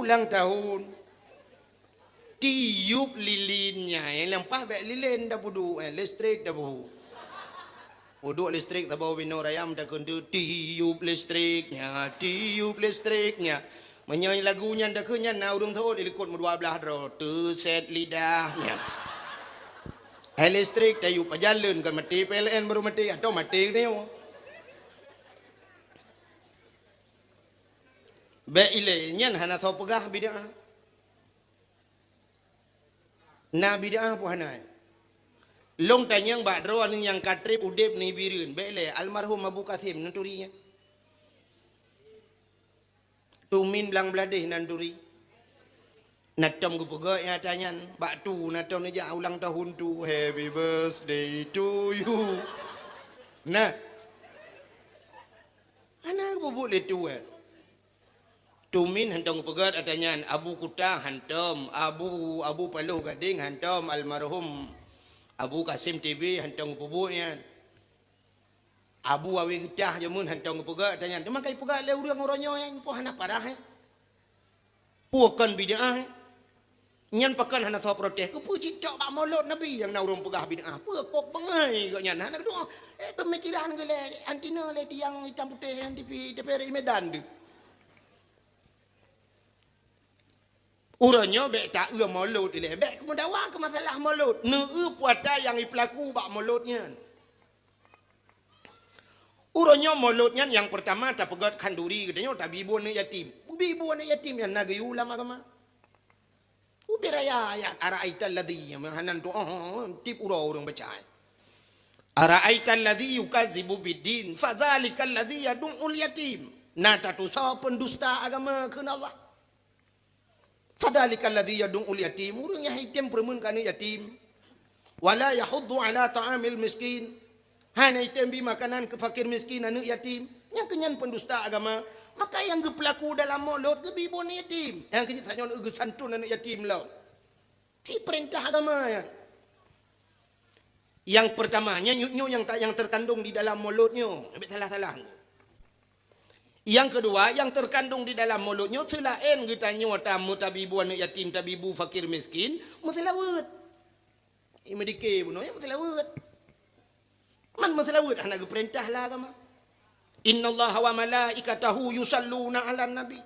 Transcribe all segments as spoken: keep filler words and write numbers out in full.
Ulang tahun. Tiup lilin nyan, eh, lampah bèk lilin tapeuduek, eh, listrik tapeuhu. Peuduek listrik saboh binoe raya meutakheun tu, tiup listrik nyan, tiup listrik nyan. Meunyoe lagu nyan takheun nyan na ureueng seuôt di likot meudua blaih droe, teuset lidah nyan. Eh, listrik tayup pajan lôn kon maté P L N baru maté, atau maté geutanyoe. Bèk ilée nyan hana soe peugah bid'ah. Na bid'ah peue hana? Lôn tanyong bak droeneuh nyang ka trép udép nibak Bireuen, bèk ilée almarhum Abu Kasim neuturi nyan. Tumin blang bladeh nan turi. Na tom geupeugah nyata nyan, bak tu na tom neujak ulang tahun tu, happy birthday to you. Nah. Hana geupeubeuet lé tu, eh. Tumin hantom geupeugah ata nyan, Abu Kuta hantom, Abu, Abu Paloh Gadeng hantom, almarhum Abu Kasim T B hantom geupeubeuet nyan. Abu Awe Geutah jameun hantom geupeugah ata nyan. Teuma ka ipeugah lé ureueng uroe nyoe nyan, peue hana parah, eh? Peue kon bid'ah, eh? Nyan pakon hana soe protes. Keupeue cit tok bak Molot Nabi nyang na ureueng peugah bid'ah? Peue kok beungai geuh nyan? Hana geudoa. Eh, pemikiran geuh lé anti na lé tiang itam putéh nyang tipi, tapi Medan tu. Uroe nyoe bèk taeu Molot ilée, bèk keumeudawa keu masalah Molot. Neueu puata nyang ipeulaku bak Molot nyan. Uroe nyoe Molot nyan nyang peurtama tapeugét khanduri geutanyoe tabi bu aneuk yatim. Bi bu aneuk yatim nyan na geuyue lam agama. Ubé raya ayat, "Ara'aital ladzi," meuhanan tu, oh, tiep uroe ureueng baca. "Ara'aital ladzi yukazzibu biddin, fadzalikal ladzi yadu'ul yatim." Na tatusoe pendusta agama kheun Allah. "Fadzalikal ladzi yadu'ul yatim," ureueng nyang item peureumeun keu aneuk yatim. "Wala yahuddu ala ta'amil miskin," hana item bi makanan keu fakir miskin, aneuk yatim. Nyang keu nyan pendusta agama. Maka nyang geupeulaku dalam Molot geubi bu aneuk yatim. Nyang keu nyan tanyoe geusanton aneuk yatim lom. Di peurintah agama nyan. Nyang peurtama, nyan nyoe nyang ta-, nyang teukandong di dalam Molot nyoe. Bèk salah-salah. Nyang keudua, nyang teukandong di dalam Molot nyoe seulaén geutanyoe tamu tabi bu aneuk yatim, tabi bu fakir miskin, meuseulaweuet. Imedike bunoe meuseulaweuet. Man meuseulaweuet hana geupeurintah lé agama. "Innallaha wa malaikatahu yusalluna 'alan nabi."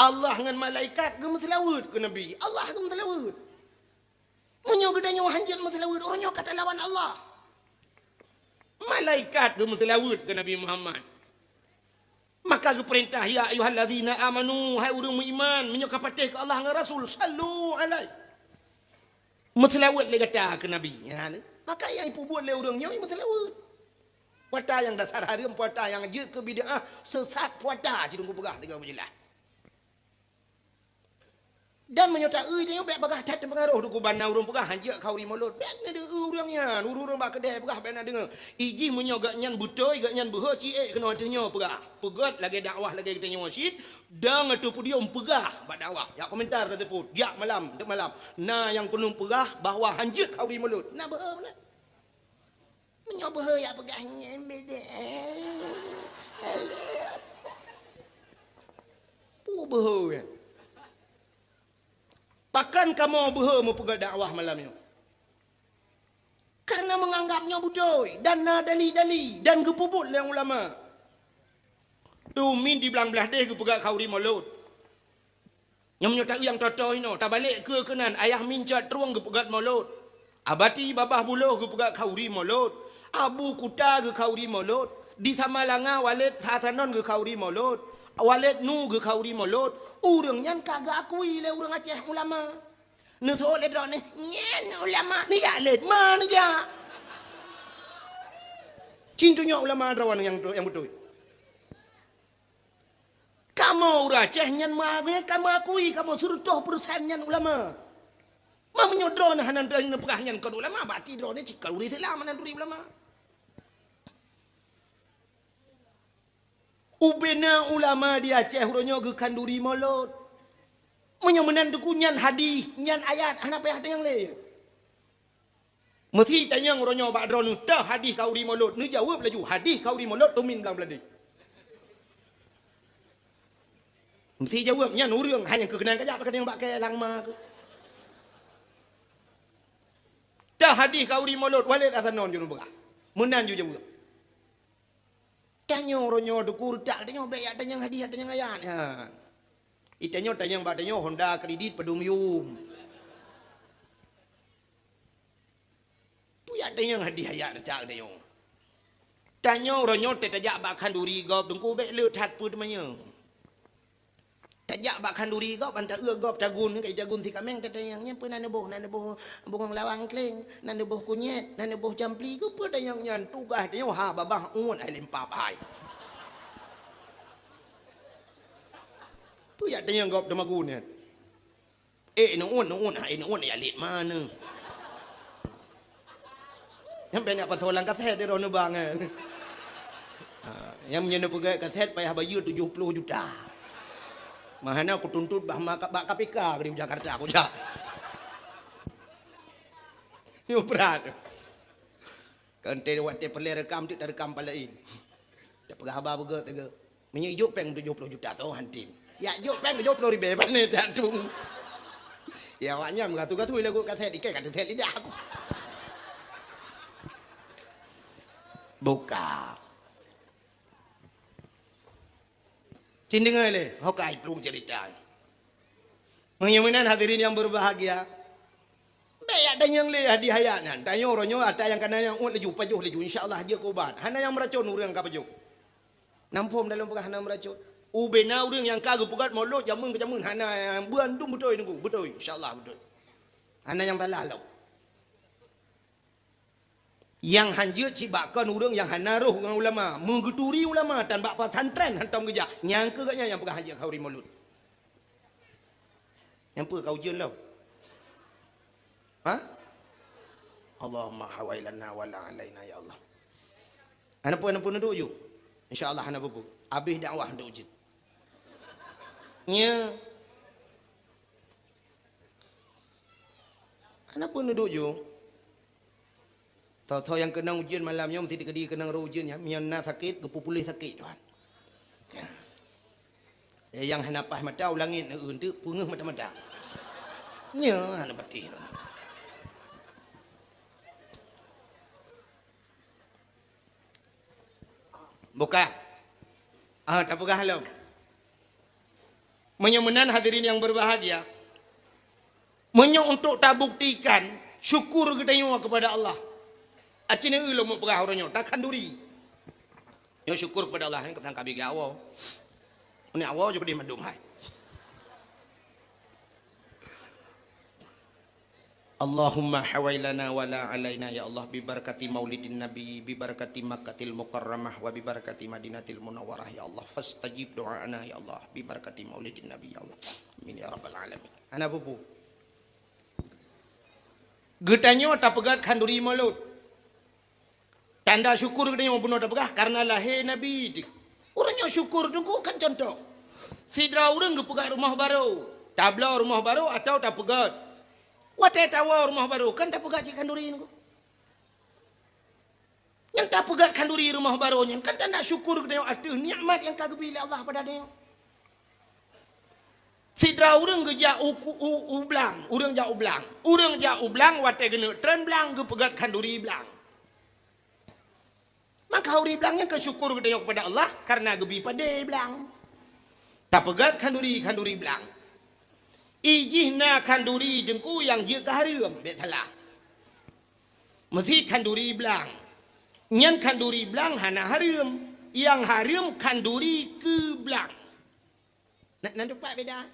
Allah ngon malaikat geumeuseulaweuet keu Nabi. Allah geumeuseulaweuet. Meunyoe geutanyoe hanjeuet meuseulaweuet, uroe nyoe ka talawan Allah. Malaikat geumeuseulaweuet keu Nabi Muhammad. Maka geupeurintah, "Ya ayyuhalladzina amanu," hai ureueng meuiman, meunyoe ka patéh keu Allah ngon Rasul, "sallu alaihi." Meuseulaweuet lé gata keu Nabi. Nyan, maka nyang ipeubuet lé ureueng nyoe meuseulaweuet. Puata nyang dasar hareuem, puata nyang jeuet keu bid'ah, seusat puata, ci Teungku peugah sigoe beujeulaih. Dan meunyoe taeu tanyoe bèk bagah that teupeungaroh Teungku ban na ureueng peugah hanjeuet khanduri Molot. Bèk na deungoe ureueng nyan, ureueng-ureueng bak keudè peugah bèk na deungoe. Ijih meunyoe geuh nyan beutôi, geuh nyan beuhe ci ék keunoe ateueh nyoe peugah. Peugét lagèe dakwah lagèe geutanyoe cit, dan ateueh podium peugah bak dakwah. Jak komentar taseupôt, jak malam, teuk malam. Na nyang keuneuk peugah bahwa hanjeuet khanduri Molot. Na beuhe meunan. Meunyoe beuhe jak peugah nyan beda. Peue beuhe nyan? Pakon kamoe beuhe meupeugah dakwah malam nyoe? Kareuna meunganggap nyoe beutôi dan na dali-dali dan geupeubuet lé ulama. Tumin di blang blaih deh geupeugah khanduri Molot. Nyoe meunyoe taeu nyang toe-toe inoe, tabalek keue keunan, Ayah Mincot Trueng geupeugét Molot. Abati Babah Buloh geupeugét khanduri Molot. Abu Kuta geukhanduri Molot. Di Samalanga Waled Hasanon geukhanduri Molot. Waled Nu geukhanduri Molot. Ureueng nyan ka geuakui lé ureueng Aceh ulama. Neuseuôt lé droeneuh, "Nyan ulama, neujak lé, ma neujak?" Cit tanyoe ulama droeneuh nyang, nyang beutôi. Kamoe ureueng Aceh nyan meuakui, kamoe sireutoh peureusén nyan ulama. Ma meunyoe droeneuh hana neupeugah nyan kon ulama, berarti droeneuh cit kon ureueng Islam hana turi ulama. Ubena ulama di Aceh uroe nyoe geukhanduri Molot. Meunyoe meunan Teungku nyan hadih, nyan ayat, hana payah tanyong lé. Meusi tanyong uroe nyoe bak droeneuh, "Toh hadih khanduri Molot?" Neujaweueb laju, "Hadih khanduri Molot tumin blang bladeh." Meusti jaweueb, nyan ureuëng hana keuh keunan kajak bak keuneuk bak kée lam ma keuh. Teuh hadih khanuri mulod, Walid Hasanon jeuet peugah. Meunan ju jaweueb. Tanyoe uroe nyoe teuku reutak, tanyoe bék jak tanyong hadih, jak tanyong ayat nyan. Itanyoe tanyong bak tanyoe honda kredit padum yum. Peue jak tanyong hadih ayat reutak tanyoe. Tanyoe uroe nyoe teuh tajak bak khanduri gob teungku bék le that peue teumanyong. Tajak bak khanduri gob, ban taeu gob tagun, kai tagun si kaméng, tatanyong nyan peue na neuboh, na neuboh bungong lawang kleng, na neuboh kunyét, na neuboh campli, keupeue tanyong nyan, tugaih tanyoe ha babah uet hai limpab hai. Peue jak tanyong gob teumagun nyan. Eh, nuun, nuun, hai nuun, ya lét mana? Nyang banyak pasal lam kaset dia droeneuh bang, eh. Ha, nyang meunyoe neupeugah kaset payah bayeue tujoh ploh juta. Mahana kutuntot bah ma-, bak K P K di Jakarta kujak. Nyoe brat. Kan teuh watée peureulée rekam, teuk tarekam palaén. Tapeugah haba beugét teuga. Meunyoe ijok péng tujoh ploh juta soe hantom. Ya jok péng tujoh ploh ribée, pane jak tueng. Ya awak nyan meugatu-gatu lagu kaset, ikai ka teuset lidah aku. Buka. Cin deungoe lé, ho kai plueng cerita. Meunyoe meunan hadirin yang berbahagia, bék jak tanyong lé hadiah ayat nyan. Tanyoe uroe nyoe ata nyang kana nyang uet laju, pajoh laju, insya Allah jeuet keu ubat. Hana nyang meuracon ureuëng ka pajoh. Nampôm dalam peugah hana meuracon. Ubena ureuëng nyang ka geupeugét mulod jameun keu jameun hana nyang bandum beutôi nunggu, beutôi, insya Allah beutôi. Hana nyang salah lom. Nyang hanjeuet cit bak kon ureuëng nyang hana roh ngon ulama, meugeuturi ulama tan bak pesantren hantom geujak. Nyang keu gobnyan nyang peugah hanjeuet khanuri mulod. Nyang peue ka ujeuen lom? Ha? Allahumma hawailana wala alaina ya Allah. Hana peue, hana peue, neuduek ju. Insya Allah hana peue-peue. Abéh dakwah neuduek ju. Nya. Hana peue, neuduek ju. Tho-tho nyang keunong ujeuen malam nyoe meusti teukeudi keunong roh ujeuen nyan, meunyoe na sakét geupeupuléh sakét Tuhan. Ya. Eh, nyang hana paih mata u langét neu-eu teuk peungeuh mata-mata. Nyoe hana patéh. Buka. Ah, tapeugah lom. Meunyoe meunan hadirin yang berbahagia, meunyoe untuk tabuktikan syukur geutanyoe kepada Allah, aci neu lom peugah uroe nyoe, takhanduri. Nyoe syukur kepada Allah, eh, keutang kabi geuawoe. Ni awoe ju pedih mandum hai. Allahumma hawailana wala alaina ya Allah, bi barakati maulidin nabi, bi barakati Makkatil Mukarramah, wa bi barakati Madinatil Munawwarah ya Allah, fastajib do'ana ya Allah, bi barakati maulidin nabi ya Allah. Amin ya rabbal alamin. Hana peue-peue. Geutanyoe tapeugét khanduri mulod. Tanda syukur geutanyoe bunoe tapeugah karena lahé Nabi. Ureuëng nyang syukur teungku kan contoh. Sidroe ureuëng geupeugét rumoh barô, tabloe rumoh barô atawa tapeugét. Watée tawoe rumoh barô kan tapeugét cit khanduri teungku. Nyang tapeugét khanduri rumoh barô nyan kan tanda syukur geutanyoe ateueh nikmat nyang ka geubri lé Allah pada tanyoe. Sidroe ureuëng geujak u, u, u blang, ureuëng jak u blang. Ureuëng jak u blang watée geuneuk treun blang geupeugét khanduri blang. Maka khanduri blang nyan keu syukur geutanyoe kepada Allah karena geubi padé blang. Tapeugét khanduri, khanduri blang. Ijih na khanduri teungku nyang jeuet keu hareuem, bék salah. Meusti khanduri blang. Nyan khanduri blang hana hareuem. Nyang hareuem khanduri keu blang. Na, na teumpat beda.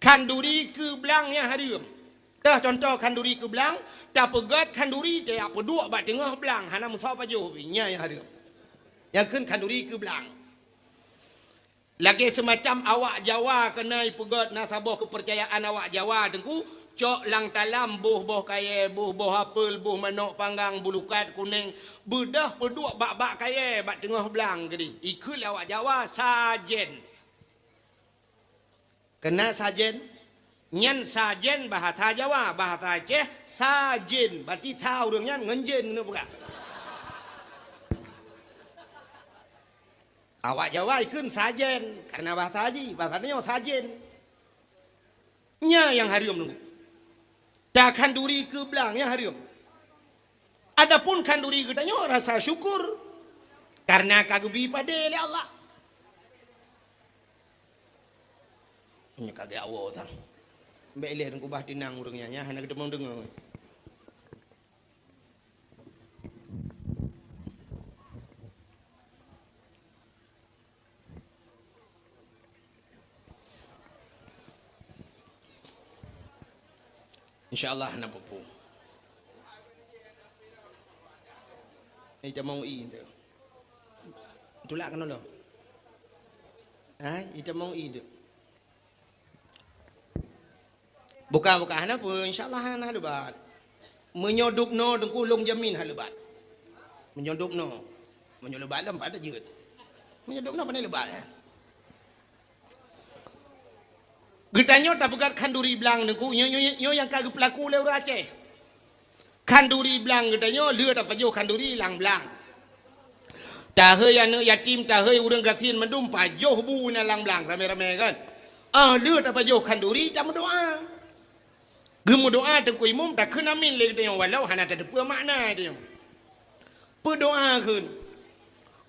Khanduri keu blang nyang hareuem. Teuh contoh khanduri keu blang, tapeugét khanduri tajak peuduek bak teungoh blang, hana meusaboh pajoh pih, nyan nyang hareuem. Nyang kheun khanduri keu blang. Lagée seumacam awak Jawa keunoe peugét na saboh keupeurcayaan awak Jawa teungku, cok lam talam boh-boh kayée, boh-boh apel, boh manok panggang, bulukat kuneng, beudôh peuduek bak-bak kayée bak teungoh blang keudeh. Ikheun lé awak Jawa sajen. Keunan sajen, nyan sajen bahasa Jawa, bahasa Aceh sajen, berarti sa ureuëng nyan ngon jen keuneuk peugah. Awak Jawa ikheun sajen, karena bahasa jih, bahasa nyoe sajen. Nyan nyang hareuem nunggu. Takhanduri keu blang nyang hareuem. Adapun khanduri geutanyoe rasa syukur karena ka geubi padé lé Allah. Nyoe ka geuawoe tang. Mbek ilée teungku bah tinang ureuëng nyan, nyan hana geuteumong deungoe. Insya Allah hana peue-peue. Itamong i tu. Tulak keunoe lom. Ha, itamong i tu. Bukan, bukan hana peue, insya Allah hana lebat. Meunyoe dubnoe teungku lôn jamin hana lebat. Meunyoe dubnoe, meunyoe lebat lom pat jeuet. Meunyoe dubnoe pane lebat, eh. Geutanyoe tapeugah khanduri blang teungku, nyoe, nyoe, nyoe nyang ka geupeulaku lé ureuëng Aceh. Khanduri blang geutanyoe lheueh tapajoh khanduri lam blang. Tahei aneuëk yatim, tahei ureuëng gasien mandum pajoh bu na lam blang ramé-ramé kan. Ah lheueh tapajoh khanduri tameudoa. Geumeudoa teungku imum takheun amin lé geutanyoe walau hana tateupeue makna tanyoe. Peudoa kheun.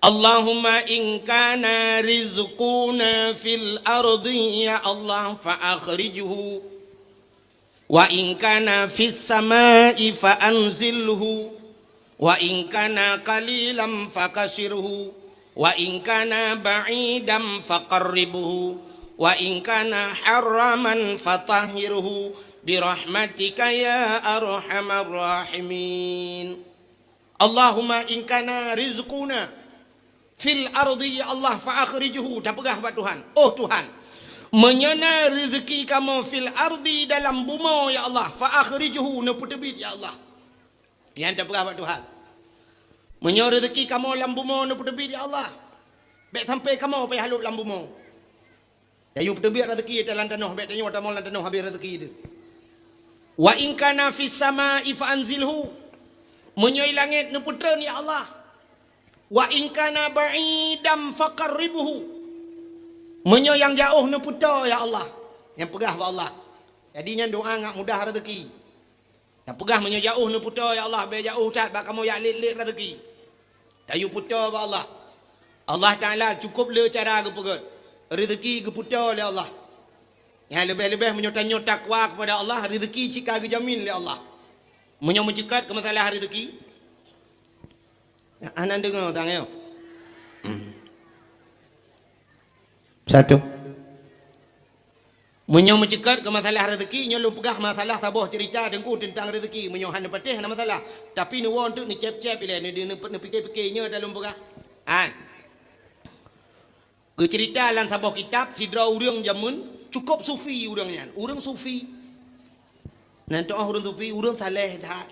Allahumma in kana rizquna fil ardi ya Allah fa akhrijhu. Wa in kana fis sama'i fa anzilhu, wa in kana qalilan fa kasirhu, wa in kana ba'idan fa qarribhu, wa in kana haraman fa tahhirhu bi rahmatika ya arhamar rahimin. Allahumma in kana rizquna fil ardi ya Allah fa akhrijhu, tapeugah bak Tuhan, oh Tuhan, meunyoe na rezeki kamoe fil ardi dalam bumoe ya Allah fa akhrijhu, neupeuteubiet ya Allah. Nyan tapeugah bak Tuhan. Meunyoe rezeki kamoe lam bumoe neupeuteubiet ya Allah, bék sampai kamoe payah lhok lam bumoe. Tayue peuteubiet rezeki ata lam tanoh, bék tanyoe tamong lam tanoh habéh rezeki teuh. Wa in kana fis sama'i fa anzilhu. Meunyoe i langét neupeutreun ya Allah. Wa in kana ba'idan fa qarribhu. Meunyoe nyang jaoh neupeutoe ya Allah. Nyang peugah bak Allah. Jadi nyan doa ngat mudah rezeki. Tapeugah meunyoe jaoh neupeutoe ya Allah, bék jaoh that bak kamoe jak lét-lét rezeki. Tayue peutoe bak Allah. Allah Taala cukup le cara geupeugét. Rezeki geupeuteu lé Allah. Nyang leubeh-leubeh meunyoe tanyoe takwa kepada Allah, rezeki cit ka geujamin lé Allah. Meunyoe meuceukat keu masalah rezeki, hana deungoe tanyoe. Satu. Meunyoe meuceukat keu masalah rezeki, nyoe lôn peugah masalah saboh cerita teungku teuntang rezeki. Meunyoe hana patéh hana masalah. Tapi neuwoe teuk neucép-cép ilée, neu-, neu-, neupike-pike nyoe dah lôn peugah. Hai. Geucerita lam saboh kitab, sidroe ureuëng jameun cukôp sufi ureuëng nyan. Ureuëng sufi. Nan teuh ureuëng sufi, ureuëng saleh that.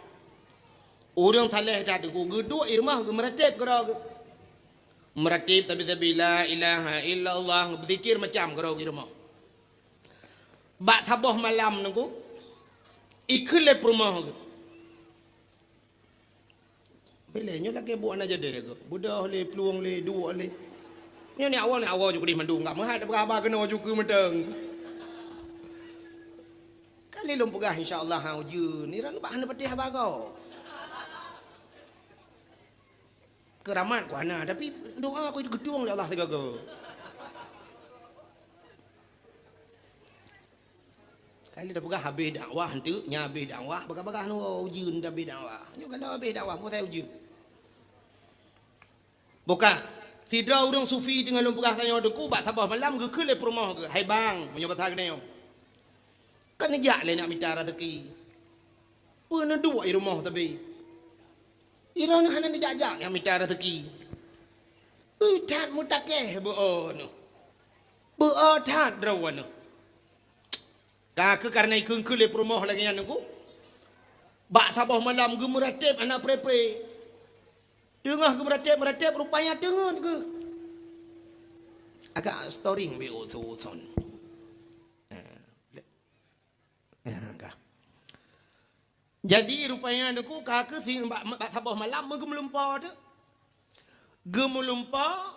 Ureuëng saleh that teungku geuduek i rumoh geumeuratéb keudroe geuh. Meuratéb sabe-sabe la ilaha illallah, beuzikir macam keudroe geuh i rumoh. Bak saboh malam teungku, ikheun lé peurumoh geuh. Bilé nyoe lagée buet hana jadi geuh. Beudôh lé, plueng lé, duek lé. Nyoe ni awak ni awak ju keudeh mandum, enggak meuhat tapeugah haba keunoe ju keu mantong. Kali lôn peugah insya Allah ha ujeuen, ni ran bah hana patéh haba goe. Keuramat ku hana, tapi doa ku geutueng lé Allah sigoe-goe. Kali tapeugah habéh dakwah enteuk, nya habéh dakwah, bagah-bagah nyoe ujeuen dah habéh dakwah. Nyoe kan dah habéh dakwah, peue ujeuen. Buka. Sidroe ureuëng sufi teungoh lôn peugah tanyoe teungku bak saboh malam geukheun lé peurumoh geuh, "Hai bang," meunyoe basa geutanyoe. Kan neujak lé nak mita rezeki. Peue neuduek i rumoh tabi. I droeneuh hana neujak-jak nyang mita rezeki. Peue that mutakéh beu-o neuh. Beu-o that droeneuh. Ka keuh kareuna ikheun-kheun lé peurumoh lagée nyan teungku. Bak saboh malam geumeurateb hana pre-pre. Teungoh geumeurateb-meurateb rupanya teungeut geuh. Agak storing bi uthon. Jadi rupanya teungku ka keuh si bak, bak saboh malam meugeumeulimpau tu. Geumeulimpau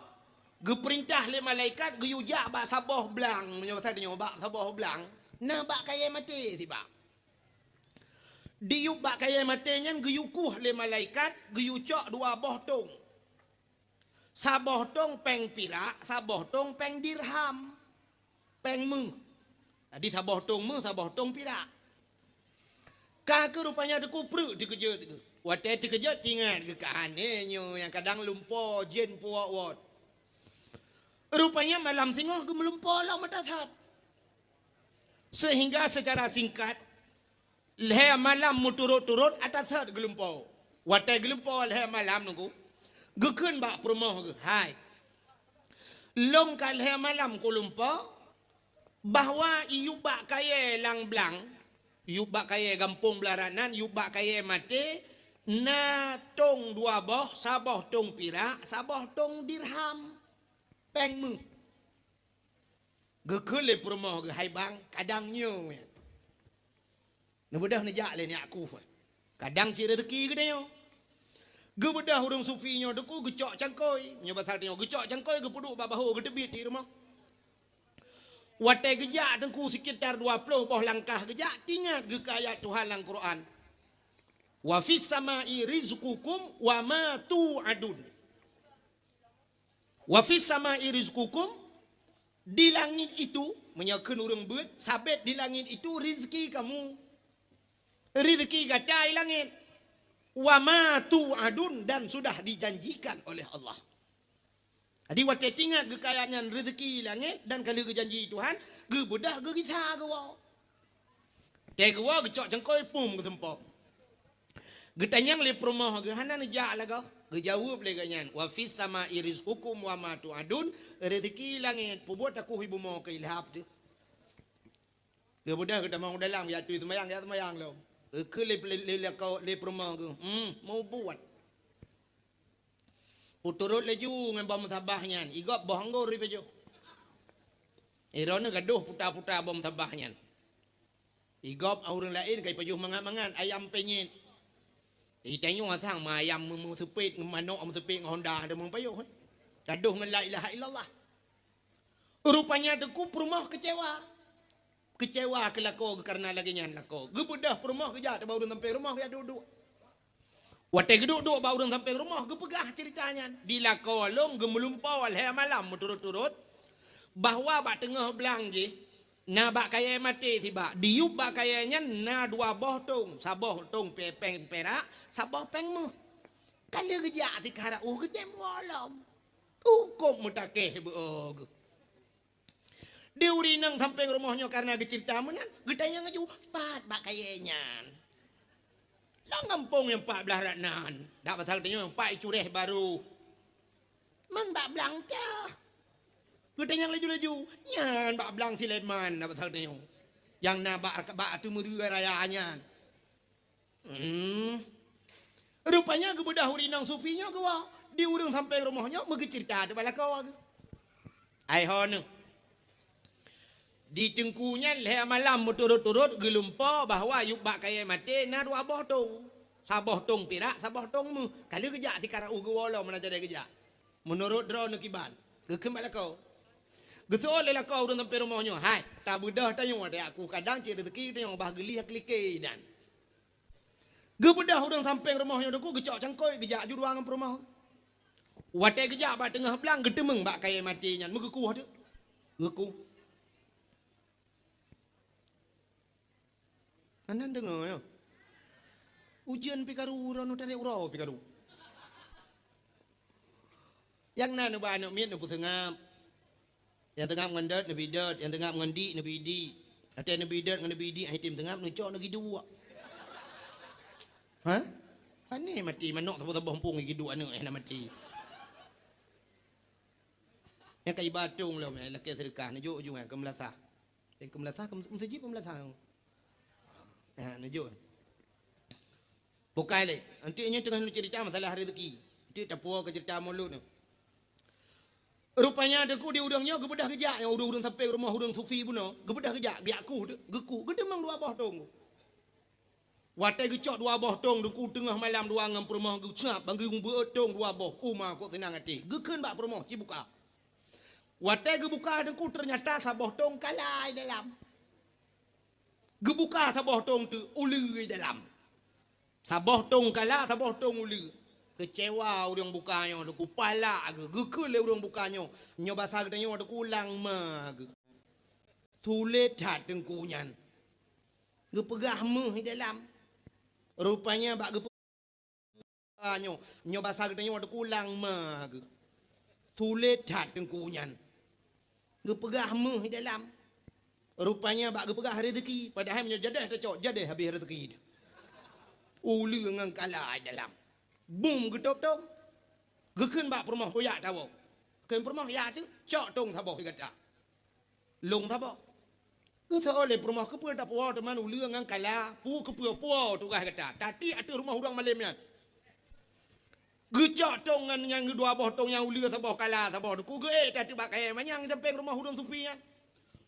Geupeurintah lé malaikat geuyue jak bak saboh blang, meunyoe basa tanyoe bak saboh blang, na bak kayèe maté sibak. Diyueb bak kayèe maté nyan geuyue kueh lé malaikat, geuyue cok dua boh tong. Saboh tong pèng pirak, saboh tong pèng dirham. Pèng méuh. Jadi saboh tong méuh, saboh tong pirak. Ka keuh rupanya teuku preuk teukeujot geuh. Watèe teukeujot teuingat geuh ka aneuk nyoe nyang kadang lumpo jén puwok-wot. Rupanya malam singoh geumeulumpo lom ata that. Sehingga secara singkat, lhèe malam meuturot-turot ata that geulumpo. Watèe geulumpo lhèe malam nunggu, geukheun bak peurumoh geuh, "Hai, lôn ka lhèe malam kulumpo, bahwa iyueb bak kayèe lam blang, iyueb bak kayèe gampông Blarat nan, iyueb bak kayèe maté, na tong dua boh, saboh tong pirak, saboh tong dirham. Pèng méuh." Geukheun lé peurumoh geuh, "Hai bang, kadang nyoe." Neubeudôh neujak lé nyak kuh. Kadang cit reuzeki geutanyoe. Geubeudôh ureueng sufi nyoe teuku geucok cangkôi. Nyoe basa tanyoe geucok cangkôi geupeuduek bak bahô geuteubiet di rumoh. Watèe geujak teuku sekitar dua ploh boh langkah geujak, teuingat geuh keu ayat Tuhan lam Quran. "Wa fis samai rizqukum wa ma tu'adun." "Wa fis samai rizqukum," di langit itu, meunyoe kheun ureueng beuet, sabet di langit itu rizki kamu. Rizki gata di langit. "Wa ma tu'adun," dan sudah dijanjikan oleh Allah. Jadi watèe teuingat geuh keu ayat nyan rizki di langit dan ka lheueh geujanji Tuhan, geubeudôh geugisa geuwoe. Tée geuwoe geucok cangkôi pum geuseumpom. Geutanyong lé peurumoh geuh hana neujak lagoe. Geujaweueb lé geuh nyan, "Wa fis samai rizqukum wa ma tu'adun," rezeki langét, peubuet takuh ié bumoe keu ilhab teuh. Geubeudôh geutamong u dalam, ya tui seumayang, ya seumayang lom. Geukheun lé, lé, lé, lé peurumoh geuh, "Hmm, mubuet." Peuturot laju ngon boh meusabah nyan, igob boh anggor ipajoh. Droeneuh gadôh puta-puta boh meusabah nyan. Igob ureuëng laén ka ipajoh mangat-mangat, ayam penyet. Itanyoe sang ma ayam meuseupet, manok meuseupet ngon honda ada meupajoh, eh. Gadôh ngon la ilaha illallah. Rupanya teuku peurumoh keucewa. Keucewa keu lakoe geuh kareuna lagée nyan lakoe. Geubeudôh peurumoh geujak teubak ureuëng sampéng rumoh geujak duek-duek. Watée geuduek-duek bak ureuëng sampéng rumoh geupeugah ceurita nyan. Di lakoe lôn geumeulumpoe lhée malam meuturot-turot bahwa bak teungoh blang jih na bak kayée maté sibak. Diyueb bak kayée nyan na dua boh tong, saboh tong pe-, péng perak, saboh péng méuh. Ka lheueh geujak sikara uh geudem woe lom. Ukôb meutakeh beu-o geuh. Di ureuëng inong sampéng rumoh nyoe kareuna geuceurita meunan, geutanyong laju, "Pat bak kayée nyan?" "Lam gampông nyang pat blaih rot nan, dak pasal tanyoe pat i Cureh Barô." "Man bak blang teuh?" Geutanyong laju-laju, "Nyan bak blang Sulaiman, dak pasal tanyoe. Nyang na bak, bak ateueh meuruwa raya nyan." Hmm. Rupanya geubeudôh ureuëng inong sufi nyoe geuwoe di ureuëng sampéng rumoh nyoe meugeuceurita teuh bak lakoe geuh. Ai ho neuh. Di teungku nyan lhée malam meuturot-turot geulumpoe bahwa yub bak kayée maté na dua boh tong. Saboh tong pirak, saboh tong méuh. Ka lheueh geujak sikara uh geuwoe lom meunan jadi geujak. Meunurot droeneuh kiban, geukheun bak lakoe. Geuseuôt lé lakoe ureuëng sampéng rumoh nyoe, "Hai, tabeudôh tanyoe, aku kadang cit rezeki tanyoe bah geulih keu like dan." Geubeudôh ureuëng sampéng rumoh nyoe teuku geucok cangkôi geujak aju dua ngon peurumoh. Watée geujak bak teungoh blang geuteumeung bak kayée maté nyan meugeukueh teuh. Geukueh. Hana deungoe nyoe. Ujeuen pih karu, droeneuh tarek uroe pih karu. Nyang na neuba aneuëk miet neupeuseungab. Nyang seungab ngon dot neubi dot, nyang seungab ngon dik neubi dik. Watée neubi dot ngon neubi dik, han item seungab neucok neugiduek. Ha? Pane maté manok saboh-saboh muphom giduek aneuëk hana maté. Nyang ka iba tong lom, eh, lakée seudeukah neujok ju nyan keu meulasah. Eh, keu meulasah, keu meuseujid, keu meulasah. Ha, neujok. Bukai lé. Nanti nyoe teungoh neuceurita masalah rezeki. Nanti tapuwoe keu ceurita mulod nyoe. Rupanya teuku di ureuëng nyoe geubeudôh geujak, nyang ureuëng-ureuëng sampéng rumoh ureuëng sufi bunoe, geubeudôh geujak, geujak kueh teuh, geukueh, geuteumeung dua boh tong. Watée geucok dua boh tong teuku teungoh malam dua ngon peurumoh geucab, ban geubeuet tong dua boh, uma kok seunang até. Geukheun bak peurumoh, "Ci buka." Watée geubuka teungku, teunyata saboh tong kala di dalam. Geubuka saboh tong teuk, uleue di dalam. Saboh tong kala, saboh tong uleue. Keucewa ureuëng buka nyoe teungku, palak geuh, geukheun lé ureuëng buka nyoe. Nyoe basa geutanyoe teungku, lang ma geuh. Sulet that teungku nyan. Geupeugah méuh di dalam. Rupanya bak geupeugah nyoe, nyoe basa geutanyoe teungku, lang ma geuh. Sulet that teungku nyan. Geupeugah méuh di dalam. Rupanya bak geupeugah rezeki, padahai meunyoe jadeh tacok, jadeh habéh rezeki. Uleue ngon kala di dalam. Bum geutôp tong. Geukheun bak peurumoh, "Boyak tawoe." Kheun peurumoh, "Ya teuk, cok tong saboh di gata." Lông saboh. Geuseuôt lé peurumoh, "Keupeue tapuwoe teuma uleue ngon kala? Peue keupeue puwoe tugaih gata? Tatiek ateueh rumoh ureuëng malém nyan." Geucok tong ngon nyang dua boh tong nyang uleue saboh kala saboh teungku, geuék tatiek bak kayée manyang sampéng rumoh ureuëng sufi nyan.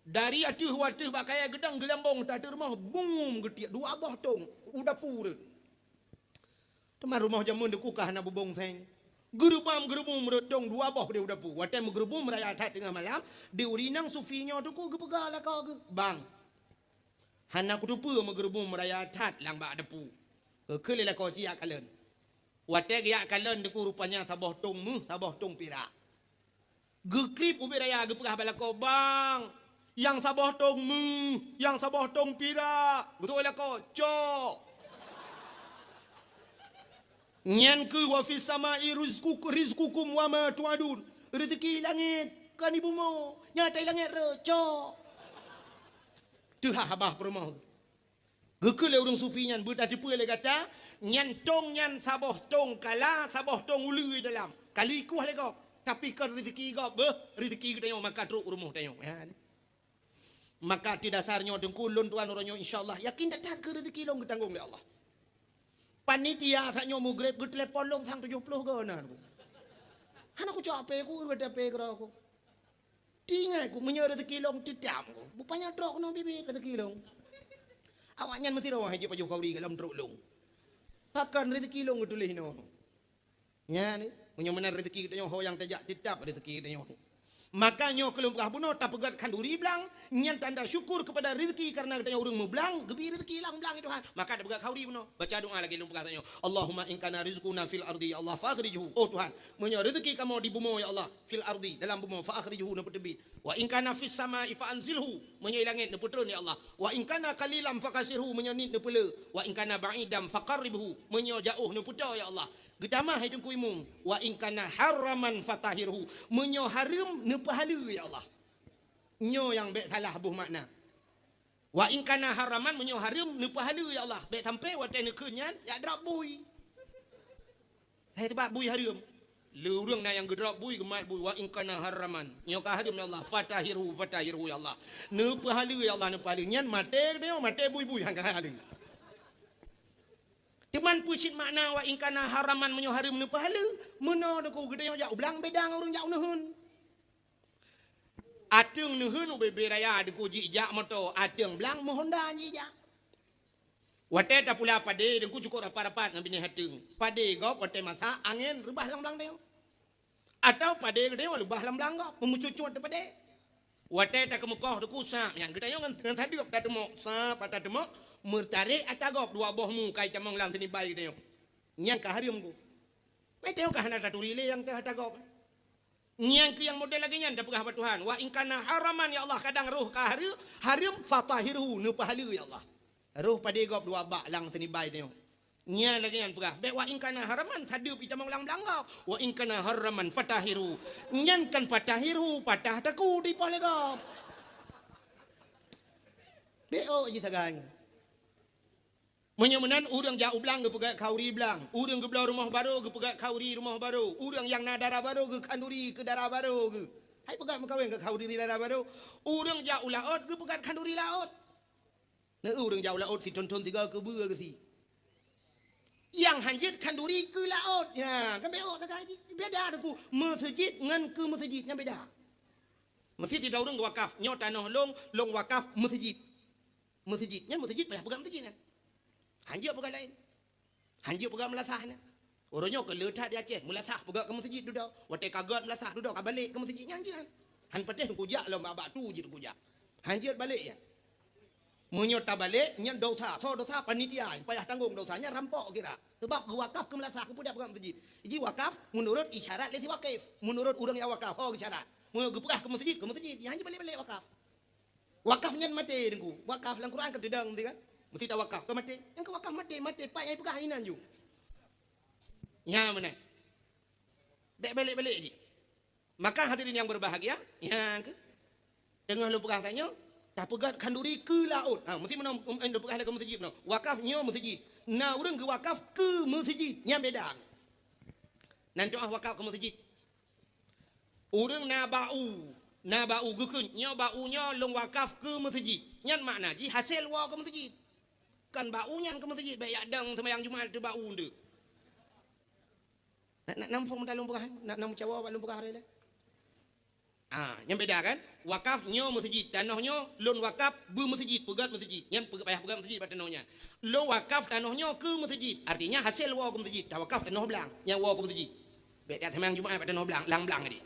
Dari ateueh u ateueh bak kayée geudong geulambong ateueh rumoh, bum geutiek dua boh tong u dapu rot. Teuma rumoh jameun teungku ka hana bubông seng. Geureubam-geureubum rot tong dua boh di u dapu. Watée meugeurubum raya that teungoh malam, di ureuëng inong sufi nyoe teungku geupeugah lakoe geuh, "Bang, hana kuteupeu meugeurubum raya that lam bak dapu." Geukheun lé lakoe, "Ci jak kalon." Watée geujak kalon teungku, rupanya saboh tong méuh, saboh tong pirak. Geukrieb ubit raya geupeugah bak lakoe, "Bang, nyang saboh tong méuh, nyang saboh tong pirak." Geutôk lakoe, "Cok." Nyan keuh, "Wa fis samai rizqukum, rizqukum wa ma tu'adun." Rezeki langét, kon di bumoe. Nyang di langét rot, cok. Teuhah babah peurumoh. Geukheun lé ureuëng sufi nyan, "Beutateupeue lé gata, nyan tong nyan saboh tong kala, saboh tong uleue dalam. Ka likuih lé gob, tapi kon rezeki gob, beuh, rezeki geutanyoe maka trok u rumoh tanyoe." Ya. Maka di dasar nyoe teungku, lôn tuan uroe nyoe, insya Allah, yakin that-that keu rezeki lôn geutanggong lé Allah. Panitia saat nyoe mugreb geutelepon lôn sang tujoh ploh goe na. Hana kucok ape ku, ureuëng ape keudroe ku. Teuingat ku, meunyoe rezeki lôn teutab ku, bupanya trok keunoe biet-biet rezeki lôn. Awaknyan meusidroe hai jipajoh khauri goh lom trok lôn. Pakon rezeki lôn geutuléh inoe. Nyan, meunyoe meunan rezeki geutanyoe ho nyang tajak, teutab rezeki geutanyoe. Maka nyoe keu lôn peugah bunoe, tapeugét khanduri blang, nyan tanda syukur keupada rezeki, kareuna geutanyoe ureuëng meublang, geubri rezeki lam blang, ya Tuhan. Maka tapeugét khanduri bunoe, baca doa lagée lôn peugah tanyoe, "Allahumma in kana rizquna fil ardi, ya Allah, fa akhrijhu." Oh Tuhan, meunyoe rezeki kamoe di bumoe, ya Allah, fil ardi, dalam bumoe, fa akhrijhu, neupeuteubiet. Wa in kana fis samai fa anzilhu, meunyoe di langét neupeutron, ya Allah. Wa in kana qalilan fa kassirhu, meunyoe niet neupeule. Wa in kana ba'idan fa qarribhu, meunyoe jaoh neupeutoe, ya Allah. Geutamah hai Teungku Imum, "Wa in kana haraman fatahhirhu." Meunyoe hareuem, neupeuhaleue, ya Allah. Nyoe nyang bék salah boh makna. "Wa in kana haraman," meunyoe hareuem, neupeuhaleue, ya Allah. Bék sampai watée neukheun nyan, jak drop bui. Hai, sabab bui hareuem. Le ureuëng na nyang geudrop bui, geumat bui, "Wa in kana haraman." Nyoe ka hareuem, ya Allah. "Fatahhirhu, fatahhirhu, ya Allah." Neupeuhaleue, ya Allah, neupeuhaleue. Nyan maté geutanyoe, maté bui-bui, han ka haleue. Teuma peue cit makna "wa in kana haraman", meunyoe hareuem neupeuhaleue? Meunoe Teungku, geutanyoe jak u blang beda ngon ureuëng jak u neuheun. Ateueng neuheun ubé-bé raya Teungku jijak moto, ateueng blang meuhonda jijak. Watée tapula padé Teungku cukôp rapat-rapat ngon binéh ateueng. Padé gob watée masak angén reubah lam blang tanyoe. Atawa padé geutanyoe leubah lam blang gob, meumucut-cut teuh padé. Watée takeumeukoh Teungku sab nyan, geutanyoe ngon, ngon sadeueb tateumok, sab tateumok, meutarek ata gob dua boh mu ka jitamong lam sinibai geutanyoe. Nyan ka hareuem Teungku. Meutanyoe ka hana taturi lé nyang teuh ata gob. Nyan keuh nyang model lagée nyan tapeugah bak Tuhan, "Wa in kana haraman, ya Allah," kadang roh ka hareu-, hareuem, "fatahhirhu," neupeuhaleue, ya Allah. Roh padé gob dua bak lam sinibai tanyoe. Nyan lagée nyan peugah, bék "wa in kana haraman" sadeueb jitamong lam blang gob. "Wa in kana haraman fatahhirhu." Nyan kan fatahhirhu, patah takue dipoh lé gob. Bék ôk jih sagai. Meunyoe meunan, ureuëng jak u blang geupeugét khanduri blang, ureuëng geubloe rumoh barô geupeugét khanduri rumoh barô, ureuëng nyang na dara barô geukhanduri keu dara barô geuh. Hai peugét meukawen keu khanduri dara barô, ureuëng jak u laôt geupeugét khanduri laôt. Na ureuëng jak u laôt sithon-thon sigoe keubeue geusie. Nyang han jeuet khanduri keu laôt. Ya, kan bék ôk sagai jih. Beda Teungku, meuseujid ngon keu meuseujid nyan beda. Meuseujid sidroe ureuëng wakaf, nyoe tanoh lôn, lôn wakaf meuseujid. Meuseujid, nyan meuseujid payah peugah meuseujid nyan. Han jeuet peugah laén. Han jeuet peugah meulasah nyan. Uroe nyoe keu le that di Aceh, meulasah peugah keu meuseujid dudoe. Watée ka gét meulasah dudoe, ka balek keu meuseujid nyan jeuet. Han patéh teungku jak lom, bak-bak tu jih teungku jak. Han jeuet balek nyan. Meunyoe tabalek, nyan dosa. Soe dosa? Panitia. Payah tanggong dosa. Nyan rampok kira. Sebab geuwakaf keu meulasah, keu peue dak peugah meuseujid. Jih wakaf meunurot isyarat lé si wakif. Meunurot ureueng nyang wakaf, oh, isyarat. Meunyoe geupeugah keu meuseujid, keu meuseujid. Nyan han jeuet balek-balek wakaf. Wakaf nyan maté teungku. Wakaf lam Quran ka teudeung teuh kan? Meusti tawakaf, ka maté. Nyang ka wakaf maté, maté pat nyang peugah inan ju. Nyan meunan. Bèk balek-balek jih. Maka hadirin yang berbahagia, nyang keu teungoh lôn peugah tanyoe, tapeugöt khanduri keu laôt. Ha, meusti meunoe, em, em, lôn peugah lé keu meuseujid meunoe. Wakaf nyoe meuseujid. Na ureueng geuwakaf keu meuseujid, nyan beda. Nan doa wakaf keu meuseujid. Ureueng na bak u, na bak u geukheun, nyoe bak u nyoe lôn wakaf keu meuseujid. Nyan makna jih hasé woe keu meuseujid. Kan bak u nyan keu meuseujid, bèk jak dong seumayang Jumat teuh bak u teuh. Na, na, na muphom meutalong peugah, na, na meucawa bak lôn peugah lé. Ah, nyan beda kan? Wakaf nyoe meuseujid, tanoh nyoe lôn wakaf beu meuseujid, peugöt meuseujid. Nyan peugöt, payah peugöt meuseujid bak tanoh nyan. Lôn wakaf tanoh nyoe keu meuseujid, artinya hasé woe keu meuseujid, tawakaf tanoh blang, nyan woe keu meuseujid. Bèk jak seumayang Jumat bak tanoh blang, lam blang tadi.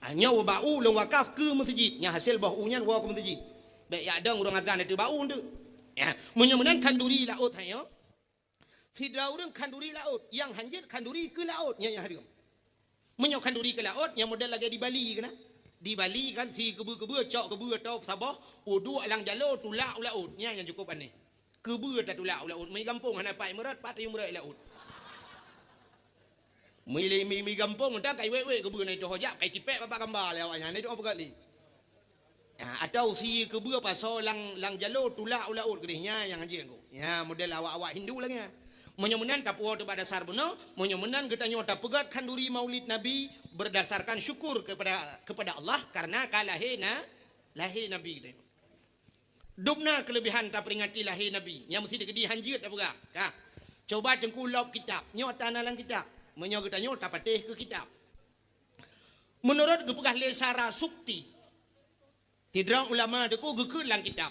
Ah, nyoe bak u lôn wakaf keu meuseujid, nyan hasé boh u nyan woe keu meuseujid. Bèk jak dong ureueng azan ateueh bak u teuh. Ya, meunyoe meunan khanduri laôt tanyoe, sidroe ureueng khanduri laôt, nyang han jeuet khanduri keu laôt, nyan nyang hareuem. Meunyoe khanduri keu laôt, nyang model lagèe di Bali keunan. Di Bali kan, si keubeu-keubeu, cok keubeu atau saboh, uduek lam jaloe, tulak u laôt. Nyan nyang cukôp aneh. Keubeu tatulak u laôt, meugampông hana pat meurot, pat tayue meurot laôt. Meuilé mi, mi gampông, mantong kai wék-wék keubeu na itu hojak, kai tipék babah gamba lé awaknyan, na itu peugah lé. Ha, atau sie keubeu pasoe lam, lam jaloe tulak u laôt keudeh, nyan nyang hanjeuet ku. Nyan model awak-awak Hindu lagèe nyan. Meunyoe meunan tapuwoe teuh bak dasar bunoe, meunyoe meunan geutanyoe tapeugöt khanduri Maulid Nabi berdasarkan syukur kepada, kepada Allah karena ka lahé na, lahé Nabi geutanyoe. Dum na keuleubehan taperingati lahé Nabi, nyang meusti teukeudi hanjeuet tapeugah. Ka. Coba teungku lop kitab, nyoe ata na lam kitab. Meunyoe geutanyoe tapatéh keu kitab. Meunurot geupeugah lé Sarasukti, sidroe ulama teungku geukheun lam kitab,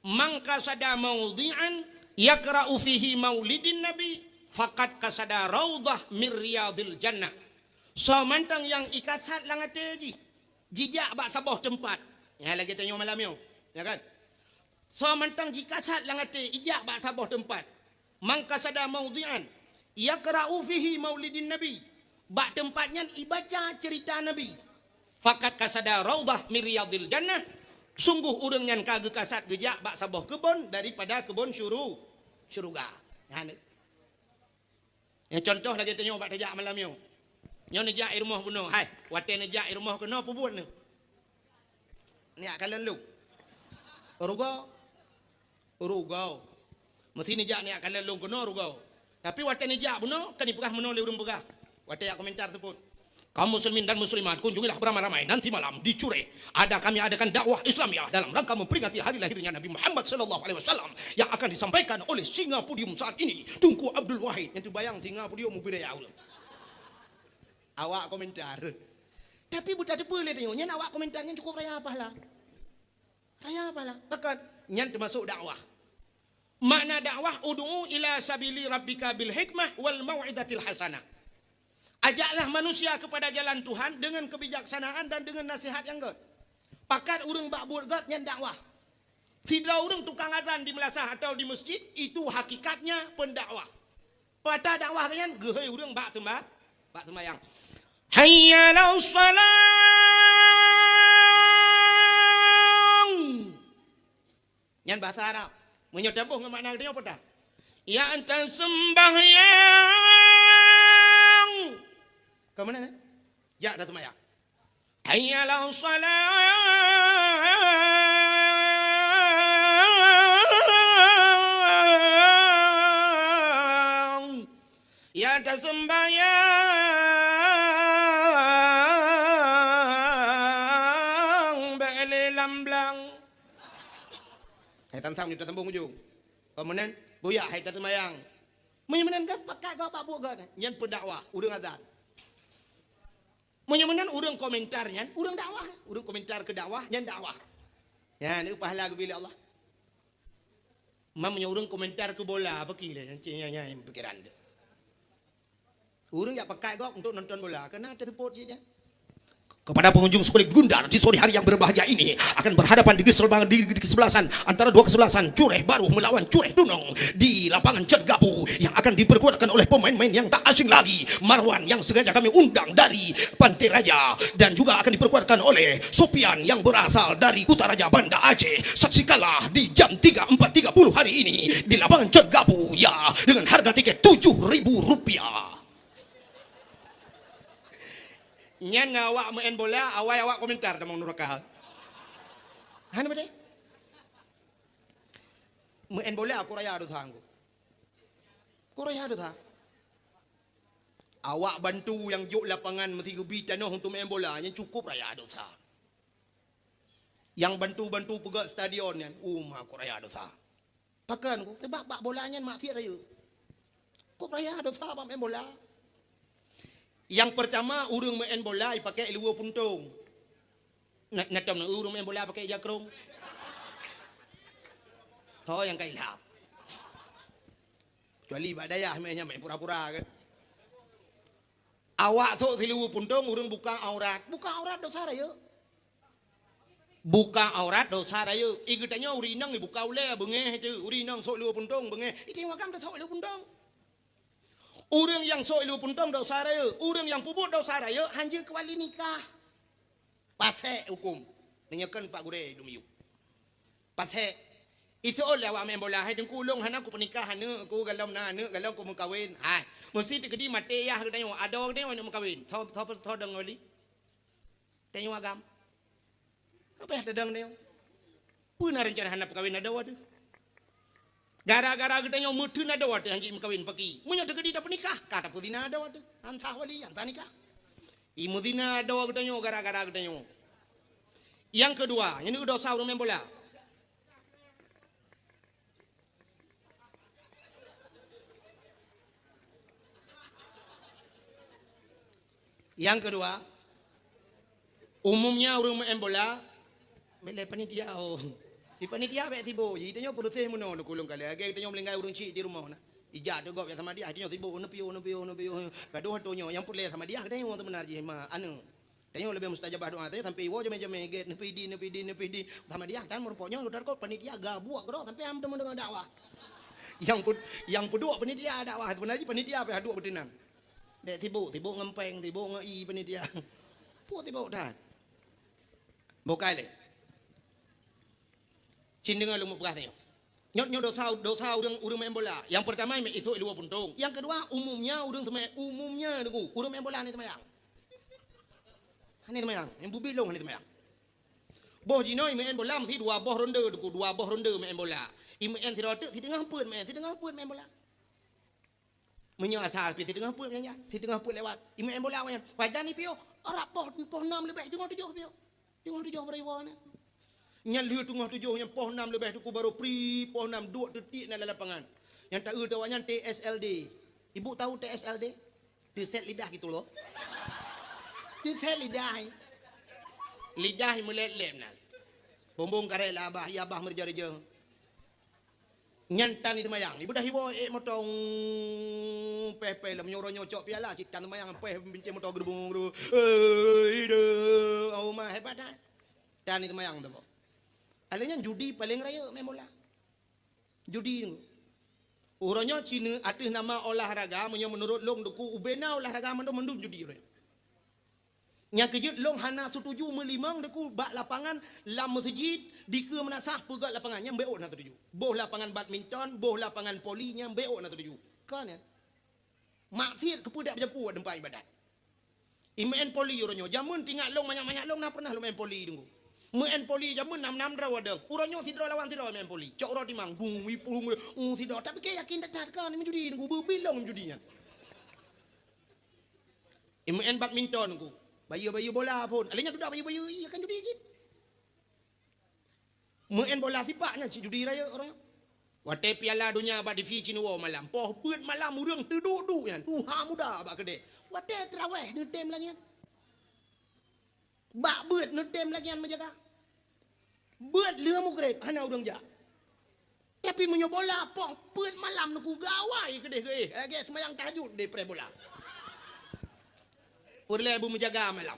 "Man qasada maudhi'an yaqra'u fihi maulidin nabi, faqad qasada raudhah min riyadhil jannah." Soe mantong nyang ikasad lam até jih, jijak bak saboh teumpat. Nyan lagèe tanyoe malam nyoe, ya kan? Soe mantong jikasad lam até, ijak bak saboh teumpat. "Man qasada maudhi'an yaqra'u fihi maulidin nabi." Bak teumpat nyan ibaca ceurita Nabi. "Faqad qasada raudhah min riyadhil jannah." Sungguh ureueng nyan ka geukasad geujak bak saboh keubon daripada keubon syuru-, syeuruga. Nyan. Nyang contoh lagèe tanyoe bak tajak malam nyoe. Nyoe neujak i rumoh bunoe, hai, watèe neujak i rumoh keunoe peubuet neuh. Neujak kalon lôn. Rugoe. Rugoe. Meusti neujak neujak kalon lôn keunoe rugoe. Tapi watèe neujak bunoe, kan ipeugah meunoe lé ureueng peugah. Watèe jak komentar teupot. Kaum muslimin dan muslimat, kunjungilah beramai-ramai nanti malam di Cureh. Ada kami adakan dakwah Islamiah dalam rangka memperingati hari lahirnya Nabi Muhammad sallallahu alaihi wasallam yang akan disampaikan oleh singa podium saat ini, Teungku Abdul Wahid. Nyang teubayang singa podium ubé ya Allah. Awak komentar. Tapi buta teupeu lé tanyoe, nyan awak komentar nyan cukup raya pahala. Raya pahala. Bahkan nyan termasuk dakwah. Makna dakwah, "Ud'u ila sabili rabbika bil hikmah wal mau'izatil hasanah." Ajaklah manusia kepada jalan Tuhan dengan kebijaksanaan dan dengan nasihat yang gèt. Pakat ureueng bak buet gèt nyan dakwah. Sidroe ureueng tukang azan di meulasah atau di masjid, itu hakikatnya pendakwah. Pata dakwah nyan geuhôi ureueng bak seumba-, bak seumbayang. "Hayya 'alas shalah." Nyan bahasa Arab. Meunyoe taboh ngon makna geutanyoe peue tah? Ya ata seumbahyang. Ka meunan, eh? Jak ata seumbahyang. Hayya 'alas shalah. Ya ata seumbahyang bèk lé lam blang. Hai tam-tam nyoe tasambong ujong. Ka meunan, buyak hai taseumayang. Meunyoe meunan kan pakat gob bak buet gob, nyan peudakwah, ureueng azan. Meunyoe meunan ureueng komentar nyan, ureueng dakwah. Ureueng komentar keu dakwah, nyan dakwah. Nyan, neu pahala geubri lé Allah. Man meunyoe ureueng komentar keu bola, apa ki lé, nyan, nyan, nyan pikiran teuh. Ureueng jak pakat gob untuk nonton bola, keunan teuseumpôt cit nyan. Kepada pengunjung sekolah Gundar di sore hari yang berbahagia ini akan berhadapan di kesebelasan, di, di kesebelasan antara dua kesebelasan Cureh Baru melawan Cureh Tunong di lapangan Cut Gapu yang akan diperkuatkan oleh pemain-pemain yang tak asing lagi, Marwan yang sengaja kami undang dari Pantai Raja dan juga akan diperkuatkan oleh Sopian yang berasal dari Kutaraja Banda Aceh. Saksikanlah di jam tiga empat tiga puluh hari ini di lapangan Cut Gapu, ya, dengan harga tiket tujuh ribu rupiah. Nyan ngon awak meu'en bola, awai awak komentar tamong nuraka. Hana beutôi? Meu'en bola, kok raya dosa ngku. Kok raya dosa? Awak bantu nyang jok lapangan meusigeubri tanoh untuk meu'en bola, nyan cukup raya dosa. Nyang bantu-bantu peugöt stadion nyan, uma kok raya dosa. Pakon? Sabab bak bola nyan maksiat rayeuk. Kok raya dosa bak meu'en bola? Nyang peurtama, ureuëng meu'en bola jipakée luweue puntông. Na, na tom na ureuëng meu'en bola pakée jakrong? Ho nyang ka ilham. Kecuali bak dayah meu'en nyan meu'en pura-pura kan. Awak sôk siluweue puntông, ureuëng buka aurat. Buka aurat dosa rayeuk. Buka aurat dosa rayeuk. I geutanyoe ureuëng inong ibuka ulée beungéh teuh. Ureuëng inong sôk luweue puntông beungéh. I tanyoe agam tasôk luweue puntông. Ureuëng nyang sôk luweue puntông dosa rayeuk. Ureuëng nyang peubuet dosa rayeuk hanjeuet keu wali nikah. Pasék hukôm. Neunyoe kon Pak Gurée dum yub. Pasék. Iseuôt lé awak meu'en bola, "Hai Teungku, ulôn hana kupeunikah aneuk ku, galom na aneuk, galom kumeukawen." Hai, meusi teukeudi maté yah geutanyoe, adoe geutanyoe aneuk meukawen. Soe, soe, soe dong wali? Tanyoe agam. Apa yah tadong tanyoe? Peue na reuncana hana peukawen adoe teuh? Gara-gara geutanyoe meuteun adoe teuh hanjeuet meukawen paki. Meunyoe teukeudi tapeunikah, ka tapeuzina adoe teuh. Han sah wali, han sah nikah. I meuzina adoe geutanyoe gara-gara geutanyoe. Nyang keudua, nyan dosa ureuëng meu'en bola. Nyang keudua, umumnya ureuëng meu'en bola, milée panitia, oh. Di panitia bék sibok, ji tanyoe peureuseh meunoe leukulong kali. Lagée tanyoe meulinggai ureuëng chik di rumoh na. Ijak teugok bék sama dia, tanyoe sibok, neupiôh, neupiôh, neupiôh. Gadoh tanyoe, nyang peureulée sama dia, tanyoe teumeunar jih ma, aneuk. Tanyoe leubeh mustajabah doa, tanyoe sampai iwoe jamé-jamé gét, neupidi, neupidi, neupidi. Sama dia tan meureumpok nyoe, udah kok panitia gabuak keudroe sampai am teuma deungoe dakwah. Nyang pud-, nyang peuduek panitia dakwah, sebenarnya panitia pih duek beuteunan. Dek sibok, sibok ngon péng, sibok ngon i panitia. Peue sibok that? Bukai lé. Cin deungoe lôn mupeugah tanyoe. Nyoe, nyoe dosa, dosa ureuëng, ureuëng main bola. Nyang peurtama, isôk luweue puntông. Nyang keudua, umumnya ureuëng seumay-, umumnya deungoe, ureuëng main bola hana seumayang. Hana seumayang, nyang bubit lôn hana seumayang. Boh jinoe i main bola meusi dua boh ronde deungoe, dua boh ronde main bola. I main sidroe teuk, siteungoh peuet main, siteungoh peuet main bola. Meunyoe asai pih siteungoh peuet nyan, siteungoh peuet lewat. I main bola awaknyan, pajan i piôh, rab poh, poh nam leubeh, teungoh tujoh piôh. Teungoh tujoh beureubah na. Nyan lheueh teungoh tujoh nyan poh nam leubeh teungku barô pri, poh nam duek teutiek na lam lapangan. Nyang taeu teuh awaknyan T S L D. Ibu tahu T S L D? Teuset lidah gitu loh. Teuset lidah. Lidah meulét-lét na. Bumbong karét lah abah, ya abah meureuja-reuja. Nyan tan i seumayang. Ibu dah iwoe ék moto, peh-peh lom nyoe uroe nyoe cok piala, cit tan seumayang, peh bintéh moto geurubung-geurubung. Eh, ide, oh ma, hebat dah. Tan i seumayang tu. Alèh nyan judi paleng rayeuk main bola. Judi tu. Uroe nyoe cine ateueh nama olahraga, meunyoe meunurot lôn deku ubena olahraga mandum-mandum judi uroe nyoe. Nyang keujeuet lôn hana setuju meulimong deku bak lapangan lam meuseujid dikeue meunasah peugöt lapangan nyan beuôt na setuju. Boh lapangan badminton, boh lapangan voli nyan beuôt na setuju. Kon nyan. Maksiet keupeue dak beujampu teumpat ibadat. I meu'en voli uroe nyoe, jameun tingat lôn manyak-manyak lôn na pernah lôn meu'en voli deungoe. Meu'en voli jameun nam-nam droe deuh. Uroe nyoe sidroe lawan sidroe meu'en voli. Cok uroe timang, bung, wipung, uh, sidroe. Tapi keu yakin that-that kan meujudi deungoe, beubilong meujudi nyan. I meu'en badminton ku. Bayeue-bayeue bola phon. Alèh nyan dudak bayeue-bayeue, iya kan judi cit. Meu'en bola sipak nyan cit judi rayeuk uroe nyoe. Watèe Piala Donya bak T V cit neuwoe malam, poh peuet malam ureueng teuduek-duek nyan, tuha muda bak keudè. Watèe teurawèh neutem lagèe nyan. Bak beuet neutem lagèe nyan meujaga. Beuet lheueh mugreb hana ureueng jak. Tapi meunyoe bola poh peuet malam neuku gawai keudeh geuéh, lagèe seumayang tahajud deh preh bola. Peureulèe beumeujaga malam.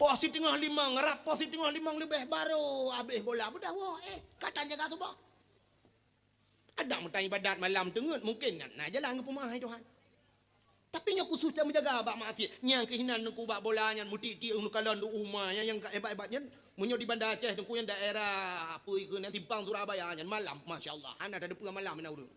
Poh siteungoh limong, rab poh siteungoh limong leubeh barô abéh bola, beudah woe, eh, ka tan jaga suboh. Adak meutan ibadat malam teungeut, mungken na, na jalan geupeumaha Tuhan. Tapi nyoe khusus tameujaga bak maksiet. Nyang keuh inan Teungku bak bola nyan, meutik-tik ureueng kalon di uma nyan, nyang ka hebat-hebat nyan. Meunyoe di Banda Aceh Teungku nyan daerah, peue keuh nyan, Simpang Surabaya nyan, malam, masya Allah, hana tateupeue malam na ureueng.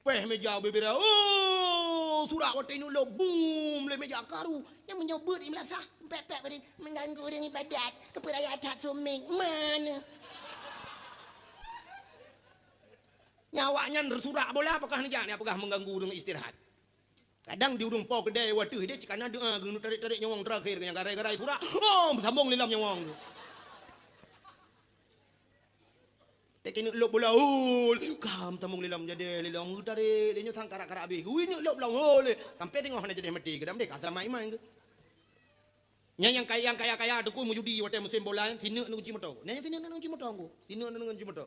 Péh meja bubé, oh, surak watèe ineuk lôb, bum, lé meja karu. Nyang meunyoe beuet i meulasah, pek-pek beude, mengganggu ureueng ibadat, keupeue raya that suméng, mana? Nyan awaknyan surak bola, apakah neujak, nyan peugah mengganggu ureueng istirahat. Kadang di ureueng po keudè watèe deh, cit kana doa, geuneuk tarek-tarek nyawöng terakhir, nyang garai-garai surak, oh, beusambong lé lom nyawöng tu. Teuk ineuk lôb bola, hol, ka meutamong lé lom jadèh, lé lom geutarek, lé nyoe sang karak-karak abéh. Ui, ineuk lôb lom, hol, sampai teungoh hana jadèh maté, keudam deh, ka seulamat iman keuh. Nyan nyang kaya, nyang kaya-kaya Teungku meujudi watèe musém bola, sineuk neuk kunci moto. Nyan nyang sineuk neuk kunci moto Teungku. Sineuk neuk kunci moto.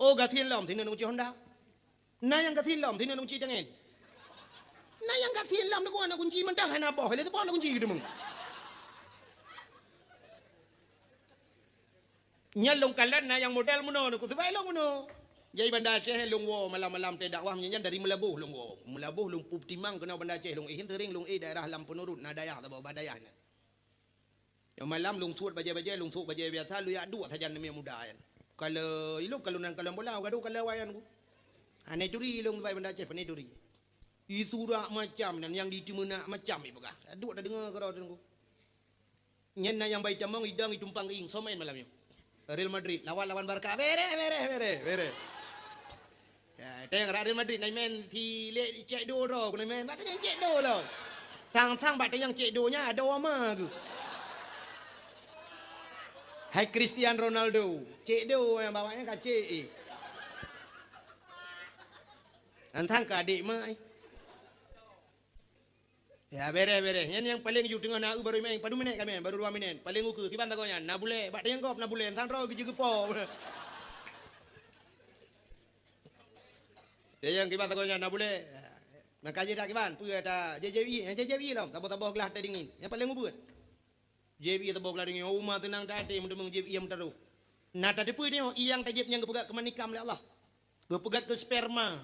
Oh, gasien lom, sineuk neuk kunci Honda. Na nyang gasien lom, sineuk neuk kunci tangen. Na nyang gasien lom, Teungku, na kunci mantong hana boh, lé teuboh na kunci geudeungoe. Nyan lôn kalon na nyang model meunoe, Teungku, sabab lôn meunoe. Jai Banda Aceh lôn woe malam-malam teuh dakwah, nyan dari Meulaboh lôn woe. Meulaboh lôn peutimang keunoe Banda Aceh lôn, eh, sering lôn, eh, daerah Lam Peunurut, na dayah, saboh bah dayah nyan. Nyoe malam lôn suet bajèe-bajèe, lôn suet bajèe biasa, lôn jak duek sajan namiet muda nyan. Kalon, ilôn kalon nan kalon bola, gadoh kalon awaknyan Teungku. Hana turi lôn bai Banda Aceh, pane turi. Isurak macam nan nyang diteumeunak macam ipeugah. Duek tadeungoe keudroe Teungku. Nyan na nyang bai tamong idong itumpang ieng, soe main malam nyoe? Real Madrid lawan, lawan Barca. Bereh, bereh, bereh, bereh. Ya, teuh rot Real Madrid na main si lé cek do droe, keuneuk main. Bak tanyong cek do lom. Sang-sang bak tanyong cek do nyan adoe ma geuh. Hai Cristiano Ronaldo, cek do nyang bak nyan ka cek, eh. Nyan sang ka adék ma, eh. Ya, bereh, bereh. Nyan nyang paleng ju teungoh na eu baru main. Padum minèt ka main? Baru dua minèt. Paleng ukeue, kiban sagoe nyan. Na bulèe. Bak tanyong gob na bulèe. Sang droe geujeuet geupo. Ya, nyang kiban sagoe nyan na bulèe. Maka jih dak kiban. Peue ata J J W I? Nyang J J W I lom. Saboh-saboh glah teh dingin. Nyang paleng ubeut. Jieb ié saboh glah deungon uma teunang taté meuteumèe jieb ié meutarôh. Na tateupeue nyoe ié nyang tajieb nyang geupeugah keu manikam lé Allah. Geupeugah keu sperma.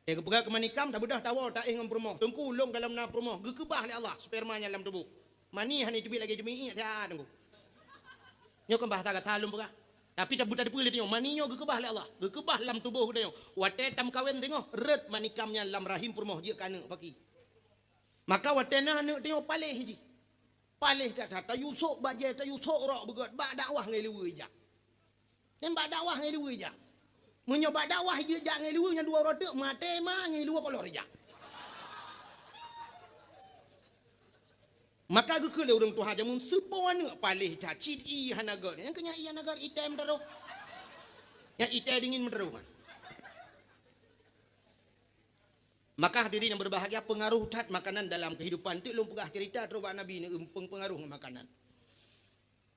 Eh, geupeugah keu manikam, tabeudôh tawoe taéh ngon peurumoh. Teungku, lôn gohlom na peurumoh, geukeubah lé Allah sperma nyan lam tuboh. Mani hana teubiet lagèe jeumiék, siat Teungku. Nyoe kon bahasa gata lôn peugah. Tapi tabeuteupeue lé tanyoe, mani nyoe geukeubah lé Allah. Geukeubah lam tuboh tanyoe. Watèe tameukawen teungoh, rhot manikam nyan lam rahim peurumoh jeuet keu aneuk paki. Maka watèe na aneuk tanyoe paléh jih. Paléh that-that, tayue sôk bajèe, tayue sôk rok beugöt, bak dakwah ngon luweue jak. Nyan bak dakwah ngon luweue jak. Meunyoe bak dakwah jijak ngon luweue nyan dua uroe teuk, maté ma ngon luweue kolor jak. Maka geukheun lé ureueng tuha jameun, seupo aneuk paléh that, cit ié hana göt. Nyang keu nyan ié hana göt, item teuh. Nyang item dingin meuteureuh. Maka hadirin yang berbahagia, pengaruh that makanan dalam kehidupan. Teuk lôn peugah cerita trok bak Nabi, neueumpung pengaruh ngon makanan.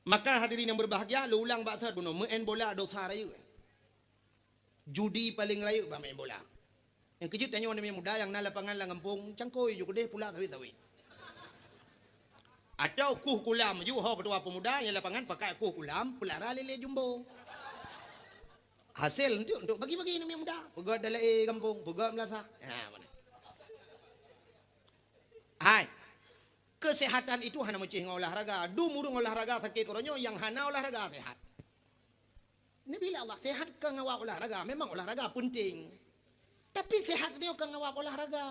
Maka hadirin yang berbahagia, lôn ulang bak that bunoe, meu'en bola dosa rayeuk. Judi paleng rayeuk bak meu'en bola. Nyang keujeuet tanyoe aneuk muda nyang na lapangan lam gampông, cangkôi ju keudeh pula sawét-sawét. Atau kueh kulam ju ho keutua pemuda nyang lapangan pakai kueh kulam, peulara lé-lé jumbo. Hasé untuk, untuk bagi-bagi aneuk muda. Peugöt dalam gampông, peugöt meulasah. Ha, mana? Hai. Kesehatan itu hana meucih ngon olahraga. Dum ureueng olahraga sakét uroe nyoe, nyang hana olahraga sehat. Nabi lé Allah, sehat ka ngon awak olahraga. Memang olahraga penting. Tapi sehat nyoe ka ngon awak olahraga.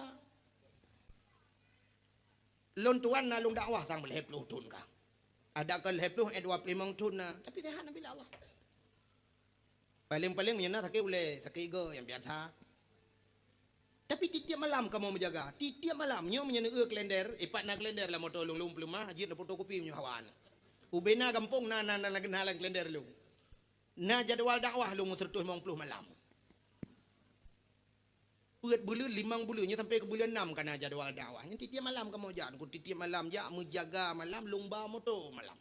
Lôn tuan na lôn dakwah sang lhèe ploh thôn ka. Ada ka lhèe ploh, eh, dua ploh limong thôn na. Tapi sehat Nabi lé Allah. Paléng-paléng meunyoe na sakét ulèe, sakét igoe nyang biasa. Tapi tiep-tiep malam kamoe meujaga. Tiep-tiep malam, nyoe meunyoe neueu kalender, ipat na kalender lam moto lôn, lôn peuleumah, jeuet neufotokopi meunyoe hawa na. Ubé na gampông na, na, na, na, na lam kalender lôn. Na jadwal dakwah lôn meuseureutoh limong ploh malam. Peuet buleuen, limong buleuen, nyoe sampai keu buleuen nam ka na jadwal dakwah. Nyan tiep-tiep malam kamoe jak, Teungku, tiep-tiep malam jak meujaga malam, lôn ba moto malam.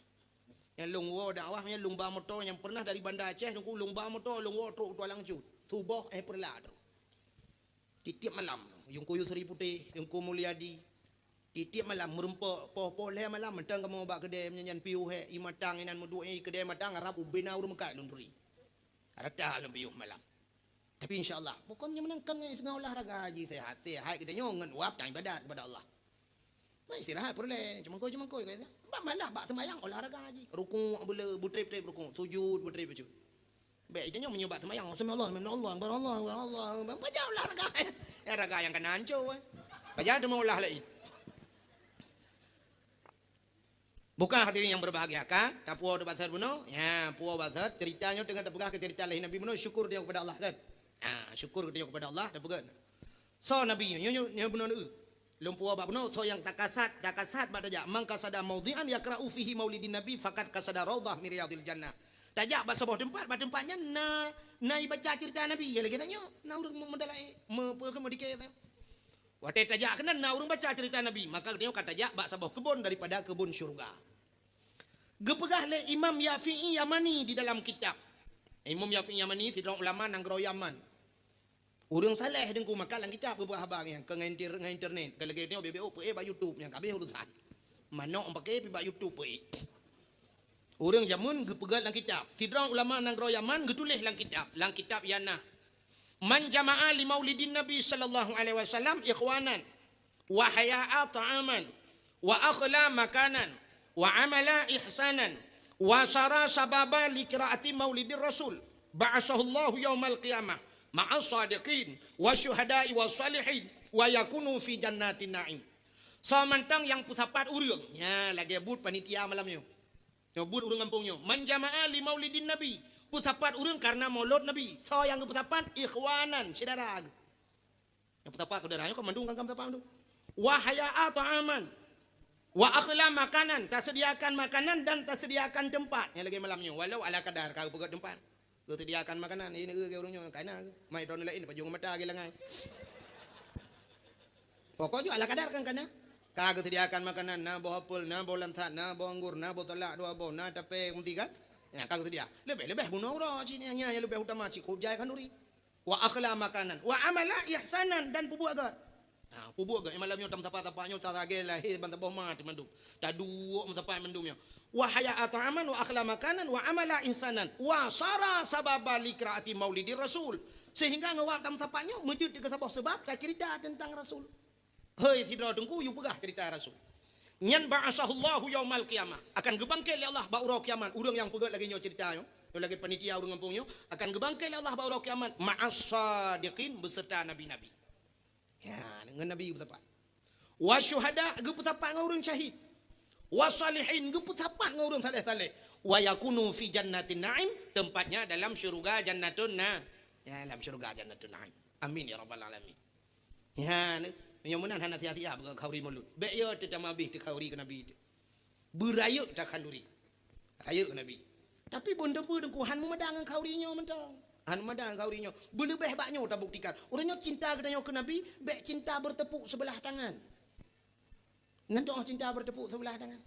Nyang lôn woe dakwah, nyang lôn ba moto nyang pernah dari Banda Aceh, Teungku, lôn ba moto, lôn woe trok u Tualang Cut. Suboh, eh, peureulak trok. Tiep-tiep malam, Teungku Yusri Putéh, Teungku Mulyadi, Tiep-tiep malam meureumpok poh-poh lhèe malam mantong kamoe bak keudè meunyan piôh hèk, ié matang inan meuduek, ié keudè matang, rab ubena ureueng meukat lôn turi. Rata lôn piôh malam. Tapi insya Allah, pokoknya meunang kan ngon iseulah olahraga jih sehat-sehat geutanyoe ngon wab dan ibadat kepada Allah. Mai istirahat peureulèe, cumangkôi-cumangkôi ka. Bak malah bak seumayang olahraga jih. Rukuk beule beutrép-trép rukuk, sujud beutrép-trép. Bèk geutanyoe meunyoe bak seumayang, "Sami Allah, sami Allah, Akbar Allah, Akbar Allah." Pajan olahraga. Olahraga nyang kana hancô, eh. Pajan teuma olah laén. Bukan hadirin yang berbahagia, ka? Tapuwoe bak sat bunoe? Ya, puwoe bak sat. Cerita nyoe teungoh tapeugah keu cerita lahé Nabi bunoe, syukur tanyoe kepada Allah, kan? Ha, syukur tanyoe kepada Allah, tapeugah. Soe Nabi nyoe, nyoe, nyoe bunoe neu. Lôn puwoe bak bunoe, soe nyang takasad, takasad bak tajak. "Man qasada maudhi'an yaqra'u fihi maulidin Nabi, faqad qasada raudhah min riyadhil jannah." Tajak bak saboh teumpat, bak teumpat nyan na, na ibaca cerita Nabi. Ya lagèe tanyoe, na ureueng meudalai, me-, pe-, meudikè. Watèe tajak keunan na ureueng baca cerita Nabi, maka geutanyoe ka tajak bak saboh keubon daripada keubon syeuruga. Geupeugah lé Imam Yafi'i Yamani di dalam kitab. Imam Yafi'i Yamani sidroe ulama nanggroe Yaman. Ureueng saleh teungku, maka lam kitab geupeugah haba nyan, kon ngon inter-, ngon internet. Kon lagèe nyoe bèk-bèk peuék bak YouTube nyang ka habéh urusan. Manok pakè pih bak YouTube peuék. Ureueng jameun geupeugah lam kitab. Sidroe ulama nanggroe Yaman geutuléh lam kitab, lam kitab Yana. "Man jama'a li maulidin Nabi sallallahu alaihi wasallam ikhwanan, wa haya'a ta'aman, wa akhla makanan, wa amala ihsanan, wa sara sababa li qiraati maulidir Rasul, ba'asahullahu yaumal qiyamah ma'as sadiqin, wa syuhada'i wa salihin, wa yakunu fi jannatin na'im." Soe mantong nyang peusapat ureueng, nya lagèe buet panitia malam nyoe. Nyoe buet ureueng gampông nyoe. "Man jama'a li maulidin Nabi." Peusapat ureueng karena maulud Nabi. Soe nyang geupeusapat? Ikhwanan, syedara. Nyang peusapat syedara, nyoe kan mandum kan peusapat mandum. "Wa haya'a ta'aman. Wa akhla makanan." Tasediakan makanan dan tasediakan teumpat. Nyang lagèe malam nyoe, walau ala kadar ka geupeugöt teumpat. Geusediakan makanan, ini ureueng nyoe, kana. Mai droeneuh laén, pajoh mata lagèe langai. Pokok nyoe ala kadar kan kana. Ka geusediakan makanan, na boh apel, na boh lansat, na boh anggur, na boh salak dua boh, na tapè meuti kan. Nyan ka geusedia. Leubeh-leubeh bunoe uroe cit nyan, nyan leubeh utama cit kujai khanduri. Wa akhla makanan, wa amala ihsanan, dan peubuet gèt. Ha, peubuet gèt. Malam nyoe tam sapa-sapa nyoe, ta lagèe lahé ban saboh ma teumandum. Taduek meusapat mandum nyoe. Wa haya'a ta'aman wa akhla makanan wa amala ihsanan wa sara sababa li qiraati maulidir rasul. Sehingga ngon wab tam sapat nyoe meujeuet keu saboh seubab tacerita teuntang Rasul. Hei sidroe teungku, yue peugah cerita Rasul. Nyan ba'asahullahu yaumal qiyamah. Akan geubangkét lé Allah bak uroe kiamat. Ureueng nyang peugöt lagèe nyoe cerita nyoe, nyoe lagèe panitia ureueng gampông nyoe, akan geubangkét lé Allah bak uroe kiamat ma'as sadiqin, beuseurta nabi-nabi. Ya, ngon nabi geupeusapat. Wa syuhada, geupeusapat ngon ureueng syahid. Wa salihin, geupeusapat ngon ureueng saleh-saleh. Wa yakunu fi jannatin na'im, tempatnya dalam syurga Jannatun Na-, ya, dalam syurga Jannatun Na'im. Amin ya rabbal alamin. Ya, ni, meunyoe meunan hana siah-siah beukhauri mulod. Bèk yo teutamah bih teukhauri keu Nabi teuh. Beurayeuk takhanduri. Rayeuk Nabi. Tapi bun teupeu teungku han meumada ngon khauri nyoe mantong. Han meumada ngon khauri nyoe. Beuleubeh bak nyoe tabuktikan. Ureueng nyoe cinta geutanyoe keu Nabi, bèk cinta bertepuk sebelah tangan. Nyan doh cinta bertepuk sebelah tangan.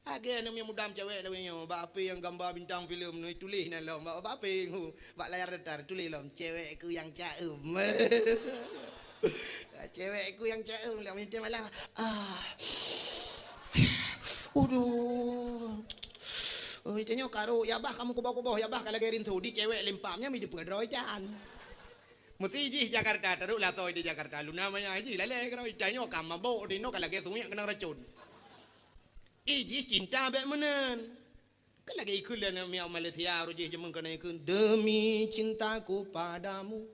Lagèe aneuk muda cewek lawét nyoe, bak H P nyang gamba bintang filem nyoe tuléh nan lom, bak, bak H P, bak layar datar tuléh lom, "Cewekku yang caem." Cewekku yang caem, lewat minta malam. Ah. Uduh. Oh, itu nyoe karo, ya bah kamu kuboh-kuboh, ya bah ka lagèe rinso, di cewek lempam nyan mi dipeudroe jan. Meusti jih Jakarta, taruhlah soe di Jakarta, luna maya jih lalè karo, ita nyoe ka mabok, di nyoe ka lagèe sungiek keunong racun. Ih, jih cinta bèk meunan. Kan lagèe ikheun lé aneuk miet Malaysia, roh jih jameun keunan ikheun, "Demi cintaku padamu,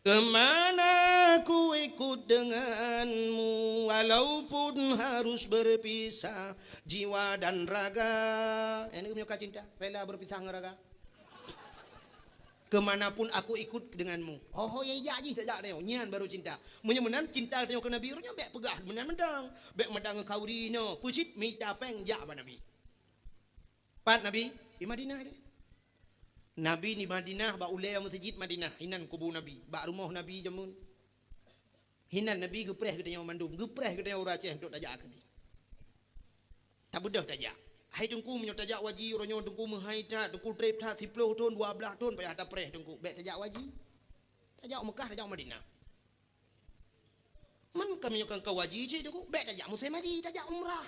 kemana ku ikut denganmu, walaupun harus berpisah jiwa dan raga." Eh, nyoe ka cinta, rela berpisah ngon raga. "Kemanapun aku ikut denganmu." Oh, ya, jak jih, jak nyoe. Nyan baru cinta. Meunyoe meunan cinta tanyoe keu Nabi, ureueng nyoe bèk peugah meunan mantong. Bèk mada ngon khauri nyoe. Peue cit mita pèng jak bak Nabi. Pat Nabi? Di Madinah deh. Nabi di Madinah, bak ulèe meuseujid Madinah, hinan kubu Nabi. Bak rumoh Nabi jameun. Hinan Nabi geupreh geutanyoe mandum, geupreh geutanyoe ureueng Aceh untuk tajak keudeh. Tabeudôh tajak. Hai teungku, meunyoe tajak waji, uroe nyoe teungku meuhai that, teungku trép that, siploh thon, dua blaih thon, payah tapreh teungku. Bèk tajak waji. Tajak Meukah, tajak Madinah. Man kami nyoe kan ka haji cit Teungku, bèk tajak musém haji, tajak umrah.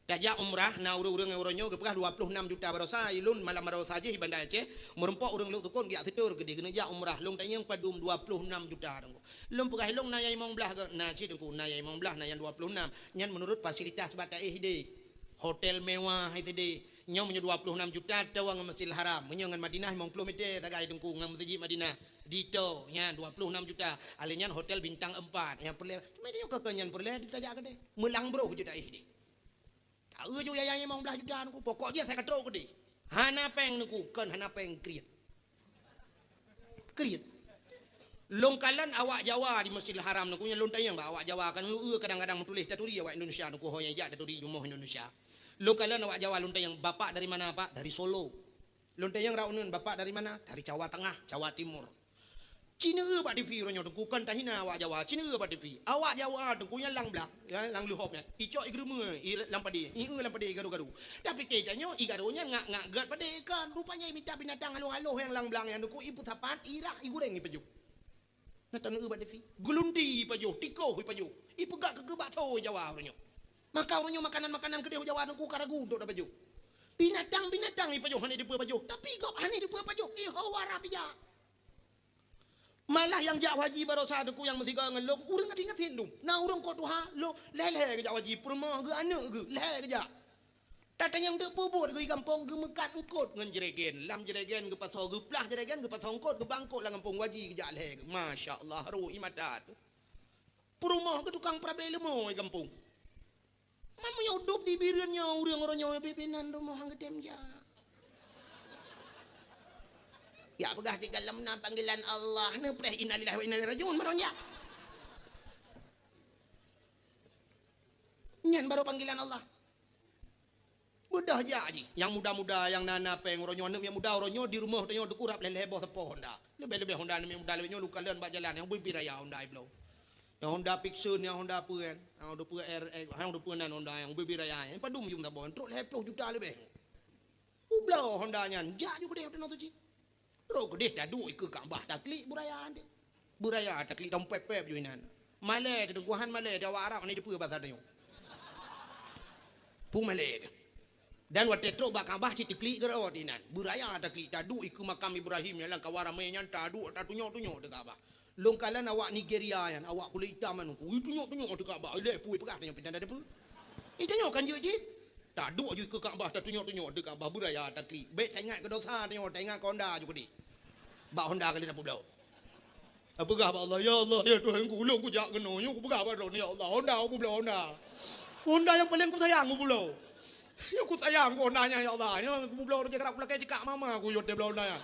Tajak umrah, na ureueng-ureueng nyang uroe nyoe geupeugah dua ploh nam juta baroesa, ilôn malam baroesa jih i Banda Aceh, meureumpok ureueng Lhoksukon geujak Situr keudéh keuneuk jak umrah, lôn tanyong padum dua ploh nam juta Teungku. Lôn peugah ilôn na nyang limong blaih geuh, na cit Teungku, na nyang limong blaih, na nyang dua ploh nam. Nyan meunurot fasilitas bak taéh idéh. Hotel mewah sidéh. Nyoe meunyoe dua ploh nam juta tawa ngon Masjidil Haram. Meunyoe ngon Madinah limong ploh mètè sagai Teungku ngon Meuseujid Madinah. Ditoe nyan dua ploh nam juta. Alèh nyan hotel bintang empat nyang peureulèe. Cuma nyoe keu nyan peureulèe tajak keudéh. Meulang broh jeuet taéh idéh. Taeu ju yaya limong blaih juta Teungku. Pokok jih asai ka trok keudéh. Hana péng Teungku, kon hana péng kriet. Kriet. Lôn kalon awak Jawa di Masjidil Haram Teungku, nyan lôn tanyong bak awak Jawa, kan lôn eu kadang-kadang meutuléh taturi awak Indonesia Teungku, ho nyang jak taturi rumoh Indonesia. Lôn kalon awak Jawa, lôn tanyong, "Bapak dari mana, Pak?" "Dari Solo." Lôn tanyong raunun, "Bapak dari mana?" "Dari Jawa Tengah, Jawa Timur." Ci neueu bak T V uroe nyoe Teungku, kon tahina awak Jawa, ci neueu bak T V. Awak Jawa Teungku nyan lam blang. Ya, lam leuhop nyan. Icok igeurumeue, i lam padé, ieu lam padé igaru-garu. Tapi keu tanyoe igaru nyan ngak-ngak gèt padé kan. Rupanya imita binatang haloh-haloh nyang lam blang nyan Teungku, ipeusapat, irah, igureng, ipajoh. Na taneueu bak T V. Geulunti ipajoh, tikôh ipajoh. Ipeugah keu bakso Jawa uroe nyoe. Maka uroe nyoe makanan-makanan keudéh Jawa Teungku ka ragu untuk tapajoh. Binatang-binatang ipajoh hana dipeue pajoh, tapi gob hana dipeue pajoh, iho wara pija. Malah nyang jak haji baroesa Teungku nyang meusigoe ngon lôn, ureueng gasien-gasien dum. Na ureueng kot tuha, lôn lhèe-lhèe geujak haji, peurumoh geuh, aneuk geuh, lhèe geujak. Tatanyong deuk peubuet geuh i gampông, geumeukat eungkôt ngon jregen. Lam jregen geupasoe, geuplah jregen, geupasoe eungkôt, geuba eungkôt lam gampông, haji geujak lhèe geuh. Masya Allah, rhot ie mata teuh. Peurumoh geuh tukang peurabé leumo i gampông. Man meunyoe udôb di Bireuen nyoe, ureueng uroe nyoe bit-bit nan rumoh han geutem jak. Jak peugah cit galom na panggilan Allah, neupreh innalillahi wa inna ilaihi raji'un, barô jak. Nyan barô panggilan Allah. Beudôh jak jih. Nyang muda-muda, nyang na-na péng uroe nyoe, aneuk nyang muda uroe nyoe di rumoh tanyoe Teungku rab lhèe-lhèe boh sapo Honda. Leubeh-leubeh Honda aneuk nyang muda lagèe nyoe lôn kalon bak jalan, nyang ubé-ubé raya Honda i bloe. Nyang Honda Fixon, nyang Honda peue kan? Nyang Honda peue R X, nyang Honda peue nan Honda nyang ubé-ubé raya nyan. Padum yum saboh, trok lhèe ploh juta leubeh. Ubloe Honda nyan, jak ju keudéh u Tanoh Suci. Trok keudéh taduek ikeue Ka'bah taklik beuraya nyan. Beuraya taklik dong pép-pép ju inan. Malèe teuh Teungku, han malèe teuh awak Arab hana dipeue basa tanyoe. Peue malèe teuh. Dan watèe trok bak Ka'bah cit teuklik keudroe inan. Beuraya taklik taduek ikeue makam Ibrahim nyang lam kawan ramé nyan taduek tatunyok-tunyok teuh Ka'bah. Lôn kalon awak Nigeria nyan, awak kulét itam nyan, ui tunyok-tunyok teuh Ka'bah. Ilèe peue peugah tanyoe pih hana dipeue. Ih, tanyoe kan jeuet cit. Taduek ju ikeue Ka'bah, tatunyok-tunyok teuh Ka'bah, beuraya taklik. Bèk taingat keu dosa tanyoe, taingat keu Honda ju keudéh. Bak Honda ka lheueh tapeubloe. Tapeugah bak Allah, "Ya Allah, ya Tuhanku, ulôn kujak keunoe, nyoe kupeugah bak Droeneuh, ya Allah, Honda kupeubloe Honda. Honda nyang paleng kusayang kupeubloe. Nyoe kusayang keu Honda nyan, ya Allah. Nyoe kupeubloe rot jih karab kulakèe jikak mama kuyôt teuh bloe Honda nyan.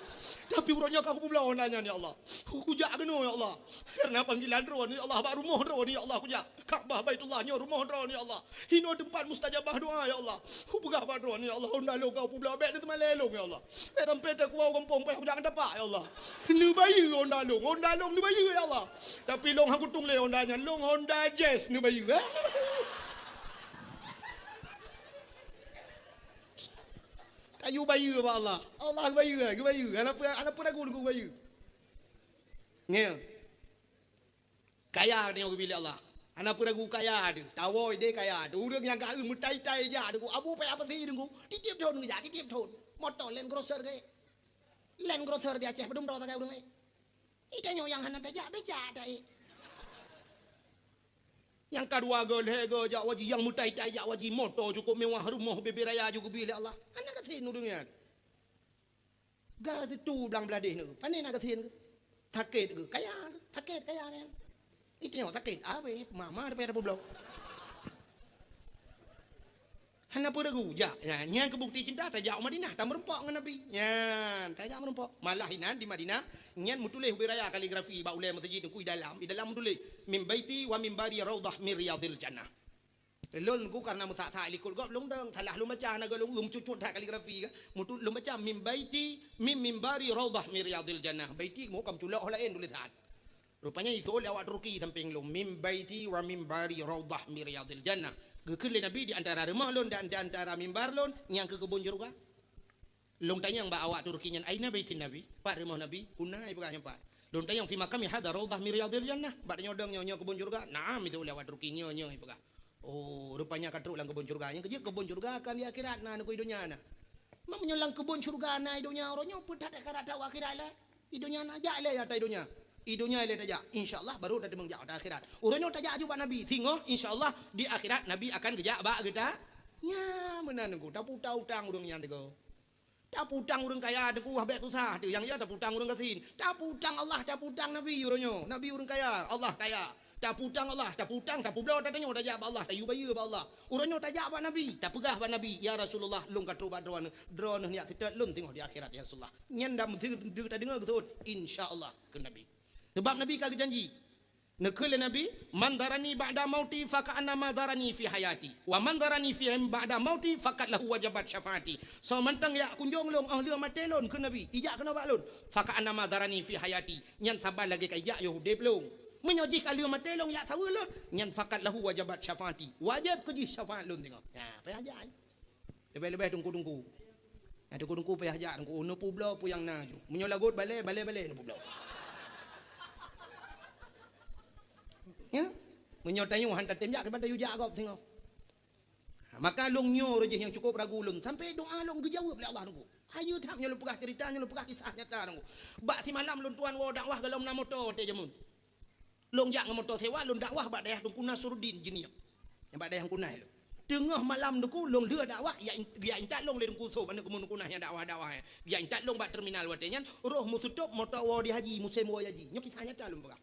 Tapi uroe nyoe ka kupeubloe Honda nyan, ya Allah. Kujak keunoe, ya Allah. Kareuna panggilan Droeneuh, ya Allah, bak rumoh Droeneuh, ya Allah, kujak. Ka'bah Baitullah nyoe rumoh Droeneuh, ya Allah. Inoe teumpat mustajabah doa, ya Allah. Kupeugah bak Droeneuh, ya Allah, Honda lôn ka kupeubloe, bèk neuseumalèe lôn, ya Allah. Bèk sampai teukuwoe gampông payah kujak ngon tapak, ya Allah. Neubayeue Honda lôn, Honda lôn neubayeue, ya Allah. Tapi lôn han kutueng lé Honda nyan, lôn Honda Jazz neubayeue, eh. Ka geubayeue bak Allah. Allah geubayeue, geubayeue. Hana peu-, hana peue ragu geubayeue. Ngieng. Kaya tanyoe geubri lé Allah. Hana peue ragu kaya teuh. Tawoe idéh kaya teuh. Ureueng nyang ka meutai-tai jak teuh, abu payah pasi teuh. Tiep-tiep thon geujak, tiep-tiep thon. Moto Land Cruiser geuék. Land Cruiser di Aceh padum droe sagai ureueng ék. Ih, tanyoe nyang hana tajak, bèk jak taék. Nyang ka dua go, lhèe go jak haji, nyang meutai-tai jak haji, moto cukôp mewah, rumoh bèe-bèe raya ju geubri lé Allah. Hana gasien ureueng nyan. Ga situ blang bladeh nyoe, pane na gasien geuh? Sakét geuh, kaya geuh, sakét kaya nyan. Ih, tanyoe sakét, abéh, mama daripada peubloe. Hana peue ragu, jak. Nyan, nyan keu bukti cinta, tajak u Madinah, tameurumpok ngon Nabi. Nyan, tajak meurumpok. Malah inan di Madinah, nyan meutuléh ubé raya kaligrafi bak ulèe meuseujid Teungku i dalam, i dalam meutuléh, "Min baiti wa mimbari raudhah min riyadhil jannah." Lôn Teungku kareuna meusak-sak likot gob lôn dong, salah lôn baca, hana gob lôn eu, meucut-cut that kaligrafi ka. Meutu-, lôn baca, "Min baiti, min mimbari raudhah min riyadhil jannah." Baiti, meuhukam culok ho laén tulésan. Rupanya ituléh lé awak Turki sampéng lôn, "Min baiti wa mimbari raudhah min riyadhil jannah." Geukheun lé Nabi di antara rumoh lôn dan di antara mimbar lôn nyang keu keubon syeuruga. Lôn tanyong bak awak Turki nyan, "Aina baitin Nabi?" Pat rumoh Nabi? "Huna," ipeugah nyan pat. Lôn tanyong, "Fi maqami hadza raudhah min riyadhil jannah." Bak tanyoe dong nyoe, nyoe keubon syeuruga? "Na'am," itu uleh awak Turki, "nyoe, nyoe," ipeugah. Oh, rupanya ka trok lam keubon syeuruga. Nyang keujeuet keubon syeuruga kan di akhirat na, nyoe i donya na. Meunyoe lam keubon syeuruga na i donya, uroe nyoe peue that ka rata u akhirat lé? I donya na, jak lé ata i donya. I donya lé tajak. Insya Allah baru tateumeung jak ata akhirat. Uroe nyoe tajak aju bak Nabi. Singoh, insya Allah, di akhirat Nabi akan geujak bak geutanyoe. Meunan Teungku, taputa utang ureuëng nyan Teungku. Tapeutang ureuëng kaya Teungku, wah bék susah teuh. Nyang ya tapeutang ureuëng gasien. Tapeutang Allah, tapeutang Nabi uroe nyoe. Nabi ureuëng kaya, Allah kaya. Tapeutang Allah, tapeutang, tapeubloe, tatanyoe tajak bak Allah, tayue bayeue bak Allah. Uroe nyoe tajak bak Nabi, tapeugah bak Nabi, "Ya Rasulullah, lôn ka trok bak Droeneuh. Droeneuh neujak seutôt lôn singoh di akhirat, ya Rasulullah." Nyan dah meuteudeuh tadeungoe geuseuôt, "Insya Allah," kheun Nabi. Sabab Nabi ka geujanji. Neukheun lé Nabi, "Man zarani ba'da mauti faka'annama zarani fi hayati. Wa man zarani fi ba'da mauti faqad lahu wajabat syafaati." Soe mantong jak kunjong lôn óh lheueh maté lôn, kheun Nabi, ijak keunoe bak lôn, "Faka'annama zarani fi hayati." Nyan saban lagée ka ijak yoh udeb lôn. Meunyoe jih ka lheueh maté lôn jak saweue lôn, nyan "Faqad lahu wajabat syafaati." Wajéb keu jih syafaat lôn singoh. Nah, payah jak. Leubeh-leubeh teungku-teungku. Nyang teungku-teungku payah jak teungku, neupeubloe peue nyang na ju. Meunyoe lagot balée, balée-balée neupeubloe. Ya? Meunyoe tanyoe han tatém jak, kiban tayue jak gob singoh. Maka lôn nyoe roh jih nyang cukup ragu lôn, sampai doa lôn geujaweueb lé Allah teungku. Hayeue that nyoe lôn peugah ceurita, nyoe lôn peugah kisah nyata teungku. Bak simalam lôn tuan woe dakwah golom na moto watée jameun. Lôn jak ngon moto sewa, lôn dakwah bak dayah Teungku Nasruddin Jeunieb. Nyang bak dayah Kunaih lôn. Teungoh malam teungku, lôn lheueh dakwah, jak in-, jak intat lôn lé Teungku Sob, aneuk keumuen Kunaih nyang dakwah-dakwah nyan. Jak intat lôn bak terminal watée nyan, roh meuseutôt moto woe di haji, musém woe haji. Nyoe kisah nyata lôn peugah.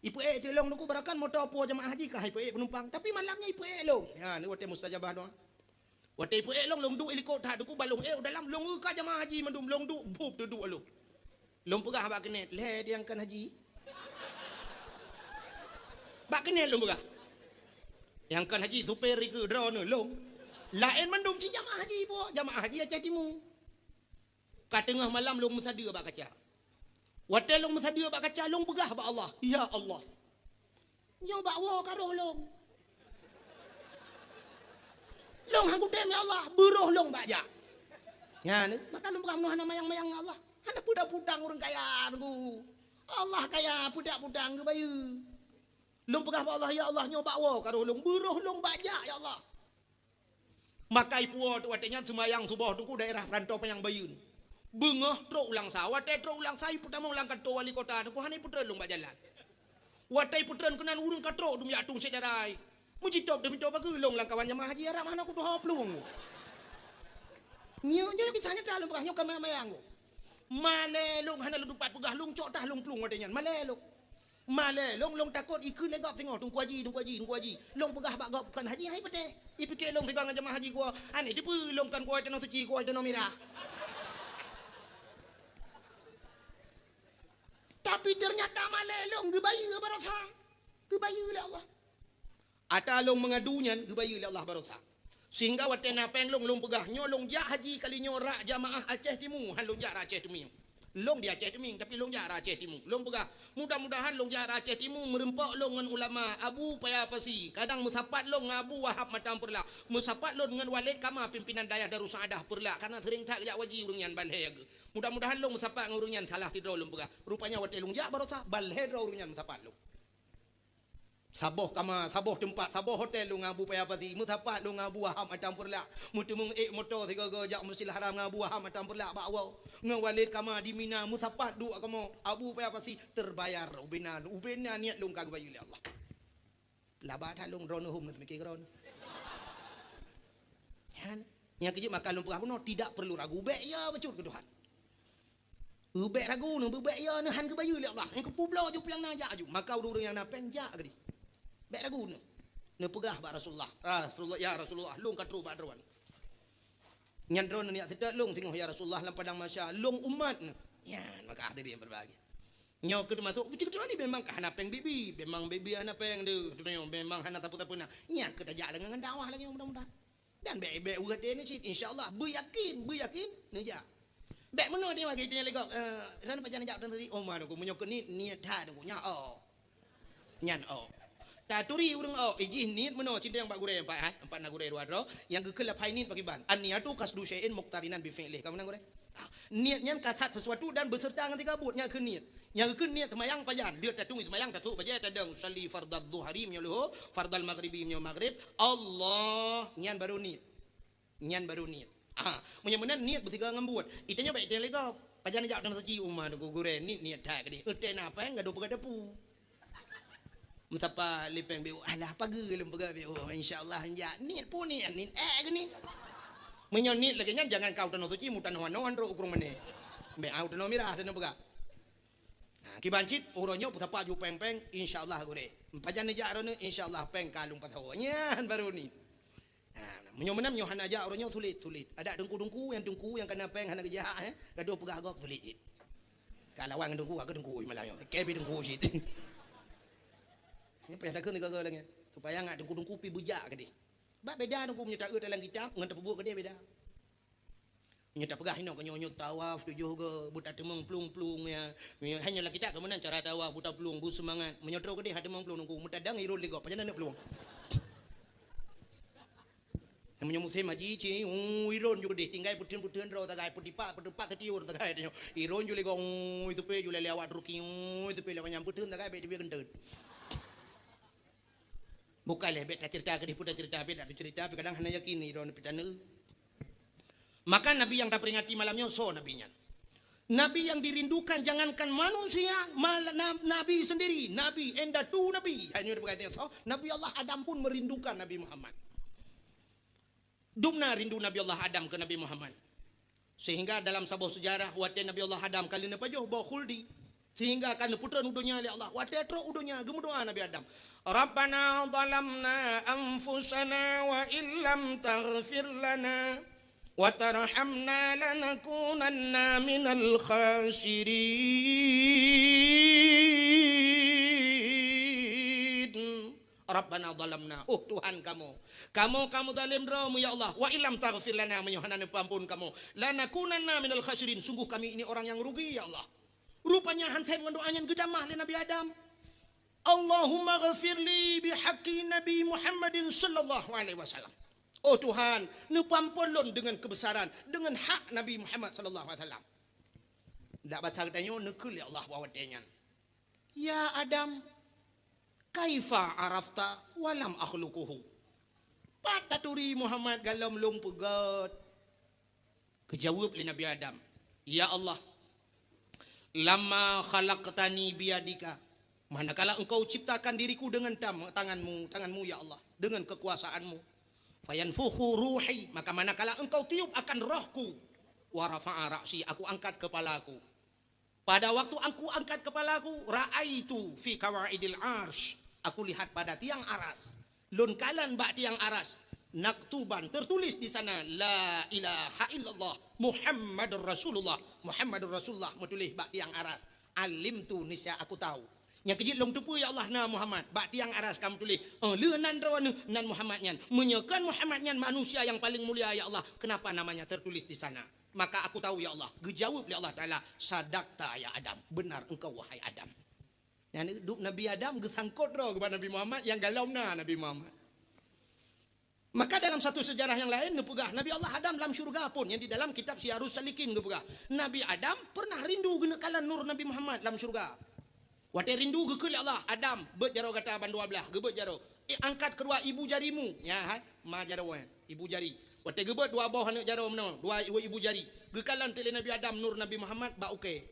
Ipeuék teuh lôn teungku, barangkahan moto po jamaah haji ka ipeuék peunumpang, tapi malam nyan ipeuék lôn. Nyan watée mustajabah doa. Watée ipeuék lôn, lôn duek ilikot that teungku, ban lôn ék u dalam, lôn eu ka jamaah haji mandum, lôn duek, bup teuduek lôn. Lôn peugah bak keuneuk, "Lhée nyang kon haji." Bak keuneuk lôn peugah. "Nyang kon haji supir dikeue droeneuh lôn." Laén mandum cit jamaah haji po, jamaah haji Aceh Timu. Ka teungoh malam lôn meusadeue bak kaca. Watée lôn meusadeue bak kaca, lôn peugah bak Allah, "Ya Allah, nyoe bak woe ka roh lôn. Lôn han kutem, ya Allah, beuroh lôn bak jak." Nyan, maka lôn peugah, "Meunyoe hana mayang-mayang, ya Allah, hana peudang-peudang ureuëng kaya teungku. Allah kaya, peudang-peudang geubayeue." Lôn peugah bak Allah, "Ya Allah, nyoe bak woe ka roh lôn, beuroh lôn bak jak, ya Allah." Maka ipuwoe teuk watée nyan seumayang suboh teungku daerah Peurantô Panyang Bayeuen. Beungoh trok u Langsa, watée trok u Langsa ipeutamong lam kantô wali kota teungku, hana ipeutreun lôn bak jalan. Watée ipeutreun keunan ureuëng ka trok dum jak tueng syedara. Meujitôb deuh mito bageue lôn lam kawan jamaah haji Arab hana kutuho plueng. Nyoe, nyoe kisah nyata lôn peugah, nyoe ka mayang-mayang. Malée lôn hana lôn tupat peugah, lôn cok tah lôn plueng watée nyan. Malée lôn. Malée lôn, lôn takot ikheun lé gob singoh, "Teungku Haji, Teungku Haji, Teungku Haji." Lôn peugah bak gob, "Kon haji hai patéh." Ipike lôn sigoe ngon jamaah haji kuwoe, "Aneh, dipeue lôn kon kuwoe tanoh suci, kuwoe tanoh mirah." Tapi ternyata malée lôn geubayeue barosa. Geubayeue lé Allah. Ata lôn meungadu nyan geubayeue lé Allah barosa. Sehingga watée na péng lôn, lôn peugah, "Nyoe lôn jak haji kali nyoe rak jamaah Aceh Timu, han lôn jak rak Aceh Teumieng." Lôn di Aceh Teumieng, tapi lôn jak rak Aceh Timu. Lôn peugah, "Mudah-mudahan lôn jak rak Aceh Timu, meureumpok lôn ngon ulama Abu Paya Pasi. Kadang meusapat lôn ngon Abu Wahab Matang Peureulak. Meusapat lôn ngon Waled Kama, pimpinan dayah Darussaaddah Peureulak. Karena seuring that jak haji ureuëng nyan ban lhée." Mudah-mudahan lôn meusapat ngon ureuëng nyan, salah sidroe lôn peugah. Rupanya watée lôn jak barosa, ban lhée droe ureuëng nyan meusapat lôn. Saboh kama, saboh teumpat, saboh hotel lôn ngon Abu Paya Pasi, meusapat lôn ngon Abu Wahab Matang Peureulak, meuteumeung ék moto sigoe-goe jak Masjidil Haram ngon Abu Wahab Matang Peureulak bak woe, ngon Waled Kama di Mina, meusapat duek kamoe, Abu Paya Pasi, terbayar ubena, ubena niet lôn ka geubayeue lé Allah. Laba that lôn droeneuh hom neuseumiké keudroe. Nyan, nyang keujeuet maka lôn peugah bunoe, tidak perlu ragu, bék ya bacut keu Tuhan. Bék ragu neuh, beubék ya neuh, han geubayeue lé Allah. Nyang keupeubloe ju piang na jak aju. Maka ureuëng-ureuëng nyang na péng jak keudeh. Bék ragu neuh. Neupeugah bak Rasulullah, "Rasulullah, ya Rasulullah, lôn ka trok bak droeneuh. Nyan droeneuh neujak seutôt lôn singoh ya Rasulullah lam padang mahsyar. Lôn umat neuh." Nyan maka hadirin yang berbahagia. Nyoe keuh teumasok, kecuali memang ka hana péng bibi, memang bibi hana péng deuh, memang hana sapeue-sapeue na. Nyan keuh tajak lagée ngon dakwah lagée nyoe mudah-mudahan. Dan bék, bék weueh até neuh cit, insya Allah, beuyakin, beuyakin, neujak. Bék meunoe dia bagi dia lego, eh, dan pajan jak dan tadi, oh, mana aku meunyoe keu ni, niet that aku, nyan, oh. Nyan, oh. Taturi ureuëng awak, ijih niet meunoe, cindeng bak gurée empat, ha? Empat na gurée dua droe, nyang geukheun lapai niet pakriban. An-niyatu qasdu syai'in muqtarinan bi fi'lih. Kamu na gurée? Ha, niet nyan kasat sesuatu dan beserta ngon siga buet, nyan kheun niet. Nyang geukheun niet seumayang pajan, lheueh tatueng seumayang, tasôk bajée tadong, usalli fardadz dhuhri meunyoe leuhô, fardal maghribi meunyoe maghrib, Allah, nyan baru niet. Nyan baru niet. Ah, meunyoe meunan niet beutiga ngon buet. Itanyoe bèk itanyoe lé gob. Pajan jak u tanoh suci uma teungku gurée, niet, niet that keudéh. Eutée na péng gadoh peugah dapu. Meusapa lé péng B O, alah pageue lôn peugah B O, insya Allah jak. Niet peue niet, niet ék keu niet. Meunyoe niet lagée nyan jangan ka u tanoh suci, mu tanoh anoe trok u Krueng Mané. Bèk, ah, u tanoh mirah tanoh peugah. Ha, kiban cit uroe nyoe peusapa ju péng-péng, insya Allah gurée. Pajan neujak droeneuh, insya Allah péng ka lôn pasoe. Nyan baru niet. Ha, meunyoe meunan nyoe hana jak uroe nyoe sulet, sulet. Adak teungku-teungku nyang teungku nyang kana péng hana geujak, eh, gadoh peugah gob sulet cit. Ka lawan ngon teungku, ka teungku malam nyoe. Keu pih teungku cit. Nyoe payah takheun sigoe-goe lagée nyan. Supaya ngat teungku-teungku pih beujak keudéh. Bak beda teungku meunyoe taeu dalam kitab ngon tapeubuet keudéh beda. Meunyoe tapeugah inoe keu nyoe, nyoe tawaf tujoh goe, buta teumeung plueng-plueng ya. Meunyoe hana lam kitab keu meunan cara tawaf buta plueng, bu seumangat. Meunyoe trok keudéh hana teumeung plueng teungku, meutadang iron lé gob, pajan na plueng. Meunyoe musém haji, ci, uu, iron ju keudéh, tinggai peuteun-peuteun droe sagai, peudipat, peudipat teutiur sagai tanyoe. Iron ju lé gob, uu, iteupe ju lé awak Turki, uu, iteupe lé manyang peuteun sagai, bèk teubiet keunteut. Bukan lé, bèk taceurita keudéh, peue taceurita, bèk taceurita, tapi kadang hana yakin iron pih taneuk. Maka Nabi nyang taperingati malam nyoe soe Nabi nyan? Nabi yang dirindukan jangankan manusia, mal-, na-, Nabi sendiri, Nabi, indatu Nabi. Hanya dipeugah soe? Nabi Allah Adam pun merindukan Nabi Muhammad. Dum na rindu Nabi Allah Adam keu Nabi Muhammad. Sehingga dalam saboh seujarah, watée Nabi Allah Adam ka lheueh neupajoh boh khuldi, sehingga ka neupeutrön u donya lé Allah. Watée trok u donya, geumeudoá Nabi Adam, "Rabbana zalamna anfusana wa illam taghfir lana wa tarhamna lanakunanna minal khasirin." Rabbana zalamna, oh Tuhan kamoe, kamoe ka meuzalim droe mu ya Allah, wa illam taghfir lana, meunyoe hana neupeuamphon kamoe, lanakunanna minal khasirin, sungguh kami ini orang yang rugi ya Allah. Rupanya han sép ngon doa nyan geutamah lé Nabi Adam. Allahumma ghfirli bihaqqi Nabi Muhammadin sallallahu alaihi wasallam. Oh Tuhan, neupeuamphon lôn deungon keubeusaran, deungon hak Nabi Muhammad sallallahu alaihi wasallam. Dak basa geutanyoe neukheun lé Allah bak watée nyan. Ya Adam, kaifa arafta wa lam akhluquhu? Pat taturi Muhammad galom lôn peugét? Geujaweueb lé Nabi Adam, "Ya Allah, lamma khalaqtani biyadika, manakala Engkau ciptakan diriku dengan tam-, tangan-Mu, tangan-Mu ya Allah, dengan kekuasaan-Mu. Fayanfukhu ruhi, maka manakala Engkau tiup akan rohku, wa rafa'a ra'si, aku angkat kepalaku." Pada waktu aku angkat kepalaku, ra'aitu fi kawaidil arsy. Aku lihat pada tiang aras. Lôn kalon bak tiang aras. Naktuban, tertulis di sana, "La ilaha illallah Muhammadur Rasulullah." Muhammadur Rasulullah meutuléh bak tiang aras. Alimtu, niscaya aku tahu. Nyang keujeuet lôn teupeue, ya Allah, na Muhammad. Bak tiang aras ka meutuléh, "Oh, lheueh nan droeneuh, nan Muhammad nyan." Meunyoe kon Muhammad nyan manusia yang paling mulia, ya Allah, kenapa namanya tertulis di sana? Maka aku tahu, ya Allah. Geujaweueb lé Allah Taala, "Sadaqta ya Adam." Benar engkau, wahai Adam. Nyan dum Nabi Adam geusangkot droe keu Nabi Muhammad, nyang galom na Nabi Muhammad. Maka dalam satu sejarah yang lain neupeugah, Nabi Allah Adam lam syurga pun, nyang di dalam kitab Siyarus Salikin geupeugah, Nabi Adam pernah rindu geuneuk kalon nur Nabi Muhammad lam syurga. Watée rindu geukheun lé Allah, "Adam, beuet jaroe gata bandua blaih." Geubeuet jaroe. "Eh, angkat keudua ibu jarimu." Nyan hai, ma jaroe, ibu jari. Watée geubeuet dua boh aneuëk jaroe meunoe, dua ibu, ibu jari. Geukalon teuk lé Nabi Adam nur Nabi Muhammad bak ukée.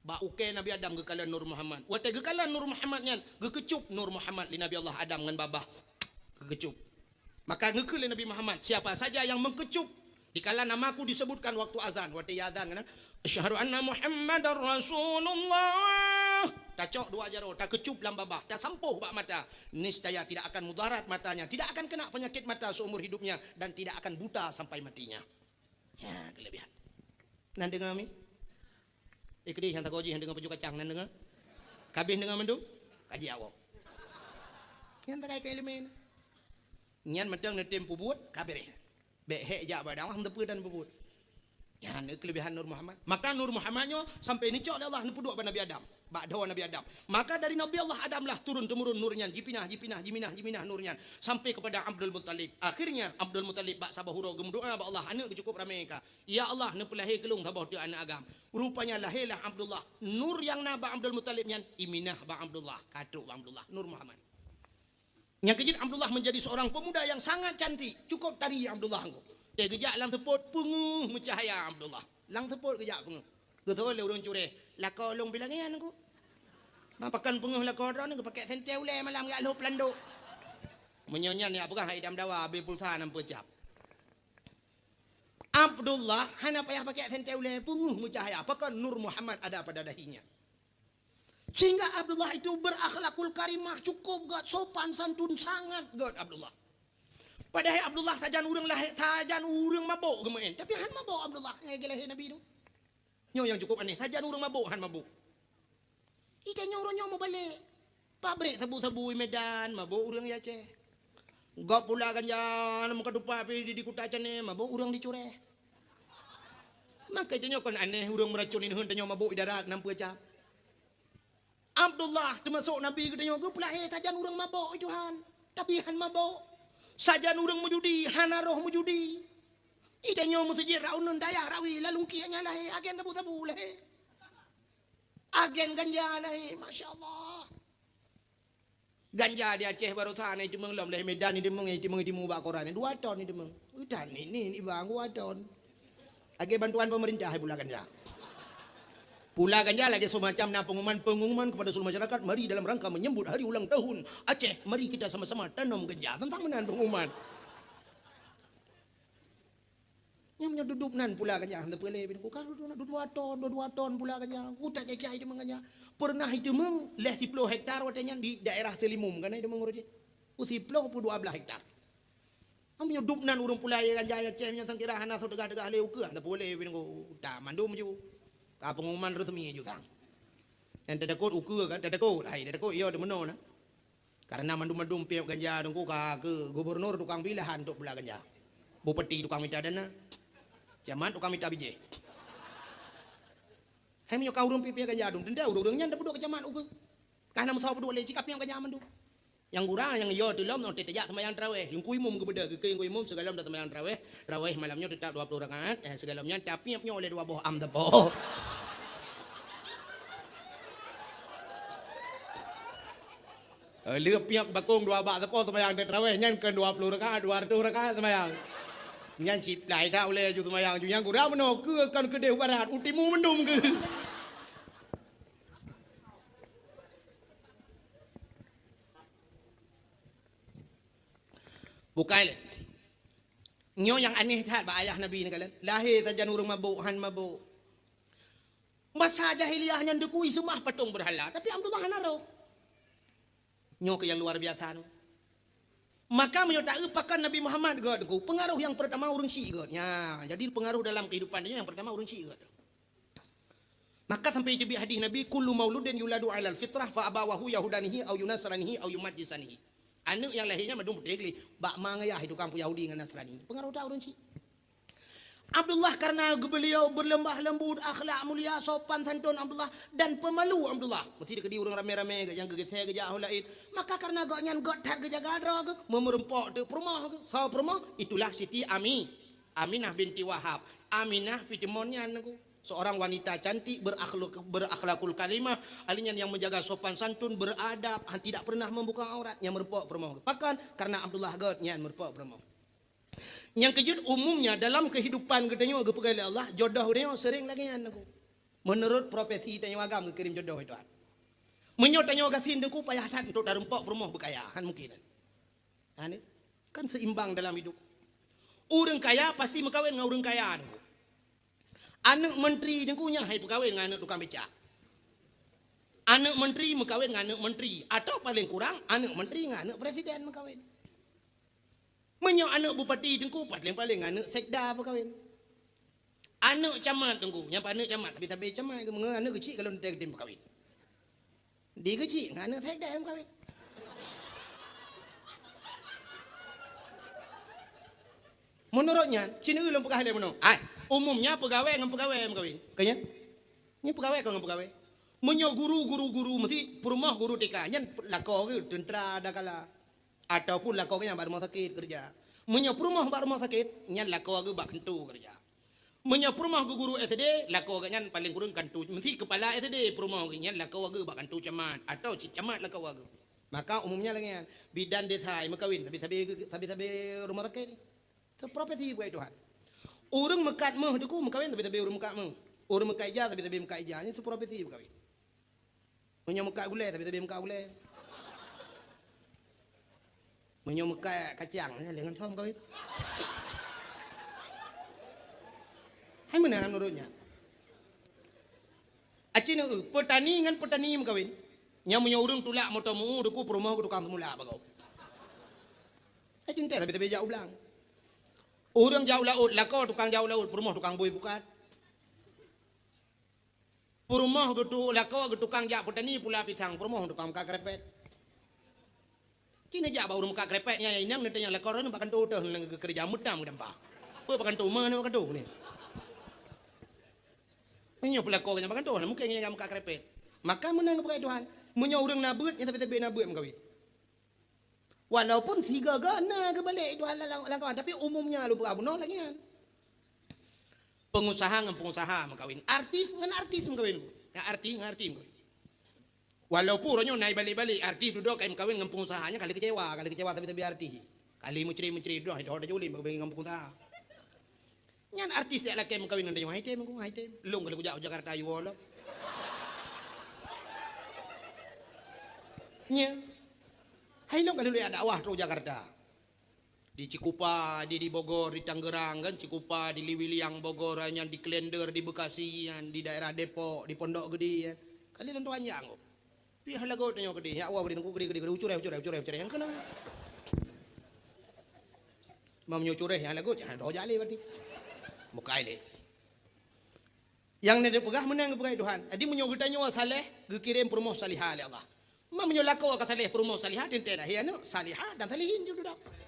Bak ukée Nabi Adam geukalon nur Muhammad. Watée geukalon nur Muhammad nyan, geukeucup nur Muhammad lé Nabi Allah Adam ngon babah. Geukeucup. Maka geukheun lé Nabi Muhammad, siapa saja yang mengkecup, dikala namaku disebutkan waktu azan, watée azan kan, "Asyhadu anna Muhammadar Rasulullah." Tacok dua jaroe, takeucup lam babah, tasampôh bak mata. Niscaya tidak akan mudarat matanya, tidak akan kena penyakit mata seumur hidupnya, dan tidak akan buta sampai matinya. Ya, kelebihan. Nan deungoe mi? Eh, keudéh nyang tagoe jih nyang deungoe paju kacang nan deungoe. Kabéh deungoe mandum? Kaji awak. Nyang takai keu ileumé nyan. Nyan mantong neutem peubuet, ka beureh. Bék hék jak bak dakwah, hana peue dan peubuet. Nyan keulebihan Nur Muhammad. Maka Nur Muhammad nyoe sampai neucok lé Allah neupeuduek bak Nabi Adam, bak dawa Nabi Adam. Maka dari Nabi Allah Adam lah turun temurun nur nyan, jipinah, jipinah, jiminah, jiminah nur nyan sampai kepada Abdul Muttalib. Akhirnya Abdul Muttalib bak saboh uroe geumeudoa bak Allah, aneuk geuh cukup ramé ka. Ya Allah, neupeulahé keu lôn saboh teuk aneuk agam. Rupanya lahé lah Abdullah. Nur nyang na bak Abdul Muttalib nyan iminah bak Abdullah, ka trok bak Abdullah, Nur Muhammad. Nyang keujeuet Abdullah menjadi seorang pemuda yang sangat cantik, cukup tari Abdullah nyoe. Teuh geujak lam seupôt peungeuh meucahya Abdullah. Lam seupôt geujak peungeuh. Geutôh lé ureuëng cureh, "Lakoe lôn bilangéan nyoe." Mah pakon peungeuh lakoe droeneuh geupakék sentée ulée malam jak lhôb landok. Meunyoe nyan nyang peugah hai dam dawa abéh pulsa nam peucab. Abdullah hana payah pakék sentée ulée, peungeuh meucahya, pakon Nur Muhammad ada pada dahinya. Sehingga Abdullah itu berakhlakul karimah, cukup gét, sopan santun sangat gét Abdullah. Padahai Abdullah sajan ureuëng lahé, sajan ureuëng mabôk geumeuén, tapi han mabôk Abdullah ngon lahé Nabi tu. Nyoe nyang cukup aneh, sajan ureuëng mabôk han mabôk. Di tanyoe uroe nyoe mubalek. Pabrék sabu-sabu di Medan, mabôk ureuëng di Aceh. Gob pula ganja, na meukeudeupa pi di, di Kuta Cannée, mabôk ureuëng di Cureh. Maka tanyoe kon aneh ureuëng meuracon ineuheun tanyoe mabôk di darat nam peucab. Abdullah teumasok Nabi geutanyoe geupeulahé sajan ureuëng mabôk, Tuhan. Tapi han mabôk. Sajan ureuëng meujudi, hana roh meujudi. Di tanyoe meuseujid Raunun dayah rawi, lalungkiek nyan lahé, agen sabu-sabu lahé. Agen ganja lahé, masya Allah. Ganja di Aceh baroesa na iteumeung lom, lahé Medan iteumeung, iteumeung, iteumeung bak koran, dua ton iteumeung. Utan ni, ni, ni bang, dua ton. Lagée bantuan pemerintah pula ganja. Pula ganja lagée semacam na pengumuman, pengumuman kepada seluruh masyarakat, mari dalam rangka menyambut hari ulang tahun Aceh, mari kita sama-sama tanam ganja. Teuntang meunan pengumuman. Nyang meunyoe dudoe nan pula ganja, hana peulé bin ku, ka dudoe nan dua ton, dua, dua ton pula ganja. Ku tak cai-cai iteumeung ganja. Pernah iteumeung lhée siploh hektar watée nyan di daerah Seulimum, kan iteumeung uroe jih. Ku siploh peuet dua blaih hektar. Am nyoe dudoe nan ureuëng pula ya ganja ya céh nyoe sangkira hana soe teugah-teugah lé ukeue, hana peulé bin ku, tak mandum ju. Ka pengumuman resmi ju sang. Nyang teutakot ukeue kan, teutakot, hai teutakot, iya deumeunoe na. Karena mandum-mandum piep ganja teungku ka keu gubernur tukang bie lahan untuk pula ganja. Bupati tukang mita dana. Camat tukang mita bijéh. Hai meunyoe ka ureuëng piep-piep ganja dum, teuntée ureuëng nyan tapeuduek keu camat ukeue. Ka na meusaboh peuduek lé cit ka piep ganja mandum. Nyang gura nyang yo teulom nyoe teuh tajak seumayang taraweh. Teungku imum geubeudôh, geukheun teungku imum sigohlom taseumayang taraweh. Taraweh malam nyoe teutap dua ploh rakaat, eh, sigohlom nyan tapiep nyoe lé dua boh am teupô. Eh, lheueh piep bakong dua bak teupô seumayang taraweh nyan keu dua ploh rakaat, dua ratus rakaat seumayang. Nyan siplai that ulée ju seumayang ju nyang gura meunoe keu kon keudeh barat u timu mandum keu. Bukai lé. Nyoe nyang aneh that bak ayah Nabi ni kalian. Lahé sajan ureuëng mabôk, han mabôk. Masa jahiliyah nyan dikui seumah patong beurhala, tapi Abdullah hana roh. Nyoe keuh nyang luar biasa nyoe. Maka meunyoe taeu pakon Nabi Muhammad gét, pengaruh nyang pertama ureuëng syiek gét. Ya, jadi pengaruh dalam kehidupan nyoe nyang pertama ureuëng syiek gét. Maka sampai teubiet hadis Nabi, "Kullu mauludin yuladu 'alal fitrah fa abawahu yahudanihi au yunasranihi au yumajjisanihi." Aneuk nyang lahé nyan mandum putéh gleh, bak ma ngon yah tukang puyahudi ngon Nasrani. Pengaruh that ureuëng syiek. Abdullah karena beliau berlemah lembut, akhlak mulia, sopan santun Abdullah, dan pemalu Abdullah. Mesti dikeudi ureuëng ramé-ramé nyang geugeusé geujak ho laén. Maka karena gobnyan gét that geujaga droe geuh, meureumpok teuk peurumoh geuh. Soe peurumoh? Itulah Siti Ami, Aminah binti Wahab. Aminah pih timon nyan nyoe. Seorang wanita cantik, berakhlak-, berakhlakul karimah, ahli nyan nyang menjaga sopan santun, beradab, han tidak pernah membuka aurat, nyang meureumpok peurumoh. Pakon? Karena Abdullah gét nyan meureumpok peurumoh. Nyang keujeuet, umumnya dalam kehidupan geutanyoe geupeugah lé Allah, jodoh geutanyoe sering lagée nyan nyoe. Menurut profesi tanyoe agam geukirém jodoh itu. Meunyoe tanyoe gasien teungku payah that untuk tareumpok peurumoh beukaya, han mungkin. Ha ni, kan seimbang dalam hidup. Ureuëng kaya pasti meukawen ngon ureuëng kaya teungku. Aneuk menteri teungku nyan hai peukawen ngon aneuk tukang beca. Aneuk menteri meukawen ngon aneuk menteri, atau paling kurang aneuk menteri ngon aneuk presiden meukawen. Meunyoe aneuk bupati teungku paling-paling ngon aneuk sekda meukawen. Aneuk camat teungku, nyang aneuk camat, tapi sabe camat ngon aneuk keuchik kalau teuntée geutem meukawen. Di keuchik ngon aneuk sekda meukawen. Menurut nyan, cina lôn peugah lé meunoe. Ai, Umumnya peugawée ngon peugawée meukawen. Ka nyan? Nyan peugawée kon ngon peugawée. Meunyoe guru, guru, guru, meusti peurumoh guru T K, nyan lakoe geuh teuntra dakala. Ataupun lakoe geuh nyan bak rumoh sakét keureuja. Meunyoe peurumoh bak rumoh sakét, nyan lakoe geuh bak keuntô keureuja. Meunyoe peurumoh geuh guru S D, lakoe geuh nyan paleng kureueng kantô, meusti keupala S D peurumoh geuh nyan lakoe geuh bak kantô camat, atau cit camat lakoe geuh. Maka umumnya lagée nyan, bidan desa meukawen sabe-sabe, sabe-sabe rumoh sakét. Teuprofesi bukai Tuhan. Ureuëng meukat méuh teungku meukawen sabe-sabe ureuëng meukat méuh. Ureuëng meukat ija sabe-sabe meukat ija. Nyan teuprofesi meukawen. Meunyoe meukat gulée sabe-sabe meukat gulée. Meunyoe meukat kacang, nyan lé ngon hom meukawen. Hai meunan ureuëng nyan. Aci neu, peutani ngon peutani meukawen. Nyan meunyoe ureuëng tulak moto meu teungku peurumoh keu tukang seumula bagoe. Hai teuntée sabe-sabe jak u blang. Ureuëng jak u laôt, lakoe tukang jak u laôt, peurumoh tukang bui pukat. Peurumoh geutu-, lakoe geutukang jak peutani pula pisang, peurumoh tukang meukat krepet. Ci neujak bak ureuëng meukat krepet nyan, inong neutanyong lakoe droeneuh bak kantô teuh ngon geukeureuja meutam geudampa. Peue bak kantô, ma nyoe bak kantô ni. Meunyoe peulakoe nyan bak kantô, na mungken nyan meukat krepet. Maka meunan geupeugah Tuhan, meunyoe ureuëng na beuet, nyan sabe-sabe na beuet meukawen. Walaupun sigoe-goe na geubalek Tuhan lam, lam kawan, tapi umumnya lôn peugah bunoe lagée nyan. Pengusaha ngon pengusaha meukawen, artis ngon artis meukawen, ngon artis ngon artis meukawen. Walaupun uroe nyoe na ibalek-balek artis dudoe ka imeukawen ngon pengusaha, nyan ka lheueh keucewa, ka lheueh keucewa sabe-sabe artis. Ka lheueh meucre-meucre dudoe, hai doh tajulem meukawen ngon pengusaha. Nyan artis jak lakée meukawen ngon tanyoe, hai tem ku, hai tem. Lôn ka lheueh kujak u Jakarta jiwoe lom. Nya. Hai lôn ka lheueh jak dakwah trok u Jakarta. Di Cikupa, di, di Bogor, di Tangerang kan, Cikupa, di Liwiliang, Bogor, nyan di Klender, di Bekasi, nyan di daerah Depok, di Pondok Gede, kan. Kali lôn tuan jak ngok. Pih lagot tanyoe keudeh, nyak woe keudeh, teungku keudeh, keudeh, keudeh, ucurée, ucurée, ucurée, ucurée, nyang keunong. Meunyoe ucurée nyang lagot, jangan doh jak lé berarti. Mukai lé. Nyang na dipeugah meunan geupeugah Tuhan. Jadi meunyoe geutanyoe saléh, geukirém peurumoh salihah lé Allah. Ma meunyoe lakoe ka saléh peurumoh salihah, teuntée lahé aneuëk salihah dan salihin ju dudoe.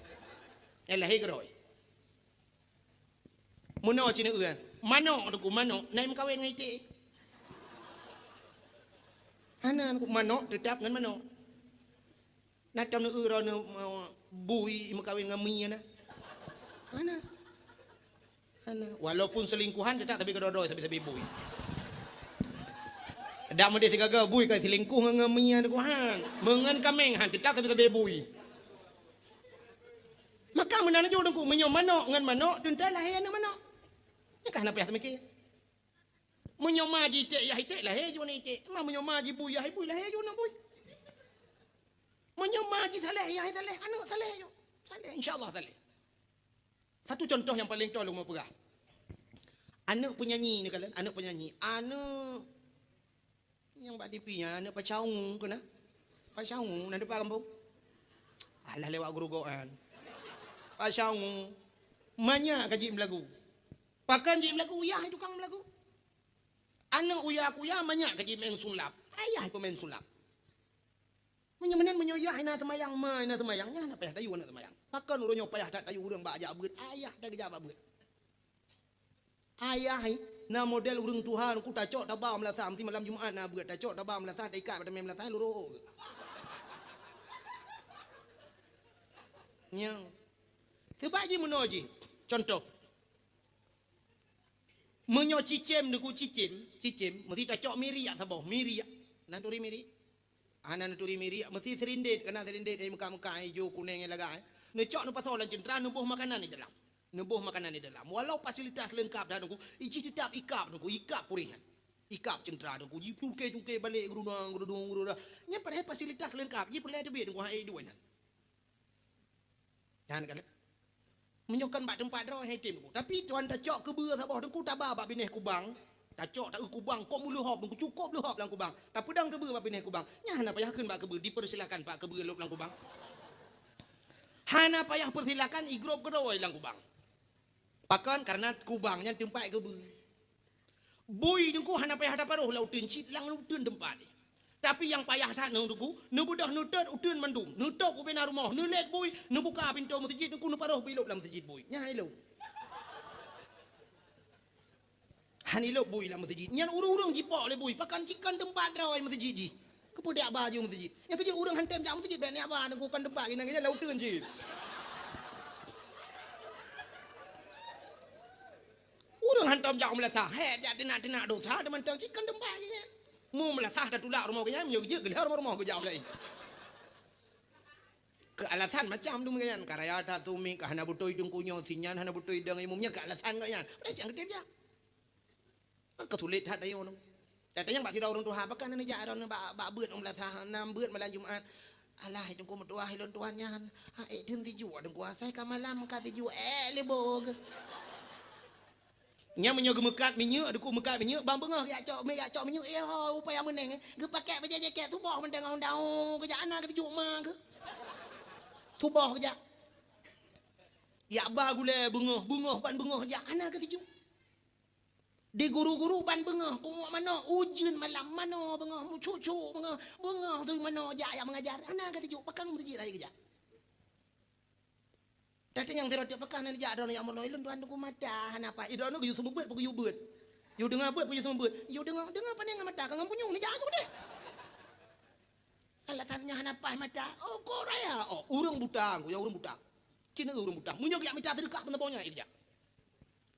Nyang lahé keudroe. Meunoe ci neueu, manok teungku, manok na imeukawen ngon iték. Hana teungku, manok teutap ngon manok. Na tom neueu droeneuh, eh, bui imeukawen ngon mi na? Hana. Hana. Walaupun selingkuhan teutap sabe keudroe-droe, sabe-sabe bui. Dak meudeh sigaga bui ka selingkuh ngon, ngon mi teungku han. Meungon kaméng han teutap sabe-sabe bui. Maka meunan laju teungku, meunyoe manok ngon manok teuntée lahé aneuëk manok. Nyan ka hana payah teumiké. Meunyoe ma jiték yah iték, lahé ju aneuëk iték. Ma meunyoe ma jibui yah ibui, lahé ju aneuëk bui. Meunyoe ma jisaléh yah isaléh, aneuëk saléh ju. Saléh, insya Allah saléh. Satu contoh nyang paleng toe lôn meu peugah. Aneuëk peunyanyi neukalon, aneuëk peunyanyi. Aneuëk nyang bak T V nyan, aneuëk Pasha Ungu keunan. Pasha Ungu, na dipat gampông? Alah lewat gurugok nyan. Pasha Ungu. Manyak ka jeuet meulagu. Pakon jeuet meulagu, yah tukang meulagu. Aneuëk uya kuya manyak ka jimeu'en sulap. Ayah peumain sulap. Meunyoe meunan, meunyoe yah hana seumayang, ma hana seumayang, nyan hana payah tayue aneuëk seumayang. Pakon uroe nyoe payah that tayue ureuëng bak jak beuet, ayah that geujak bak beuet. Ayah hai, na model ureuëng tuha ku tacok taba meulasah, meusti malam Jumat na beuet, tacok taba meulasah, taikat bak tameng meulasah, lurok. Nyan. Teuba jih meunoe jih. Contoh. Meunyoe cicém, neuku cicém, cicém, meusti tacok miriek saboh, miriek. Na turi miriek? Hana neuturi miriek, meusti sirindét, kana sirindét nyang meuka-meuka, ijo, kuneng, nyang lagak, eh. Neucok neupasoe lam ceuntra, neuboh makanan di dalam. Neuboh makanan di dalam. Walau fasilitas leungkap dah teungku, jih teutap ikab teungku, ikab puréh nyan. Ikab ceuntra teungku, jicungke-cungke balek geurudong, geurudong, geurudong. Nyan padahai fasilitas leungkap, jih peureulée teubiet teungku, hai duek nyan. Nyan kalon. Meunyoe kon bak teumpat droe hai tem teungku. Tapi tuan tacok keubeue saboh teungku taba bak binéh kubang. Tacok taeu kubang kok meuleuhob teungku, cukôp leuhob lam kubang. Tapeudong keubeue bak binéh kubang. Nyan hana payah kheun bak keubeue, dipersilakan pak keubeue lôb lam kubang. Hana payah persilakan igrôp keudroe lam kubang. Pakon? Karena kubang nyan teumpat keubeue. Bui teungku hana payah taparoh lam uteuen, cit lam uteuen teumpat jih. Tapi nyang payah that nyoe teungku, neubeudôh neutot uteuen mandum, neutôp ubena rumoh, neulét bui, neubuka pintoe meuseujid teungku, neuparoh bui lôb lam meuseujid bui. Nyan hai lôn. Han ilop bui lam meuseujid. Nyan ureuëng-ureuëng jipok lé bui, pakon cit kon teumpat droe meuseujid jih. Keupeue jak ba jeuet meuseujid? Nyang keujeuet ureuëng han tem jak meuseujid, bék jak ba, Teungku, kon teumpat, inan nyang lauteuen cit. Ureuëng hantom jak u meulasah, hék jak teunak-teunak dosa, teumantong cit kon teumpat geuh nyan. Mu meulasah tatulak rumoh geuh nyan, meunyoe geujeuet geulheueh rumoh-rumoh geujak u laén. Keu alasan macam tu geuh nyan, ka raya that sumi, ka hana beutôi teungku nyoe, si nyan hana beutôi dong imum nyan, keu alasan geuh nyan. Padahai cit han geutem jak. Ka sulet that ayue nyoe. That nyang bak sidroe ureuëng tuha, pakon hana jak droeneuh bak, bak beuet u meulasah, na beuet malam Jumat. Alah, hai Teungku meutuah, ilôn tuan nyan. Ha, ék theun sijuek Teungku, asai ka malam ka sijuek, ék lé boh geuh. Nyan meunyoe geumeukat minyeuk, Teungku meukat minyeuk, ban beungoh geujak cok, mé geujak cok minyeuk, eh ho, upaya meuneng, eh. Geupakèk bajèe jakét, suboh mantong daun-daun geujak, hana ka sijuek ma geuh. Suboh geujak. Jak ba gulèe beungoh, beungoh ban beungoh jak, hana ka sijuek. Di guru-guru ban beungoh, pungoh manoe, ujeuen malam manoe beungoh, meucuk-cuk beungoh, beungoh tu manoe jak, jak meungajar, hana ka sijuek, pakon meuseujid lagèe geujak. Tapi nyang sidroe teuk pakon hana jak droeneuh, ya Allah, ilôn tuan Teungku mata hana paih. Droeneuh geuyue seumeubeuet, peue geuyue beuet. Yue deungoe beuet, peue yue seumeubeuet. Yue deungoe, deungoe pane ngon mata, ka ngon punyueng neujak keuh deh. Alasan nyan hana paih mata. Oh, kok raya. Oh, ureuëng buta, Teungku, ya ureuëng buta. Cit ureuëng buta. Meunyoe geujak mita seudeukah peunaboh nyan, geujak.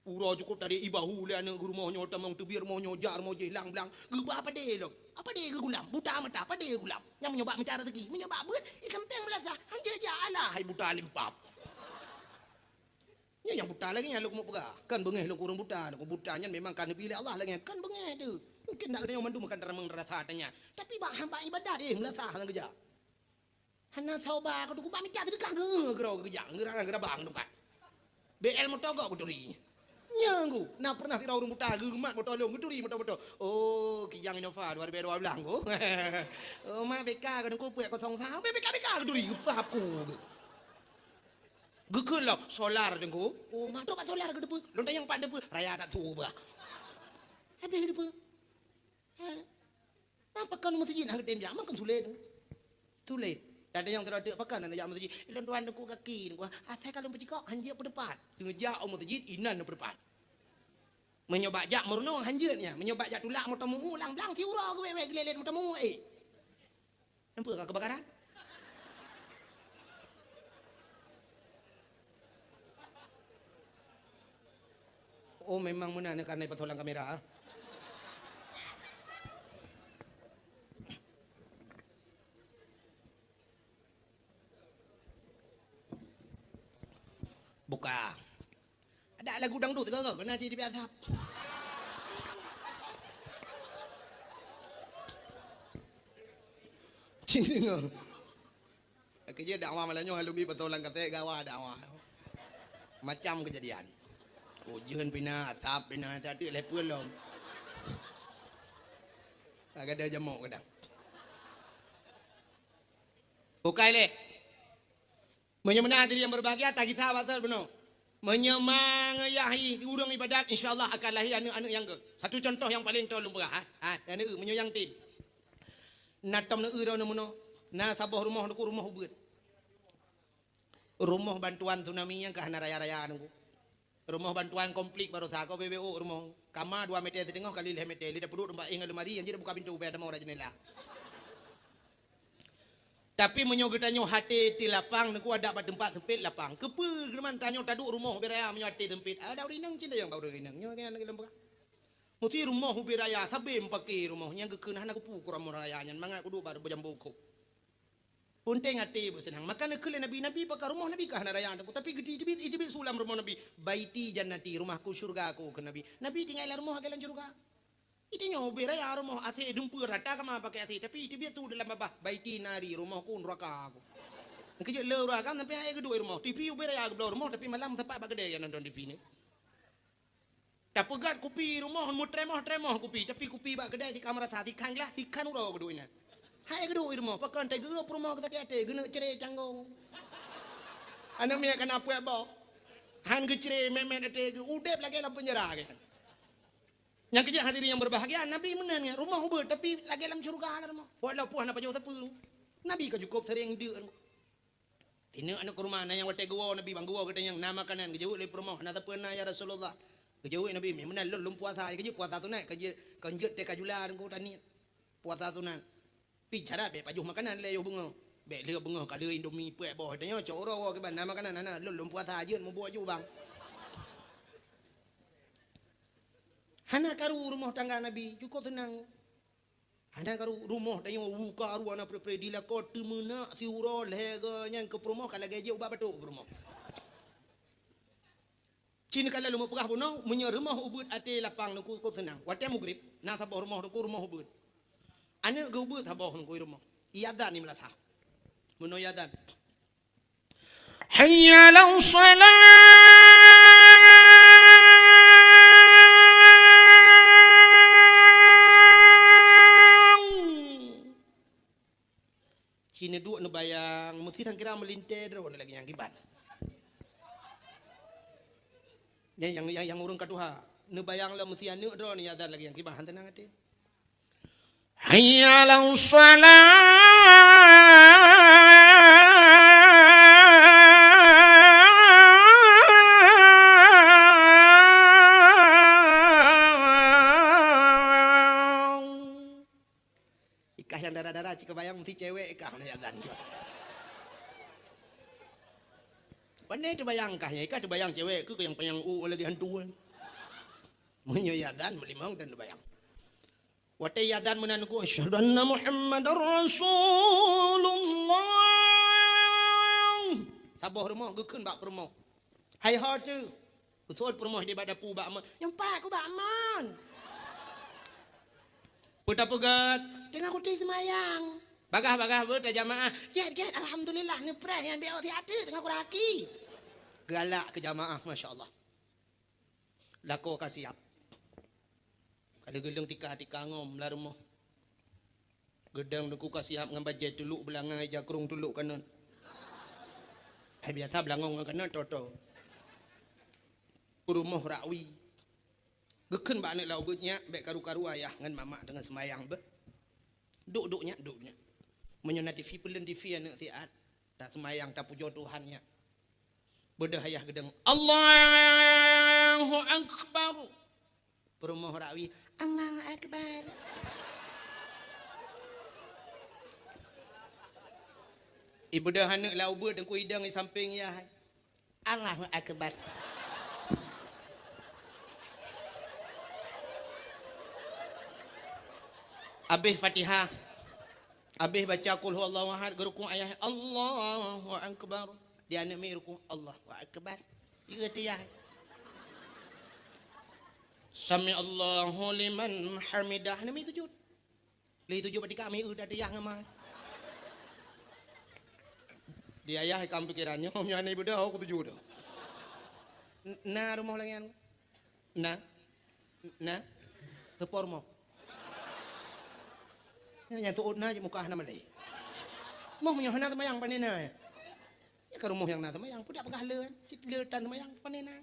Uroe cukôp tadi ibahu lé aneuëk rumoh nyoe, tamong teubiet rumoh nyoe, jak rumoh jih, lang-blang. Geuba padé lom. Padé geugulam, buta mata, padé geugulam. Nyang meunyoe bak mita raseuki, meunyoe bak beuet, itam péng meulasah. Hanjeuet jak, alah, hai buta limpab. Nyoe nyang buta lagèe nyan lôn keumeung peugah. Kan beungèh lôn keu ureuëng buta, lôn keu buta nyan memang ka neubi lé Allah lagèe nyan. Kan beungèh teuh. Mungken dak geutanyoe mandum kan taramong rasa tanyan. Tapi bak hamba ibadat, eh, meulasah ngon geujak. Hana soe ba keu Teungku, bak mita seudeukah, ngeurok geujak, ngeurang geurabang tungkat. B L moto gok geuturi. Nyan Teungku, na pernah sidroe ureuëng buta geumat moto lôn, geuturi moto-moto. Oh, Kijang Innova dua ribu dua belas Teungku. Oh, ma B K keu Teungku, peuet kosong sa. B K, B K geuturi, geupah aku. Geukheun lom, solar Teungku. Oh, ma trok bak solar keu teupeue. Lôn tanyong pat teupeue, raya that su bah. Habéh teupeue. Ha. Pakon meuseujid hana geutem jak, makon sulet. Sulet. Ada nyang sidroe teuk pakon hana jak meuseujid. Ilôn tuan Teungku gaki, Teungku. Asai ka lôn peucikok, hanjeuet peudeupat. Teungoh jak u meuseujid, inan peudeupat. Meunyoe bak jak meurunoe, hanjeuet nyan. Meunyoe bak jak tulak, moto meu-eu, lang-blang, siuroe geuwèt-wèt geulet-let moto meu-eu, eh. Nampak ka keubakaran? Oh, memang meunan karena pasolan kamera, ah. Buka. Ada lagu dangdut ke, ke? Kena cit dibiasa. Cit dengar. Keujeuet dakwah malam nyoe, alumni pasolan kaset gawa dakwah. Macam kejadian. Ujeuen pina, asap pina, sateuk lhèe peue lom. Agak ada jamok kadang. Bukai lé. Meunyoe meunan hadirin yang berbahagia, tagisa bak sot bunoe. Meunyoe mangeuyah ureuëng ibadat, insya Allah akan lahé aneuëk-aneuëk nyang gét. Satu contoh nyang paleng toe lôn peugah, ha? Ha, aneuëk, meunyoe nyang tem. Na tom neueu droeneuh meunoe, na saboh rumoh, Teungku, rumoh ubeut. Rumoh bantuan tsunami nyang ka hana raya-raya, Teungku. Rumoh bantuan komplit baroesa, ka beuet-beuet rumoh. Kama dua meter siteungoh kali lhèe meter, lé tapeuduek teumpat éh ngon lemari, nyang jeuet buka pintoe, bèk tamong rot jeundela. Tapi meunyoe geutanyoe até teuh lapang, Teungku, adak bak teumpat seumpét lapang. Keupeue keuman tanyoe taduek rumoh ubé raya meunyoe até seumpét? Adak ureuëng inong cit nyang bak ureuëng inong. Nyoe kan lagèe lôn peugah. Musti rumoh ubé raya, sabé meupaké rumoh nyang geukheun hana kupu keu rumoh raya nyan, mangat kuduek bak beujambo kop. Peunteng até beuseunang. Maka neukheun lé Nabi, Nabi pakon rumoh Nabi ka hana raya, tapi geuteubiet, iteubiet su lam rumoh Nabi. "Baiti jannati, rumahku syurgaku," kheun Nabi. Nabi tinggai lam rumoh lagèe lam syurga. Itanyoe ubé raya rumoh asé dumpeue rata kama pakai asé, tapi iteubiet su dalam babah, "Baiti nari, rumohku neuraka aku." Keujeuet le ureuëng agam sampai hai geuduek rumoh. T V ubé raya geubloe rumoh, tapi malam sapat bak keudè nyang nonton T V nyoe. Tapeugöt kupi rumoh, meutremoh-tremoh kupi, tapi kupi bak keudè jika meurasa sikhan glah, sikhan uroe geuduek inan. Hai geuduek rumoh, pakon teuh geurup rumoh geusakét até, geuneuk cre canggong. Aneuk miet kana puet boh. Han geucre mèt-mèt até geuh, udép lagèe lam peunjara geuh. Nyang keujeuet hadirin yang berbahagia, Nabi meunan nyan, rumoh ubeut, tapi lagèe lam syeuruga na rumoh. Walaupun hana pajoh sapeue. Nabi ka cukôp sering deuk. Sineuk aneuk keureuma, na nyang watèe geuwoe Nabi, ban geuwoe geutanyong, "Na makanan?" Geujaweueb lé peurumoh, "Hana sapeue na, ya Rasulullah." Geujaweueb Nabi, "Meunan lôn, lôn puasa, keu jeuet puasa sunat, keu jeuet, keu jeuet teuka jula Teungku, taniet puasa sunat." Pi cara bèk pajoh makanan lé yoh beungoh. Bèk lheueh beungoh ka lheueh Indomie peuet boh. Tanyoe cok uroe woe kiban na makanan hana, lôn, lôn puasa jeuet mubuet ju bang. Hana karu rumoh tangga Nabi, cukôp seunang. Hana karu rumoh tanyoe, u karu hana pre-pre, di lakoe teumeunak siuroe lhèe goe nyan keu peurumoh ka lagèe jeuet ubat batuk peurumoh. Cit ka lheueh lôn peugah bunoe, meunyoe rumoh ubeuet até lapang Teungku cukôp seunang. Watèe mugrib, na saboh rumoh Teungku rumoh ubeuet. Aneuk geuh ubeuet saboh Teungku rumoh. Iazan di meulasah. Bunoe iazan. Hayya 'alas shalah. Ci neuduek neubayang, meusti sangkira meulintèe droeneuh lagèe nyang kiban. Nyang, nyang, nyang, nyang ureueng ka tuha. Neubayang lom meusti aneuk droeneuh nyang azan lagèe nyang kiban, han teunang até. Hayya 'alas shalah. Ikah nyang dara-dara cit kabayang meusti cewek ikah na nyang gan. Pane teubayang kah nyan, ikah teubayang cewek keu nyang panyang u lagèe hantu kan. Meunyoe ya gan meulimong dan teubayang. Watèe ya gan meunan ku, "Asyhadu anna Muhammadar Rasulullah." Saboh rumoh geukheun bak peurumoh. Hai ho teuh. Usul peurumoh di bak dapu bak mon. Nyang pat ku bak mon. Peue tapeugah? Teungoh kutem seumayang. Bagah-bagah beuta jamaah. Gèt, gèt, alhamdulillah, neupreh nyan biasa hati teungoh kuraki. Galak keu jamaah, masya Allah. Lakoe ka siap. Ka lheueh geuleueng tika-tika ngom lam rumoh. Geudong Teungku ka siap ngon bajèe tulok beulangai, jakrong tulok kanon. Hai biasa beulangong ngon kanon, toto. Peurumoh rakwi. Geukheun bak aneuk lam ubeuet, "Nyak, bèk karu-karu ayah ngon mamak teungoh seumayang beuh. Duek, duek, Nyak, duek, Nyak. Meunyoe na TV, peuleueng TV aneuk siat. Taseumayang, tapujoe Tuhan, Nyak." Beudôh ayah geudong, "Allahu Akbar." Peurumoh rakwi, "Allahu Akbar." Ibeudôh aneuk lam ubeuet, Teungku idong di sampéng yah. "Allahu Akbar." Abéh Fatihah, abéh baca Qul Huwallahu Ahad, geurukuk ayah, "Allahu Akbar." Di aneuk miet rukuk, "Allahu Akbar." Ieu tiyah. "Sami'allahu liman hamidah." Aneuk miet sujud. Lé sujud bak tika, miet tiyah ngon ma. Di ayah ikam pikiran nyoe, nyoe aneuk ibeudôh, ku sujud. N-, na rumoh lagèe nyan? Na? Na? Teupor moh. Nyang tu'ôt na cit muka hana malèe. Moh meunyoe hana seumayang pane na. Nyan ka rumoh nyang na seumayang, peue dak peugah le, cit le tan seumayang pane na.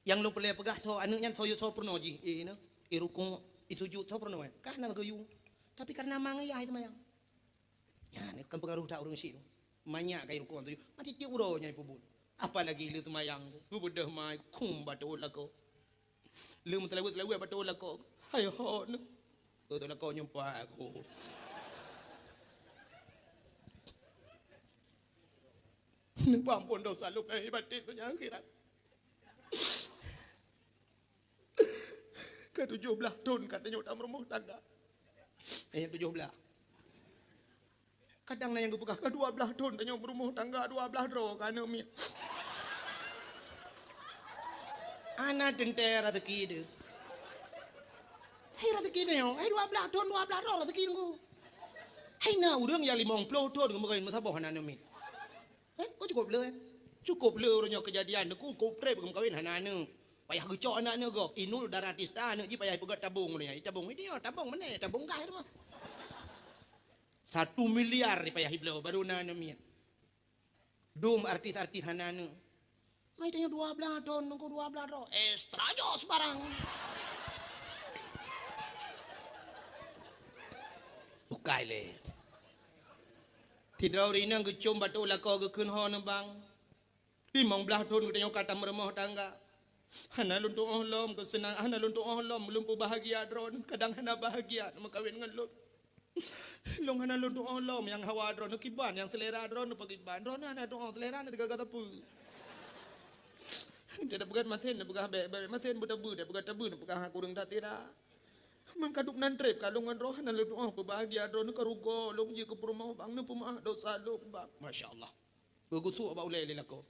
Nyang lôn peureulèe peugah tho aneuk nyan tho yue tho peurunoe jih, eh, na, eh, rukuk, eh, sujud tho peurunoe. Ka hana geuyue. Tapi kareuna ma ngon yah seumayang. Nyan, kan peungaroh that ureueng syik tu. Manyak ka irukon tu. Mati tiep uroe nyan ipubuet. Apalagi le seumayang tu. Geubeudôh mai, kum bak teuôt lakoe. Le meuteulaweuet-teulaweuet bak teuôt lakoe. Hai hot nyoe. Teuôt lakoe nyoe pat aku. Neupeuampôn desya lôn lahé batén donya akhirat. Ka tujoh blaih thon ka tanyoe tameurumoh tangga. Eh, tujoh blaih. Kadang na nyang geupeugah, "Ka dua blaih thon tanyoe meurumoh tangga, dua blaih droe ka aneuk miet." Hana teuntèe raseuki teuh. Hai raseuki tanyoe, hai dua blaih thon, dua blaih droe raseuki Teungku. Hai na ureueng nyang limong ploh thon geumeukawen meusaboh hana aneuk miet. Eh, oh, cukôp le, eh. Cukôp le uroe nyoe keujadian, Teungku, cukôp trép geumeukawen hana aneuk. Payah geucok aneuk-aneuk gob, Inul Daratista aneuk jih payah ipeugöt tabong uroe nyoe. Tabong, tabong meunan, tabong gas rumoh. Satu miliar payah ibloe baru na aneuk miet. Dum artis-artis hana aneuk. Mai tanyoe dua blaih thon, Teungku, dua blaih thon. Extra jos barang. Bukai lé. Sidroe ureueng inong geucôm bak teuôt lakoe geukheun ho neubang. Limong blaih thon geutanyoe ka tameurumoh tangga. Hana lôn tu'oh lom keuseunang, hana lôn tu'oh lom lôn peubahgia droeneuh, kadang hana bahgia meukawen ngon lôn. Lôn hana lôn tu'oh lom nyang hawa droeneuh kiban, nyang seulera droeneuh pakiban. Droeneuh hana tu'oh, seulera na teuga-teuga sapeue. Jadi peugah masen, peugah bèk, bèk masen, beutabu, peugah tabu, peugah kureueng that sira. Meukaduek nan trép ka lôn ngon droeneuh, lôn tu'oh peubahgia droeneuh, ka rugoe lôn jeuet keu peurumoh bang, neupeumeu'ah dosa lôn bang. Masya Allah. Geugusuk bak ulèe lé lakoe.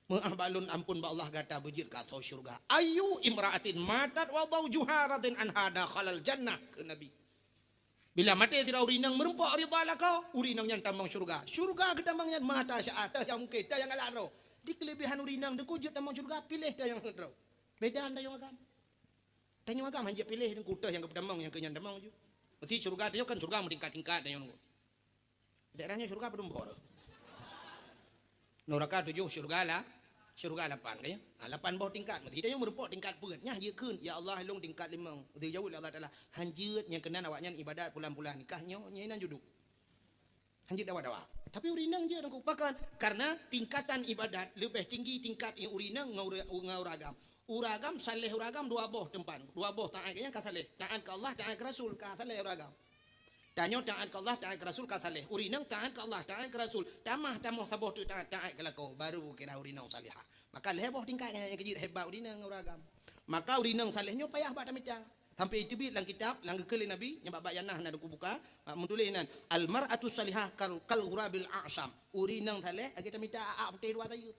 Meu'ah bak lôn, ampôn bak Allah gata beujeuet keu asoe syeuruga. Ayyu imra'atin matat wa zawjuha radin anha dakhalal jannah, kheun Nabi. Bila maté sidroe ureueng inong meurumpok ridha lakoe, ureueng inong nyan tamong syeuruga. Syeuruga geutamong nyan mata syaat, teuh nyang mungken, teuh nyang galak droe. Di keuleubehan ureueng inong teungku jeuet tamong syeuruga, piléh teuh nyang heuet droe. Beda tanyoe agam. Tanyoe agam hanjeuet piléh teungku, teuh nyang geupeutamong nyang keu nyan tamong ju. Meusti syeuruga tanyoe kan syeuruga meutingkat-tingkat tanyoe teungku. Daerah nyoe syeuruga padum boh. Nuraka tujoh, syeuruga la, syeuruga lapan, kan ya? Ha, lapan boh tingkat. Meusti tanyoe meurumpok tingkat peuet. Nyan jeuet kheun, "Ya Allah, lôn tingkat limong." Geujaweueb lé Allah Taala, "Hanjeuet, nyang keunan awaknyan ibadat pulan-pulan, nikah nyoe, nyan inan juduk." Hanjeuet dawa-dawa. Tapi ureueng inong jeuet teungku. Pakon? Karena tingkatan ibadat leubeh tinggi tingkat ureueng inong ngon ureueng, ngon ureueng agam. Ureueng agam, saleh ureueng agam dua boh teumpat. Dua boh taat, nyang ka saleh. Taat keu Allah, taat keu Rasul, ka saleh ureueng agam. Tanyoe taat keu Allah, taat keu Rasul ka saleh. Ureueng inong taat keu Allah, taat keu Rasul. Tamah, tamah saboh teuk taat, taat keu lakoe, baru kira ureueng inong salihah. Maka lhèe boh tingkat nyang keu jeuet hebat ureueng inong ngon ureueng agam. Maka ureueng inong saleh nyoe payah bak tamita. Sampai teubiet lam kitab, lam geukheun lé Nabi, nyang bak, bak Yanah na deuku buka, bak meutuléh nan, "Al mar'atu salihah kal, kal ghurabil a'sam." Ureueng inong saleh lagèe tamita a'ak putéh dua sayeup.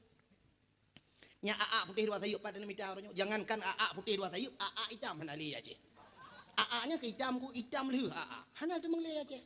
Nyan a'ak putéh dua sayeup pat na mita uroe nyoe. Jangankan a'ak putéh dua sayeup, a'ak itam hana lé Aceh. A'ak nyan keu itam ku itam lheueh a'ak. Hana teumeung lé Aceh.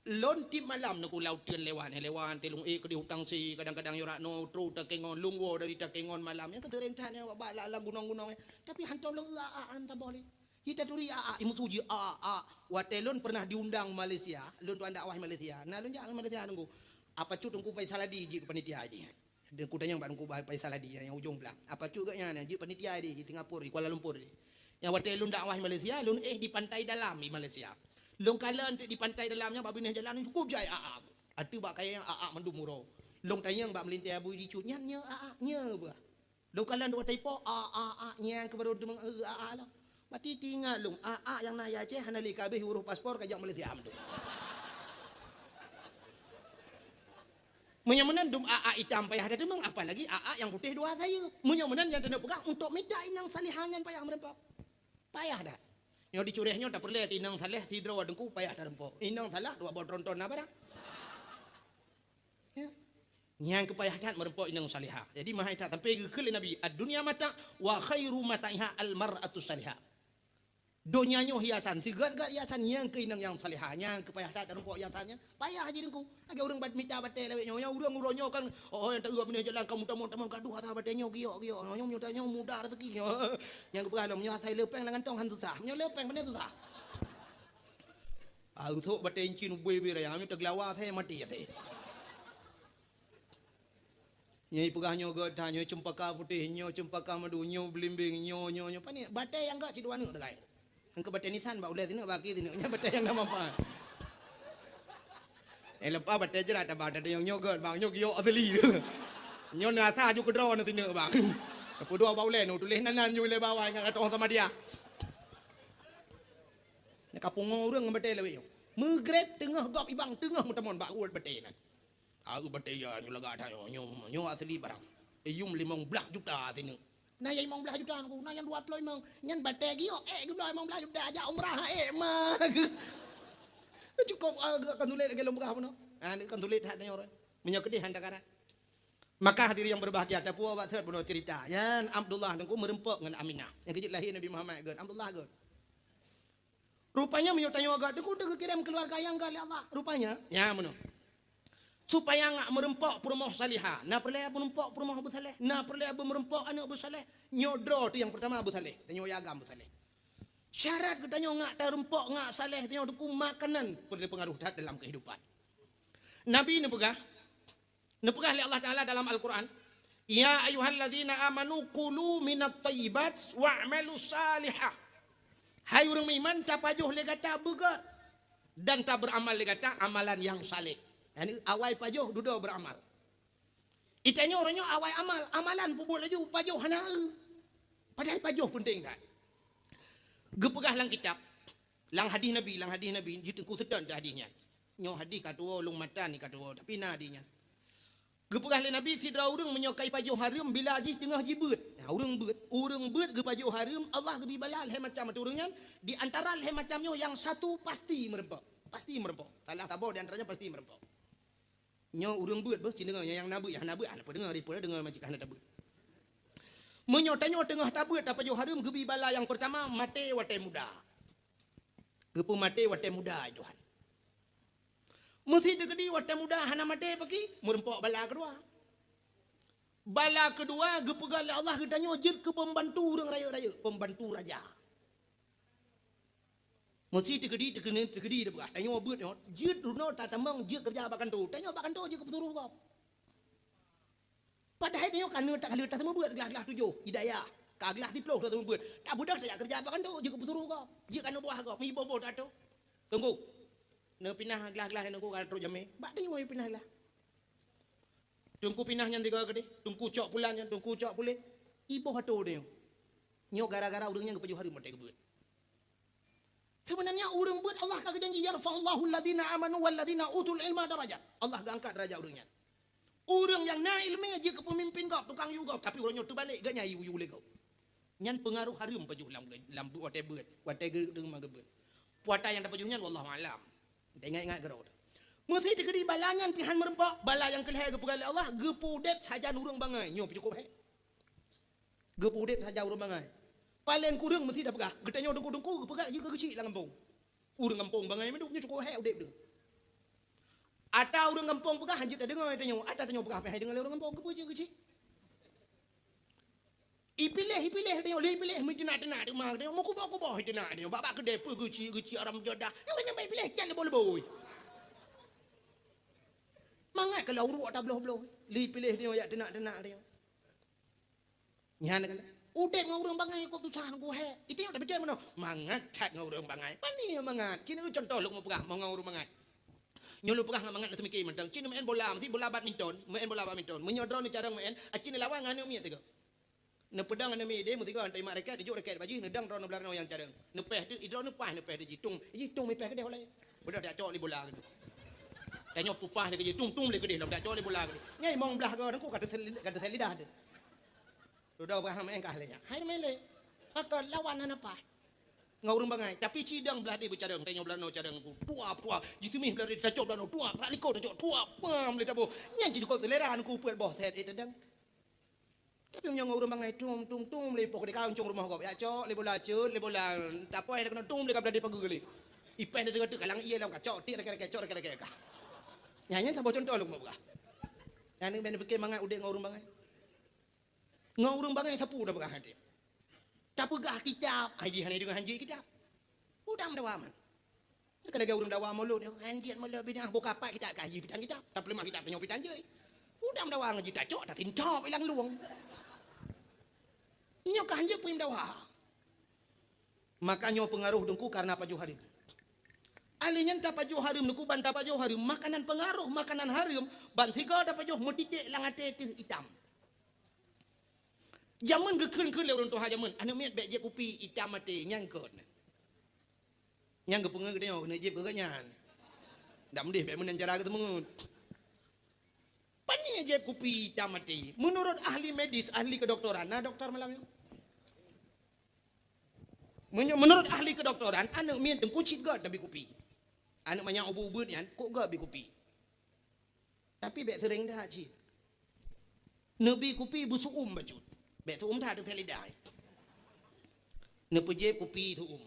Lôn tiep malam neuk u laôt teun lewat, lewat teuh lôn ék keudéh u Tangse, kadang-kadang yorak noe trok Takengon, lôn woe dari Takengon malam. Nyan ka teurem that nyan bak lam gunong-gunong nyan. Tapi hantom lôn eu a'ak han saboh lé. Ji taturi a'ak, imeusu ji a'ak. Watèe lôn pernah diundang Malaysia, lôn tuan dakwah Malaysia. Na lôn jak Malaysia teungku. Apa cut teungku Faisal Hadi jeuet keu panitia jih. Teungku tanyong bak Teungku Faisal Hadi nyang ujong blang. Apa cut geuh nyan, jeuet panitia di, di Singapura, di Kuala Lumpur di. Nyang watèe lôn dakwah Malaysia, lôn éh di Pantai Dalam di Malaysia. Lôn kalon teuk di Pantai Dalam nyan bak binéh jalan cukôp jai a'ak. Ateueh bak kayèe nyan a'ak mandum uroe. Lôn tanyong bak meulintèe abu di cut, "Nyan nyoe a'ak, nyoe bah?" Lôn kalon teuk watèe ipo, a'ak, a'ak, nyang keu barô teumeung eu a'ak lom. Bati teuingat lôn, a'ak nyang na i Aceh hana lé ka abéh urôh paspor ka jak Malaysia mandum. Meunyoe meunan dum a'ak itam payah tateumeung, apalagi a'ak nyang putéh dua sayeup. Meunyoe meunan nyang taneuk peugah untuk mita inong salihah nyan payah meureumpok. Payah that. Nyoe di Curéh nyoe tapeureulèe inong saleh sidroe teungku payah tareumpok. Inong saleh dua boh tronton na barang. Ya. Nyang keu payah that meureumpok inong salihah. Jadi meuhai that sampai geukheun lé Nabi, "Ad-dunya mata' wa khairu mata'iha al-mar'atus salihah." Donya nyoe hiasan, sigat-gat hiasan nyang keu inong nyang salihah, nyang keu payah that tarumpok hiasan nyan. Payah jih teungku. Lagèe ureueng bat mita batèe lawét nyoe, nyoe ureueng uroe nyoe kan, oh, nyang taeu binéh jalan kamoe tamong-tamong gadoh asa batèe nyoe giok-giok. Nyoe, nyoe, nyoe muda raseuki nyoe. Nyang geupeugah lom, nyoe asai leupeng lam kantong han susah. Meunyoe leupeng pane susah. Ah, usok batèe incin ubé-ubé raya, nyoe teugelawa asai maté asai. Nyoe peugah nyoe gèt that, nyoe ceumpaka putéh, nyoe ceumpaka madu, nyoe beulimbeng, nyoe, nyoe, nyoe. Pane batèe nyang gèt sidua neuk teukai. Engkeu batèe nisan bak ulèe sineuk bak akhé sineuk. Nyan batèe nyang na manfaat. Eh, leupah batèe jrat tabah, batèe nyang nyoe gèt bang, nyoe giok asli. Nyoe na asa aju keudroe na sineuk bang. Peuduek bak ulèe nu tuléh nan, nan nyoe lé bawah ngon atoh sama dia. Nyan ka pungo ureueng ngon batèe lawét nyoe. Meugreb teungoh gob ibang teungoh meuteumon bak uet batèe nan. Aeu batèe ya nyoe lagak that nyoe, nyoe, nyoe asli barang. Iyum limong blaih juta sineuk. Na nyang limong blaih juta nyoe, na nyang dua ploh limong. Nyan batèe giok, eh, geubloe limong blaih juta, jak umrah, eh, ma. Cukôp, ah, kan sulet lagèe lôn peugah bunoe. Ah, kan sulet that nyoe. Meunyoe keudéh han takarat. Maka hadirin yang berbahagia, tapuwoe bak sot bunoe cerita. Nyan Abdullah teungku meureumpok ngon Aminah. Nyang keu jeuet lahé Nabi Muhammad gèt, Abdullah gèt. Rupanya meunyoe tanyoe gèt teungku teugeukirém keuluwarga nyang gèt lé Allah. Rupanya, nyan meunoe. Supaya ngak meureumpok peurumoh salihah, na peureulèe meureumpok peurumoh beusaleh, na peureulèe meureumpok aneuk beusaleh. Nyoe droe teuh nyang peurtama beusaleh, tanyoe agam beusaleh. Syarat geutanyoe ngak tareumpok, ngak saleh, tanyoe teungku makanan peureulèe peungaruh that dalam keuhidupan. Nabi neupeugah, neupeugah lé Allah Taala dalam Al-Quran, "Ya ayyuhalladzina amanu kulu minat thayyibat wa'malu salihah." Hai ureueng meuiman, tapajoh lé gata beugèt dan tabeuramal lé gata amalan nyang saleh. Yani awai pajoh, dudoe beuramal. Itanyoe uroe nyoe awai amal, amalan peubuet laju, pajoh hana eu. Padahai pajoh peunteng that. Geupeugah lam kitab, lam hadih Nabi, lam hadih Nabi, jiteungku seutôt hadih nyan. Nyoe hadih ka tuwoe, lôn matan ka tuwoe, tapi na hadih nyan. Geupeugah lé Nabi, sidroe ureuëng meunyoe ka ipajoh hareuem bila jih teungoh jibeuet. Nah, ureuëng beuet, ureuëng beuet geupajoh hareuem, Allah geubri bala lhée macam ateueh ureuëng nyan, di antara lhée macam nyoe nyang satu pasti meurumpok. Pasti meurumpok. Salah saboh di antara nyan pasti meurumpok. Nyoe ureuëng beuet beuh, ci deungoe nyang na beuet, nyang hana beuet, hana peue deungoe, ripeue deungoe majikan hana tabeuet. Meunyoe tanyoe teungoh tabeuet tapajoh hareuem, geubri bala nyang peurtama maté watée muda. Geupeumaté watée muda, Tuhan. Meusi teukeudi watée muda hana maté paki, meurumpok bala keudua. Bala keudua geupeugah lé Allah geutanyoe jeuet keu peumbantu ureuëng rayeuk-rayeuk, peumbantu raja. Meusi teukeudi, teukeudi, teukeudi teupeugah, tanyoe beuet nyoe, jeuet runoe tatamong jeuet keureuja bak kantô. Tanyoe bak kantô jeuet keu peusuroh gob. Padahai tanyoe ka neutak ka lheueh taseumeubeuet glah-glah tujoh, hidayah. Ka glah siplôh taseumeubeuet. Tabeudôh tajak keureuja bak kantô jeuet keu peusuroh gob. Jeuet keu aneuk buah gob, meuiboh-boh tato. Teungku, neupinah glah-glah nyan teungku ka trok jamé. Bak tanyoe pinah glah. Teungku pinah nyan tiga keudeh, teungku cok pulan nyan, teungku cok puléh. Iboh atô tanyoe. Nyoe gara-gara ureuëng nyan geupajoh hareuem watée geubeuet. Sebenarnya ureuëng beuet Allah ka geujanji, "Yarfa'ullahu alladhina amanu walladhina utul ilma darajat." Allah geuangkat darajat ureuëng nyan. Ureuëng nyang na iéleumé jeuet keu peumimpin gob, tukang yue gob, tapi uroe nyoe teubalek, geuh nyan yue-yue lé gob. Nyan peungaroh hareuem pajoh lam, lam beuet, watée beuet, watée geu-, teuma geubeuet. Puata nyang tapajoh nyan wallahu a'lam. Taingat-ingat keudroe. Meusi teukeudi bala nyan pih han meurumpok, bala nyang keulhée geupeugah lé Allah, geupeu udeb sajan ureuëng bangai. Nyoe pih cukôp hék. Geupeu udeb sajan ureuëng bangai. Paleng kureueng meusi tapeugah, geutanyoe teungku-teungku geupeugah jih keu geuchik lam gampông. Ureuëng gampông bangai mandum nyoe cukôp hék udeb deuh. Ata ureuëng gampông peugah han jeuet tadeungoe tanyoe, ata tanyoe peugah pih han deungoe lé ureuëng gampông, geupeue jih geuchik. Ipiléh, ipiléh tanyoe, lé ipiléh meuteunak-teunak teuma tanyoe, meukuboh-kuboh iteunak tanyoe, bak-bak keudée peue geuchik-geuchik aram jadah. Nyoe nyang bak ipiléh can leuboi-leuboi. Mangat ka lam uruek tabloh-bloh, lé ipiléh tanyoe jak teunak-teunak tanyoe. Nyan kan. Udeb ngon ureuëng bangai kok susah ngon kuhée. Itu nyang tapike meunoe. Mangat that ngon ureuëng bangai. Pani mangat. Cina contoh lôn mupeugah ngon ureuëng bangai. Nyoe lôn peugah ngon mangat na seumiké mantong. Cina main bola, meusi bola badminton, main bola badminton. Meunyoe droeneuh carông main, a cina lawan ngon aneuk miet tiga. Neupeudong aneuk miet deh, meusigoe teuimak raket, dijok raket bak jih, neudong droeneuh blah nyoe nyang carông. Neupéh teuk, droeneuh paih neupéh teuk jih, tung, jih tung mipéh keudeh ulée. Udah dak cok lé bola keudeh. Tanyoe pupah lé keudeh, tung, tung lé keudeh, lom dak cok lé bola keudeh. Nyai mong blah goe, nangku ka teusel-, ka teusel lidah teuh. Dudoe bah main kah lé nyan. Hai main lé. Maka lawan hana paih. Ngon ureuëng bangai. Tapi cidong blah di beucarông. Tanyoe blah noe carông ku. Tua, tua. Jiseumih blah di tacok blah noe. Tua. Bak likot tacok. Tua. Pam lé taboh. Nyan cit kok selera ku peuet boh set, eh, tadang. Tapi nyoe ngon ureuëng bangai. Tum, tum, tum. Lé poh di kancong rumoh gob. Ya cok. Lé bola cut. Lé bola. Tapoh eh, kena tum lé ka blah di pageue lé. Ipéh di tengah tu kalang ié lam kacok. Tik reke-reke, cok reke-reke kah. Nyan, nyan saboh contoh lôn peugah. Nyan ni ben pikir mangat udeb ngon ureuëng bangai. Ngon ureuëng bangai sapeue tapeugah até. Tapeugah kitab, hai jih hana deungoe hanjeuet kitab. Udang dawa man. Ka lagée ureuëng dawa mulod nyoe, hanjeuet mulod bidah buka pat kitab ka jih pitang kitab. Tapeuleumah kitab tanyoe pitang jeuet. Udang dawa ngaji tacok, tatintop ilang luwong. Nyoe ka hanjeuet puim dawa. Maka nyoe peungaroh teungku karena pajoh hareuem. Alé nyan tapajoh hareuem teungku ban tapajoh hareuem makanan peungaroh makanan hareuem ban sigoe tapajoh meutiték lam até teuh itam. Jameun geukheun-kheun lé ureuëng tuha jameun, aneuk miet bék jieb kupi itam até nyang kon. Nyang geupeungeut geutanyoe keuneuk jieb keu geuhnyan. Dak meudeh bék meunan cara geuteumeungeut. Pane jieb kupi itam até? Meunurot ahli medis, ahli keudoktoran, na doktor malam nyoe? Meunyoe meunurot ahli keudoktoran, aneuk miet teungku cit göt tabi kupi. Aneuk manyak ubeuet-ubeuet nyan kok göt bi kupi. Tapi bék seuréng that cit. Neubi kupi beusu'um bacut. Bék su'um that teuka lidah. Neupeujieb kupi su'um.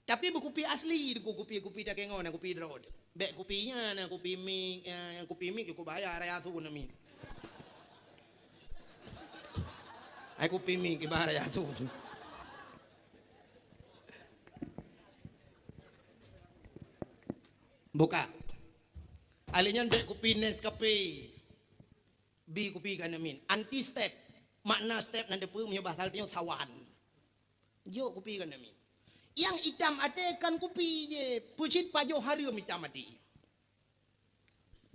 Tapi beukupi asli, kupi-kupi takengon, kupi droe. Bék kupi nyan, kupi mik, eh, kupi mik kok bahaya raya su na mik. Ai kupi mik kok bahaya raya su. Buka. Alé nyan bék kupi Nescafe. Bi kupi keu aneuk miet. Anti step. Makna step nan teupeue meunyoe bahasa tanyoe sawan. Jok kupi keu aneuk miet. Nyang itam até kon kupi jih, peucit pajoh hareuem itam até.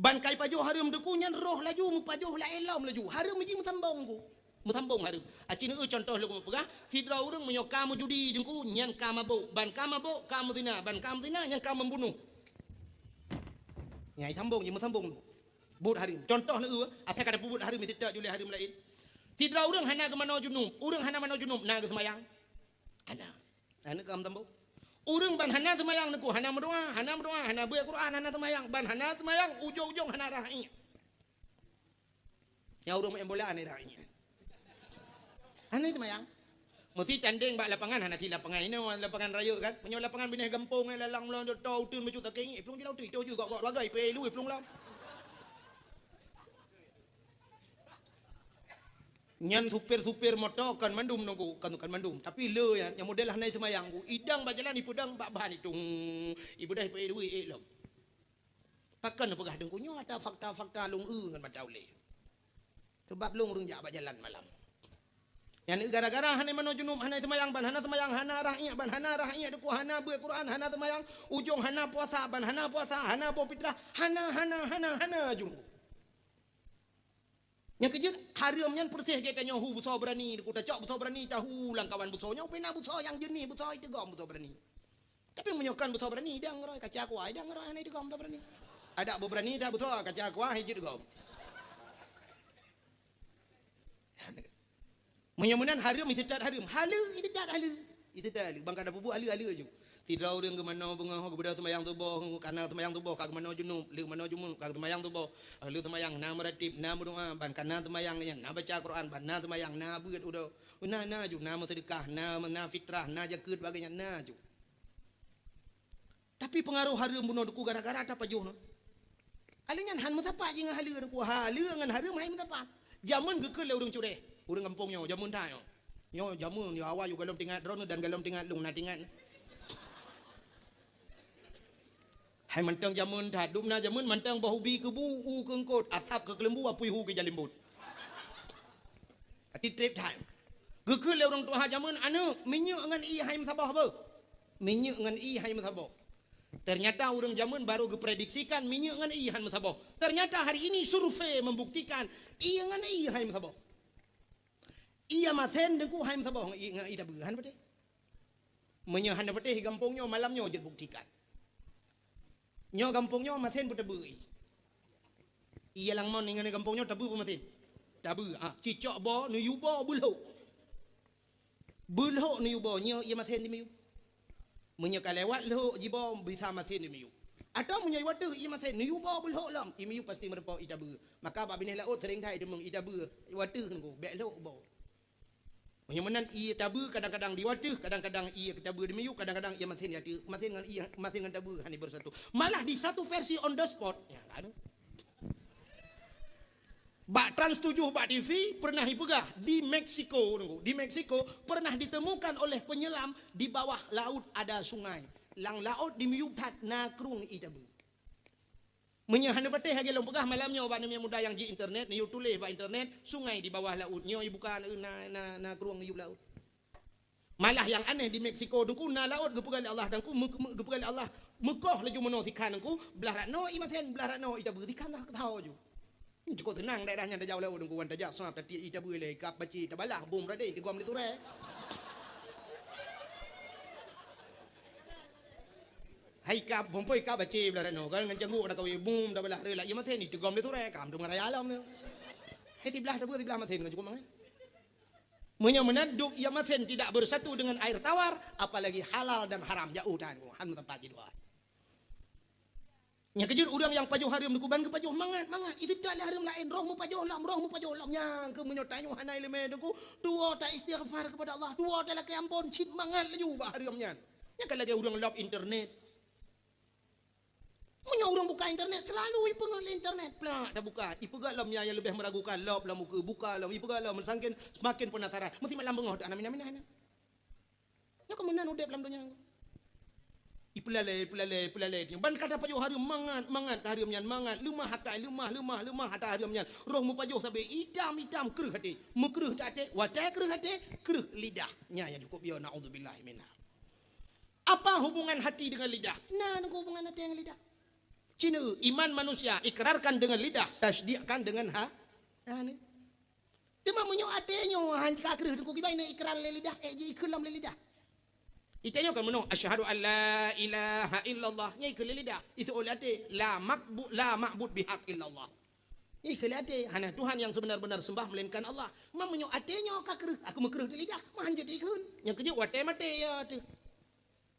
Ban ka ipajoh hareuem Teungku nyan roh laju meupajoh laén lom laju. Hareuem jih meusambong Teungku. Meusambong hareuem. Aci neueu contoh lôn peugah, sidroe ureuëng meunyoe ka meujudi Teungku, nyan ka mabök. Ban ka mabök, ka meuzina. Ban ka meuzina, nyan ka membunuh. Nyan sambong jih, meusambong. Buet hareuem. Contoh neueu, asai ka tapeubuet hareuem, meusitak julée hareuem laén. Sidroe ureuëng hana geumanoe junub. Ureuëng hana manoe junub, na geuseumayang? Hana. Aneuk kam tambah. Ureuëng ban hana seumayang Teungku, hana meudoa, hana meudoa, hana beuet Quran, hana seumayang, ban hana seumayang, ujong-ujong hana rah iék. Nyang ureuëng main bola hana rah iék. Hana seumayang. Meusti tandeng bak lapangan, hana cit lapangan inoe, lapangan rayeuk kan. Meunyoe lapangan binéh gampông, lalang meulang, to uteuen bacut sakét, plueng jilau tui, to ju gok-gok bagai, pei lui plueng lam. Nyan supir-supir moto kon mandum Teungku, kon, kon mandum. Tapi le nyan, nyang model hana seumayang Teungku. Idang bak jalan ipeudong bak ban itung. Ibeudôh ipeue duit ék lom. Pakon neupeugah Teungku nyoe ata fakta-fakta lôn eu ngon mata ulée. Sebab lôn ureuëng jak bak jalan malam. Nyan gara-gara hana manoe junub, hana seumayang, ban hana seumayang, hana rah iék, ban hana rah iék Teungku, hana beuet Quran, hana seumayang, ujong hana puasa, ban hana puasa, hana boh fitrah, hana, hana, hana, hana ju. Nyang keujeuet, hareuem nyan peureséh geutanyoe hu beusoe beurani, Teungku, tacok beusoe beurani, tahu lamkawan beusoe nyoe, pih na beusoe nyang jeunih, beusoe iteugom beusoe beurani. Tapi meunyoe kon beusoe beurani, idang roe, kaca kuah, idang roe, hana iteugom beusoe beurani. Adak beuh beurani dah beusoe, kaca kuah, hijeuet gom. Meunyoe meunan hareuem, iteutat hareuem. Haleue, iteutat haleue. Iteutat haleue. Ban ka tapeubuet haleue-haleue ju. Sidroe ureuëng geumanoe beungoh, geubeudôh seumayang suboh, kana seumayang suboh, ka geumanoe junub, lheueh manoe junub, ka seumayang suboh. Lheueh seumayang na meuratib, na meudoa, ban kana seumayang nyan, na baca Quran, ban na seumayang, na beuet uroe. Na, na ju, na meuseudeukah, na, na fitrah, na jakeuet, bagée nyan, na ju. Tapi peungaroh hareuem bunoe Teungku gara-gara tapajoh nyoe. Haleue nyan han meusapat jih ngon haleue Teungku. Haleue ngon hareuem hai meusapat. Jameun geukheun lé ureuëng cureh. Ureuëng gampông nyoe, jameun that nyoe. Nyoe jameun, nyoe awai yue gohlom teuingat droeneuh dan gohlom teuingat lôn na teuingat. Hai mantong jameun that, dum na jameun mantong boh ubi keu bu, u keu eungkôt, asab keu keuleumbu, apui hu keu jalimbot. Ati trip time. Geukheun lé ureuëng tuha jameun, "Aneuëk, minyeuk ngon ié hai meusaboh beuh." Minyeuk ngon ié hai meusaboh. Ternyata ureuëng jameun baru geuprediksikan minyeuk ngon ié han meusaboh. Ternyata hari ini survei membuktikan ié ngon ié hai meusaboh. Ié masen Teungku hai meusaboh ngon ié, ngon ié tabeue, han patéh. Meunyoe hana patéh gampông nyoe, malam nyoe jeuet buktikan. Nyoe gampông nyoe masen peuteubeu ié. Ié lam mon ngon gampông nyoe tabeue peumasen. Tabeue, ah, cicok boh, neuyue boh beulhok. Beulhok neuyue boh, nyoe ié masen dimiyueb. Meunyoe ka lewat lhok jiboh, bisa masen dimiyueb. Atawa meunyoe ié wateuh ié masen, neuyue boh beulhok lom, ié miyueb pasti meurumpok ié tabeue. Maka bak binéh laôt seuring that iteumeung ié tabeue, ié wateuh Teungku, bék lhok boh. Meunyoe meunan ié tabeue kadang-kadang di wateuh, kadang-kadang ié tabeue dimiyueb, kadang-kadang ié masen di ateueh, masen ngon ié, masen ngon tabeue hana beusatu. Malah di satu versi on the spot, ya kan? Bak Trans tujuh bak T V pernah ipeugah di Meksiko, Teungku, di Meksiko pernah ditemukan oleh penyelam di bawah laut ada sungai. Lam laôt dimiyueb that na krueng ié tabeue. Meunyoe hana patéh lagée lôn peugah malam nyoe bak aneuk muda nyang ji internet, neuyue tuléh bak internet, sungai di bawah laut. Nyoe ibuka na, na, na krueng neuyueb laôt. Malah nyang aneh di Meksiko Teungku na laôt geupeugah lé Allah Teungku, meu-, meu-, geupeugah lé Allah meukoh laju meunoe sikhan Teungku, blah rat noe ié masen, blah rat noe ié tabeue sikhan dah keutau ju. Cukup seunang daerah nyan tajak u laôt Teungku, wan tajak suab tatiek ié tabeue ilée, ikab baci tabalah bom radeh tigom lé turée. Hai ikab, bom poi ikab baci blah rat noe, kan ngon canggok dah kawé bom tabalah rela ié masen itigom lé turée, kam tu ngon raya lom tu. Hai siblah tabeue siblah masen kan cukup mangat. Meunyoe meunan dum ié masen tidak bersatu dengan air tawar, apalagi halal dan haram, jauh tan, han meuteumpat jidua. Nyang keujeuet ureuëng nyang pajoh hareuem Teungku ban geupajoh mangat-mangat, iteutat lé hareuem laén, roh meupajoh lom, roh meupajoh lom. Nyang keuh meunyoe tanyoe hana iéleumé Teungku, tuwoe ta istighfar keupada Allah, tuwoe ta lakée amphon, cit mangat laju bak hareuem nyan. Nyang ka lagée ureuëng lop internet. Meunyoe ureuëng buka internet, seulalu ipeungeut lé internet. Plak, tabuka. Ipeugah lom nyang leubeh meuragukan, lop lom ukeue, buka lom, ipeugah lom, sangken semakin penasaran. Meusti malam beungoh, hana minah-minah nyan. Nyoe keuh meunan udeb lam donya. Ipeulalée, ipeulalée, ipeulalée. Ban ka tapajoh hareuem mangat, mangat ka hareuem nyan, mangat. Leumah akai, leumah, leumah, leumah ata hareuem nyan. Roh meupajoh sabe itam-itam kreueh até. Meukreueh até, watée kreueh até, kreueh lidah. Nyan nyang cukup yo, naudzubillah minha. Apa hubungan hati dengan lidah? Na Teungku hubungan hati dengan lidah. Cina iman manusia ikrarkan dengan lidah, tasdikkan dengan ha-, hati. Teuma meunyoe até nyoe han ka kreueh teungku kiban ikrar lé lidah, ék ji ikheun lom lé lidah. Ita nyoe kan meunoe, "Asyhadu an la ilaha illallah." Nyan ikheun lé lidah. Itu oleh até, "La maqbu-, la ma'bud bihaq illallah." Nyan ikheun lé até, "Hana Tuhan yang sebenar-benar sembah melainkan Allah." Ma meunyoe até nyoe ka kreueh, aku meukreueh lé lidah, ma han jeuet ikheun. Nyang keujeuet watée maté ya teuh.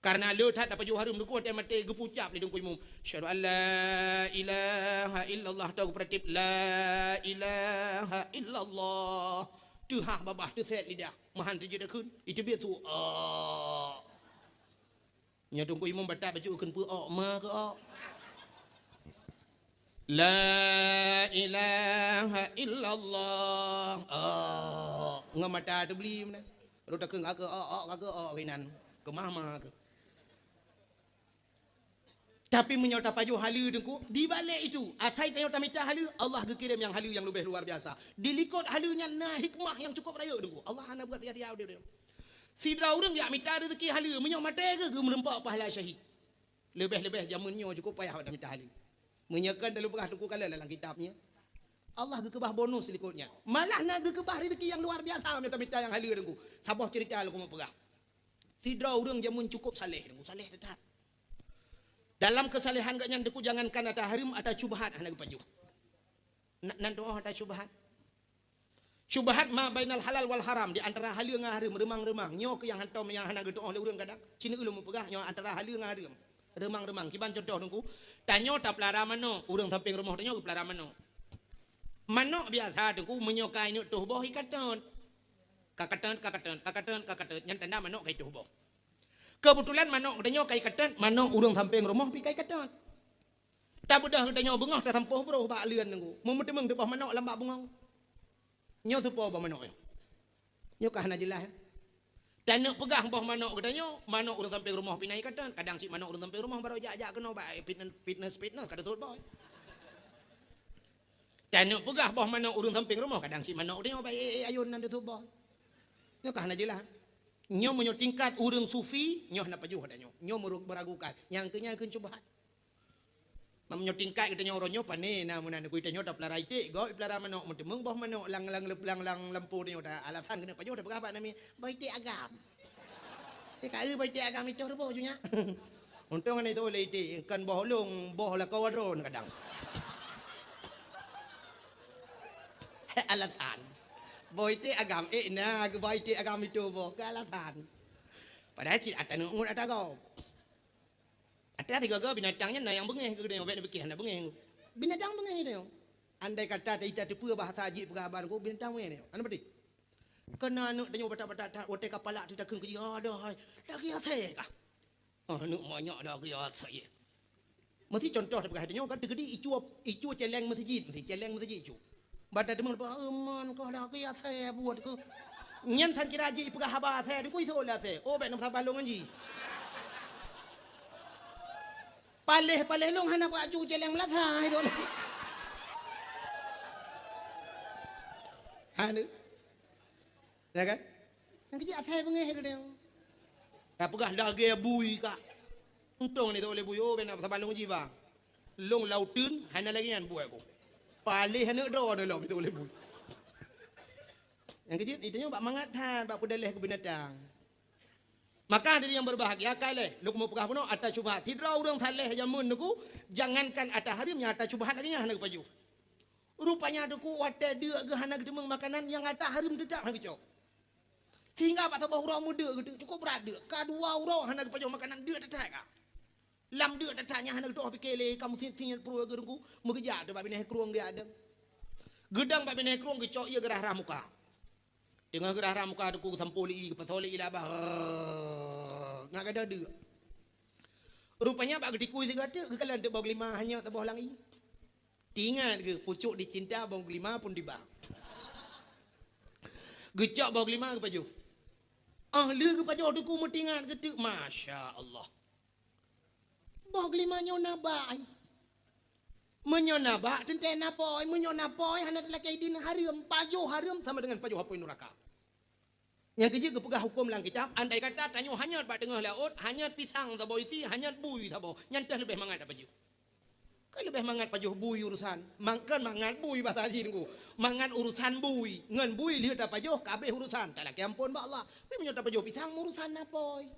Karena le that tapajoh hareuem teungku watée maté geupucap lé teungku imum, "Asyhadu an la ilaha illallah," tau geupeuratéb, "La ilaha illallah." Teuhah babah, teusét lidah. Mahan teujeuet takheun, iteubiet su, "Ôk." Nyoe teungku imum batat bacut kheun peu ôk, ma keu ôk. "La ilaha illallah." Ôk. Ngon mata teubli meunan. Rot takheun ka keu ôk, ôk ka keu ôk keunan. Keumah ma keu. Tapi meunyoe tapajoh haleue teungku, di balek itu, asai tanyoe tamita haleue, Allah geukirém nyang haleue nyang leubeh luar biasa. Di likot haleue nyan na hikmah nyang cukup rayeuk teungku. Allah hana buat sia-sia udeb. Sidroe ureuëng jak mita rezeki haleue, meunyoe maté geuh geumeureumpok pahala syahid. Leubeh-leubeh jameun nyoe cukup payah bak tamita haleue. Meunyoe kan talu peugah teungku kala lam kitab nyan. Allah geukeubah bonus likot nyan. Malah na geukeubah rezeki nyang luar biasa meunyoe tamita nyang haleue teungku. Saboh cerita lôn keumeung peugah. Sidroe ureuëng jameun cukup saleh, saleh that. Dalam keusalehan geuh nyan teungku jangankan ata hareuem, ata syubhat hana geupajoh. Na, nan tuoh ata syubhat. Syubhat ma bainal halal wal haram, di antara haleue ngon hareuem, reumang-reumang. Nyoe keuh nyang hantom nyang hana geutuoh lé ureuëng kadang. Cina ulôn meupeugah nyoe antara haleue ngon hareuem. Reumang-reumang. Kiban contoh teungku, tanyoe tapeulara manok, ureuëng sampéng rumoh tanyoe geupeulara manok. Manok biasa teungku meunyoe ka ineuk toh boh ikatot. Ka katot, ka katot, ka katot, ka katot. Nyan tanda manok ka itoh boh. Keubeutulan manok geutanyoe ka ikatot, manok ureuëng sampéng rumoh pi ka ikatot. Tabeudôh geutanyoe beungoh tasampôh broh bak leuen teungku. Meuteumèe teuboh manok lam bak beungoh. Nyoe soe po boh manok nyoe? Nyoe ka hana jeulaih. Taneuk peugah boh manok geutanyoe, manok ureuëng sampéng rumoh pi na ikatot. Kadang cit manok ureuëng sampéng rumoh barô jak-jak keunoe bak fitness, fitness, fitness ka teutot boh. Taneuk peugah boh manok ureuëng sampéng rumoh, kadang cit manok geutanyoe bak ék-ék ayôn nan teutot boh. Nyoe ka hana jeulaih. Nyoe meunyoe tingkat ureuëng sufi, nyoe hana pajoh geutanyoe. Nyoe meurug-, meuragukan. Nyang keu nyan kheun syubhat. Meunyoe tingkat geutanyoe uroe nyoe pané na meunan geutanyoe tapeulara iték, gob ipeulara manok, meuteumèe boh manok lam, lam, lam, lam lampôh tanyoe ta alasan keuneuk pajoh tapeugah bak namiet, "Boh iték agam." Eh, ka eu boh iték agam itoh reuboh ju nyak. Untông hana itoh lé iték, kon boh lôn, boh lakoe droen kadang. Alasan. Boh iték agam, eh, na geuboh iték agam itoh boh, keu alasan. Padahai cit ata neuk ngut ata gob. Ata sigoe-goe binatang nyan na nyang beungéh keu geutanyoe, bèk neupike hana beungéh. Binatang beungéh geutanyoe. Andai kata ta-, ita teupeue bahasa jih peugah haba teungku, binatang beungéh geutanyoe. Hana peudeh. Keunan aneuk tanyoe batat-batat that, watèe ka palak teutakheun keu jih, "Adoh hai, lagèe asèe kah?" Oh, aneuk manyak lagèe asèe. Meusi contoh tapeugah tanyoe kan teukeudi icue, icue cèlèng meuseujid, meusi cèlèng meuseujid icue. Ban tateumeung, "Bah, euman kah lagèe asèe buet keuh." Nyan sang kira jih ipeugah haba asèe, teungku isoe lé asèe. Oh, bèk na meusaban lôn ngon jih. Paléh-paléh lôn hana bak aju cèlèng meulasai lôn. Hana. Ya kan? Nyang keuh jih asèe beungéh geutanyoe. Tapeugah lagèe bui kah. Untông ni teuh lé bui, oh, bèk na meusaban lôn ngon jih, bah. Lôn lam uteuen, hana lagèe nyan buet ku. Paléh aneuk droe lôn teuh lé bui. Nyang keuh jih, geutanyoe bak mangat that, bak peudaléh keu binatang. Maka hadirin yang berbahagia, ka lhèe lôn keumeung peugah bunoe ata syubhat. Sidroe ureueng saleh jameun teungku, jangankan ata hareuem, nyang ata syubhat lagèe nyan hana geupajoh. Rupanya teungku watèe deuk geuh hana geuteumeung makanan, nyang ata hareuem teutap hana geucok. Sehingga bak saboh uroe meudeuk geuh teuk, cukup brat deuk. Ka dua uroe hana geupajoh makanan, deuk that-that ka. Lam deuk that-that nyan hana geutu'oh pike lé, ka meusiet-siet pruet geuh teungku, meugeujak teuk bak binéh krueng geujak dong. Geudong bak binéh krueng geucok ié geurah-rah muka. Teungoh geurah-rah muka teungku geusampôh lé ié, geupasoe lé ié lam babah. Ngat gadôh deuk. Rupanya bak geutikui sigoe teuk, geukalon teuk boh geulima hanyot saboh lam ié. Teuingat geuh, pucuk dicinta boh geulima pun tiba. Geucok boh geulima geupajoh. Ah, lheueh geupajoh teungku meutingat geuh teuk, masya Allah. Boh geulima nyoe na bak ai. Meunyoe na bak, teuntèe na po ai. Meunyoe na po ai, hana teulakèe idin hareuem. Pajoh hareuem sama dengan pajoh apui nuraka. Nyang keuh jeuet geupeugah hukôm lam kitab, andai kata tanyoe hanyot bak teungoh laôt, hanyot pisang saboh isi, hanyot bui saboh, nyan teuh leubeh mangat tapajoh. Ka leubeh mangat pajoh bui urusan. Mang-, kan mangat bui bahasa jih Teungku. Mangat urusan bui. Ngon bui lheueh tapajoh ka abéh urusan. Talakée amphon bak Allah. Tapi meunyoe tapajoh pisang, urusan napoi.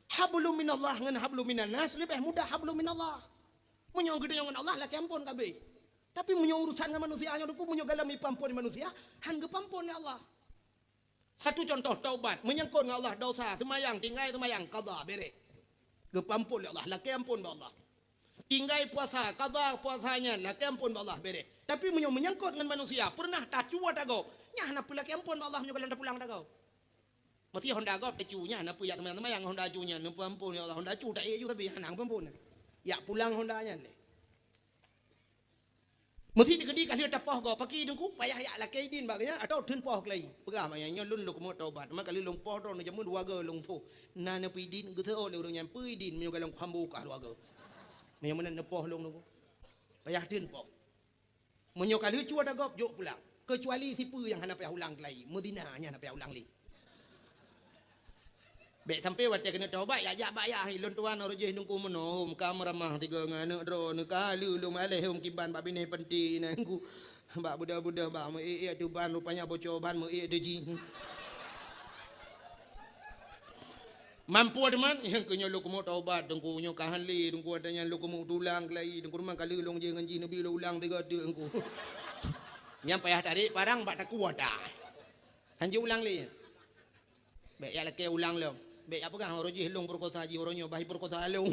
Hablum minallah ngon hablum minan nas leubeh mudah hablum minallah. Meunyoe geutanyoe ngon Allah, lakée amphon ka abéh. Tapi meunyoe urusan ngon manusia nyoe Teungku, meunyoe gohlom ipeuamphon manusia, han geupeuamphon lé Allah. Satu contoh taubat, menyangkut ngon Allah dosa, seumayang, tinggai seumayang, qadha, bereh. Geupeuamphon lé Allah, lakée amphon bak Allah. Tinggai puasa, qadha puasa nyan, lakée amphon bak Allah, bereh. Tapi meunyoe menyangkut ngon manusia, peureunah tacu ata gob, nyan hana peue lakée amphon bak Allah meunyoe gohlom tapulang ata gob. Meusti honda gob tacu nyan, hana peue jak seumayang-seumayang honda cu nyan, neupeuamphon, "Ya Allah, honda cu taék ju tapi hana geupeuamphon." Jak pulang honda nyan lé. Meusti teukeudi ka lheueh tapoh gob, paki Teungku payah jak lakée idin bak geuh nyan atawa theun poh keulayi. Peugah bak nyan, "Nyoe lôn lôn keumok taubat, teuma ka lheueh lôn poh droeneuh jameun dua goe lôn tho." Na neupeuidin, geuteuôt lé ureueng nyan, "Peuidin, meunyoe gohlom kuhamba ka dua goe." Meunyoe meunan neupoh lôn Teungku. Payah theun poh. Meunyoe ka leucu ata gob, jok pulang. Keucuali sipeue nyang hana payah ulang keulayi, meuzina nyan hana payah ulang lé. Bék sampoe watée keuneuk taubat, jak-jak bak yah, "Lôn tuan, roh jih Teungku meunoe, hom ka meuramah tiga ngon aneuk droeneuh, ka lheueh lôn aleh hom kiban bak binéh panti nyan Teungku. Bak beudôh-beudôh bak meu-ék-ék teuh ban, rupanya bocor ban meu-ék teuh jih." Mampu teuma, nyang keu nyoe lôn keumok taubat, Teungku, nyoe ka han lé, Teungku, watée nyan lôn keumok tulang keulayi, Teungku, rumoh ka lheueh lôn jih ngon jih neubi lôn ulang tiga teuk, Teungku. Nyan payah tarek parang bak taku ata. Han jiulang lé. Bék jak lakée ulang lom. Bék jak peugah, "Uroe jih lôn peukosa jih, uroe nyoe bah peukosa lôn."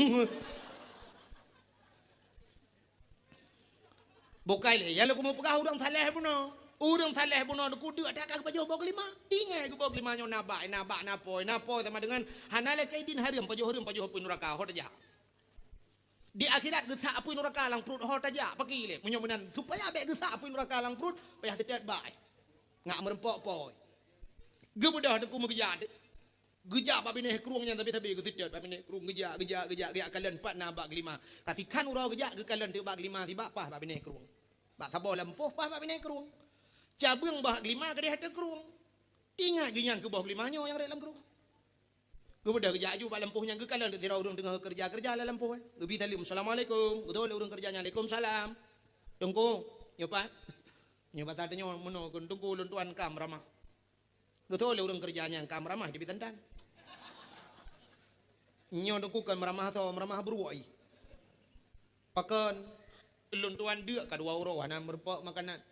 Bukai lé, nyang lôn keumeung peugah ureuëng saleh bunoe. Ureuëng saleh bunoe deuh kudeuk that ka geupajoh boh geulima. Tinggai geuboh geulima nyoe na bak, na bak, na poi, na poi sama dengan hana lakée idin hareuem pajoh, hareuem pajoh apui nuraka, ho tajak. Di akhirat geusak apui nuraka lam pruet ho tajak, paki lé. Meunyoe meunan, supaya bék geusak apui nuraka lam pruet, payah teutet bak. Ngak meurumpok poi. Geubeudôh Teungku meugeujak. Geujak bak binéh krueng nyan sabe-sabe geuseutôt bak binéh krueng, geujak, geujak, geujak, geujak kalon pat na bak geulima. Ka sikhan uroe geujak geukalon teuk bak geulima sibak paih bak binéh krueng. Bak saboh lampôh paih bak binéh krueng. Cabeueng bak geulima keudeh ateueh krueng. Tingat geuh nyan keu boh geulima nyoe nyang rhot lam krueng. Geubeudôh geujak aju bak lampôh nyan geukalon teuk sidroe ureuëng teungoh keureuja-keureuja lam lampôh. Geubri saleuem, "Assalamualaikum." Geutôh lé ureuëng keureuja nyan, "Waalaikumsalam." "Teungku, nyoe pat?" "Nyoe pat tanyoe meunoe kheun Teungku, lôn tuan ka meuramah." Geutôh lé ureuëng keureuja nyan ka meuramah di bitantan. Nyoe Teungku kon meuramah soe, meuramah bruek. Pakon? Lôn tuan deuk ka dua uroe hana meurumpok makanan.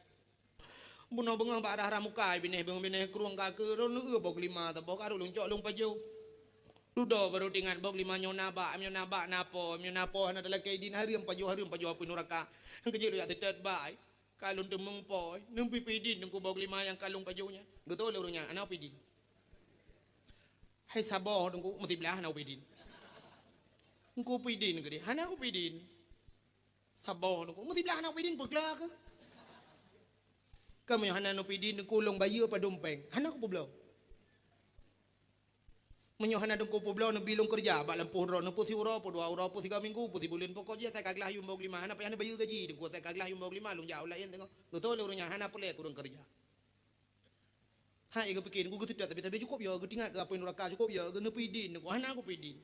Bunoe beungoh bak rhah-rhah muka binéh, beungoh binéh krueng ka keu lôn leueu boh geulima saboh ka lôn cok lôn pajoh. Dudoe barô teuingat boh geulima nyoe na bak, nyoe na bak na po, nyoe na po hana talakée idin hareuem pajoh, hareuem pajoh apui nuraka. Keujeuet lôn jak teutet bak. Ka lôn teumeung po, neubi peuidin Teungku boh geulima nyang ka lôn pajoh nyan. Geutôh lé ureuëng nyan, "Hana peuidin." "Hai saboh Teungku, meusiblah hana peuidin." "Teungku peuidin keudeh." "Hana kupeuidin." "Saboh Teungku, meusiblah hana peuidin peugla keuh." "Ka meunyoe hana neupeuidin Teungku lôn bayeue padum péng." "Hana kupeubloe." "Meunyoe hana Teungku peubloe neubi lôn keureuja bak lampôh droeneuh peue siuroe, peue dua uroe, peue sigoe minggu, peue sibuleuen, pokok jih asai ka glah yum boh geulima, hana payah neubayeue gaji Teungku, asai ka glah yum boh geulima lôn jak u laén teungoh." Geutôh lé ureuëng nyan, "Hana peureulée keu ureuëng keureuja." Hai geupiké Teungku geuseutôt tapi-tapi cukôp yo, geutingat keu apui nuraka cukôp yo, geuneupeuidin Teungku, "Hana kupeuidin."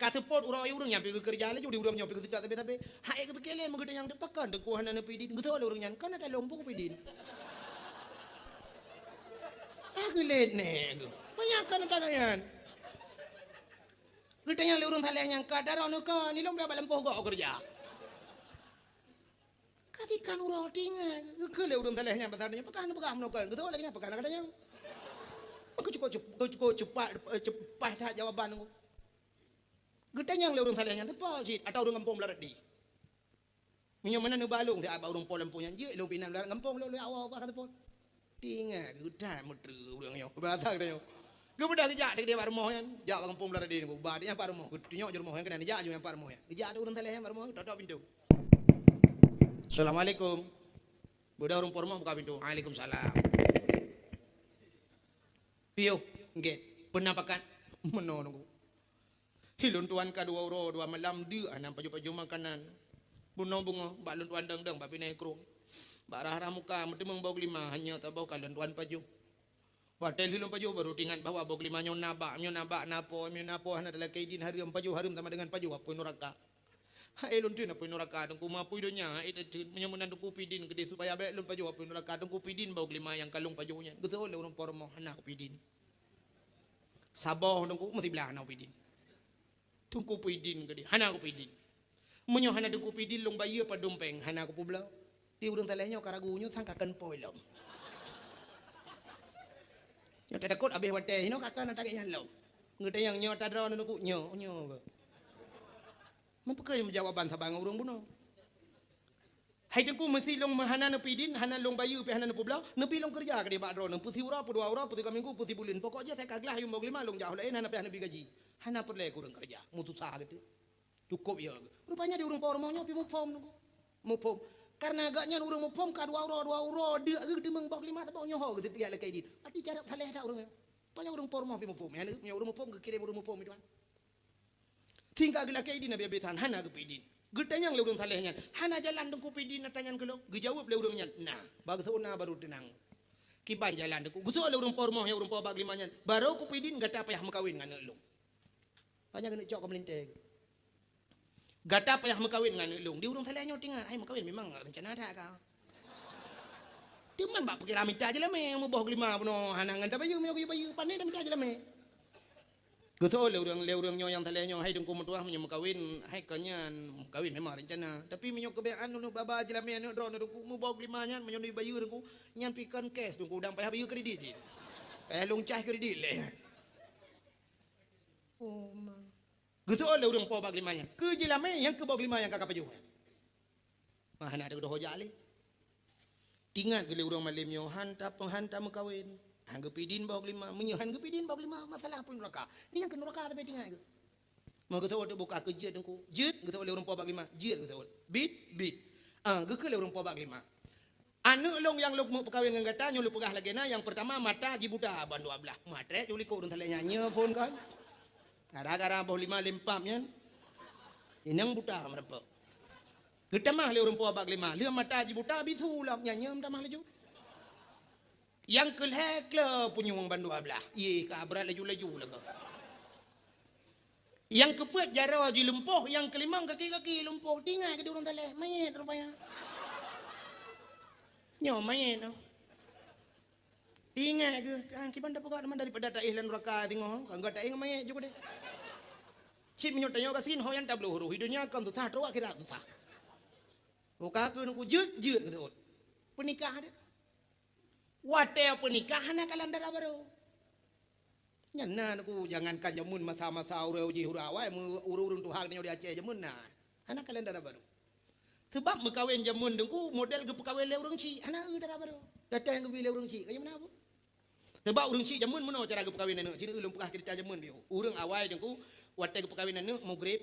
Ka seupôt uroe ureuëng nyan pi geukeureuja laju di ureuëng nyoe pi geuseutôt tapi-tapi. Hai geupiké lé meugeutanyong teuh pakon Teungku hana neupeuidin. Geutôh lé ureuëng nyan, "Kon ata lôn peue kupeuidin." Ah geulét nèh geuh. Banyak kan ata nyan. Geutanyong lé ureuëng saleh nyan, "Ka daroe neuka ni lôn bak lampôh goe keureuja." Ka tikan uroe tingai, geukheun lé ureuëng saleh nyan pasal nyan, "Pakon neupeugah meunoe kon?" Geutôh lagée nyan, "Pakon na gata nyan?" Maka cukup cep-, cukup cepat, cepat that jawaban Teungku. Geutanyong lé ureuëng saleh nyan, "Teupeue cit ata ureuëng gampông Beularadi?" Meunyoe meunan neuba lôn siat bak ureuëng po lampôh nyan, jeuet lôn pinan lam gampông lôn, lôn awak ka teupot. Tingat geutat meutreue ureuëng nyoe, basa geutanyoe. Geubeudôh geujak teuk bak rumoh nyan, jak bak gampông Beularadi nyan, ba nyan pat rumoh, geutunyok jih rumoh nyan keunan, jak jih nyan pat rumoh nyan. Geujak teuk ureuëng saleh nyan bak rumoh, tok-tok pintoe. "Assalamualaikum." Beudôh ureuëng po rumoh buka pintoe, "Waalaikumsalam." "Piôh, gét, peue na pakat?" "Meunoe Teungku." "Hi lôn tuan ka dua uroe dua malam deuk hana pajoh-pajoh makanan. Bunoe beungoh bak lôn tuan dong-dong bak binéh krueng. Bak rhah-rhah muka meuteumeung boh geulima, hanya saboh ka lôn tuan pajoh. Watée lheueh lôn pajoh baru teuingat bahwa boh geulima nyoe na bak, nyoe na bak na po, nyoe na po hana talakée idin hareuem, pajoh hareuem sama dengan pajoh apui nuraka. Hai lôn teun apui nuraka, Teungku, meupui donya, hai teun. Meunyoe meunan Teungku pidin keudeh supaya bèk lôn pajoh apui nuraka, Teungku pidin boh glima nyang ka lôn pajoh nyan. Geutôi lé ureueng po rumoh hana kupidin. Saboh Teungku meusiblah hana kupidin. Teungku pidin keudeh, hana kupidin. Meunyoe hana Teungku pidin lôn bayeue padum péng, hana kupeubloe. Di ureueng saleh nyoe ka ragu nyoe sang ka kheun pôi lom. Nyoe tatakot abéh watèe hinoe ka kheun ata gét nyan lom. Geutanyong nyoe ata droeneuh Teungku, nyoe, nyoe. Meupeukeue jawaban saban ngon ureueng bunoe. Hai Teungku, meusé lôn hana neupidin, hana lôn bayeue pih hana neupeubloe, neubi lôn keureuja keudeh bak droeneuh, peusiuroe, peudua uroe, peusigoe minggu, peusibuleuen. Pokok jih asai ka glah yum boh glima lôn jak u laén, hana payah neubi gaji. Hana peureulèe keu ureueng keureuja, meususah geutanyoe. Cukôp ya. Rupanya di ureueng po rumoh nyoe pih muphom Teungku. Muphom. Karena gobnyan ureueng muphom ka dua uroe, dua uroe, deuk geuteumèe boh glima saboh nyoe ho geutanyoe lakèe idin. Berarti carông saleh that ureueng nyoe. Pokok jih ureueng po rumoh pih muphom. Nyan ureueng muphom geukirém ureueng muphom itu kan. Sehingga geulakèe idin habéh-habésan, hana geupidin. Geutanyong lé ureueng saleh nyan, "Hana jalan Teungku pidin ata nyan keu lôn?" Geujaweueb lé ureueng nyan, "Na, bak geutanyoe na barô teunang." "Kiban jalan Teungku?" Geuseuôt lé ureueng po rumoh nyang ureueng po bak glima nyan, "Barô kupidin gata payah meukawen ngon aneuk lôn." Hana keuneuk cok keu meulintèe. "Gata payah meukawen ngon aneuk lôn." Di ureueng saleh nyoe teuingat, "Hai meukawen memang rencana that ka." Teuma bak pikiran mita jeulamèe, meuboh glima bunoe hana ngon tabayeue, meunyoe geuyue bayeue, pane tamita jeulamèe. Geutôi lé ureueng, lé ureueng nyoe nyang saleh nyoe, "Hai Teungku meutuah, meunyoe meukawen, hai kon nyan meukawen memang rencana. Tapi meunyoe keubeunaran aneuk baba jeulamèe aneuk droeneuh Teungku, meuboh glima nyan meunyoe neubayeue Teungku, nyan pih kon cash Teungku, dan payah bayeue kredit cit. Payah lôn cah kredit lé." Oh ma. Geutôi lé ureueng po bak glima nyan, "Keu jeulamèe nyang keu boh glima nyang ka kapajoh nyan." Mah hana teudoh jak lé. Teuingat geuh lé ureueng malém nyoe, han ta-, han tameukawen, han geupidin boh glima. Meunyoe han geupidin boh glima, masalah apui nuraka. Nyan keu nuraka tapi teuingat geuh. Meugeutôi teuk buka keu jeuet Teungku. Jeuet, geutôi lé ureueng po bak glima. Jeuet geutôi. Bit, bit. Ah, geukheun lé ureueng po bak glima, "Aneuk lôn nyang lôn meupeukawen ngon gata nyoe lôn peugah lagèe na, nyang peurtama mata jibuta bandua blah." Meuhat trép ju likot ureueng saleh nyan, nyoe phôn kan. Gara-gara boh glima lempam nyan. Inong buta meureumpok. Geutamah lé ureueng po bak glima, lheueh mata jibuta bisu lom, nyan nyoe tamah laju. Nyang keu lhèe kleu punyueng bandua blah, ié ka brat laju-laju lagoe. Nyang keupeuet jaroe jilumpoh, nyang keulimong kaki-kaki lumpoh. Teuingat geuh di ureueng saleh, manyét rupanya. Nyoe manyét nyoe. Ingat geuh, ah, kiban tapeugah teuma daripada taéh lam nuraka singoh, ka gata éh ngon manyét ju keudeh. Cit meunyoe tanyoe gasien ho nyang tabloe roh, di donya kon susah, trok akhirat susah. Buka keu Teungku jeuet-jeuet geuteuôt. Peunikah deh. Watèe peunikah hana kalon dara barô. Nyan na Teungku, jangankan jameun masa-masa ureueng jih ureueng awai, meu-, ureueng-ureueng tuha nyoe di Aceh jameun na. Hana kalon dara barô. Seubab meukawen jameun Teungku model geupeukawen lé ureueng chik, hana eu dara barô. Datang geubi lé ureueng chik, ka jameun na bu. Seubab ureueng chik jameun meunoe cara geupeukawen aneuk. Cit lôn peugah ceurita jameun biôh. Ureueng awai Teungku, watèe geupeukawen aneuk, mugreb,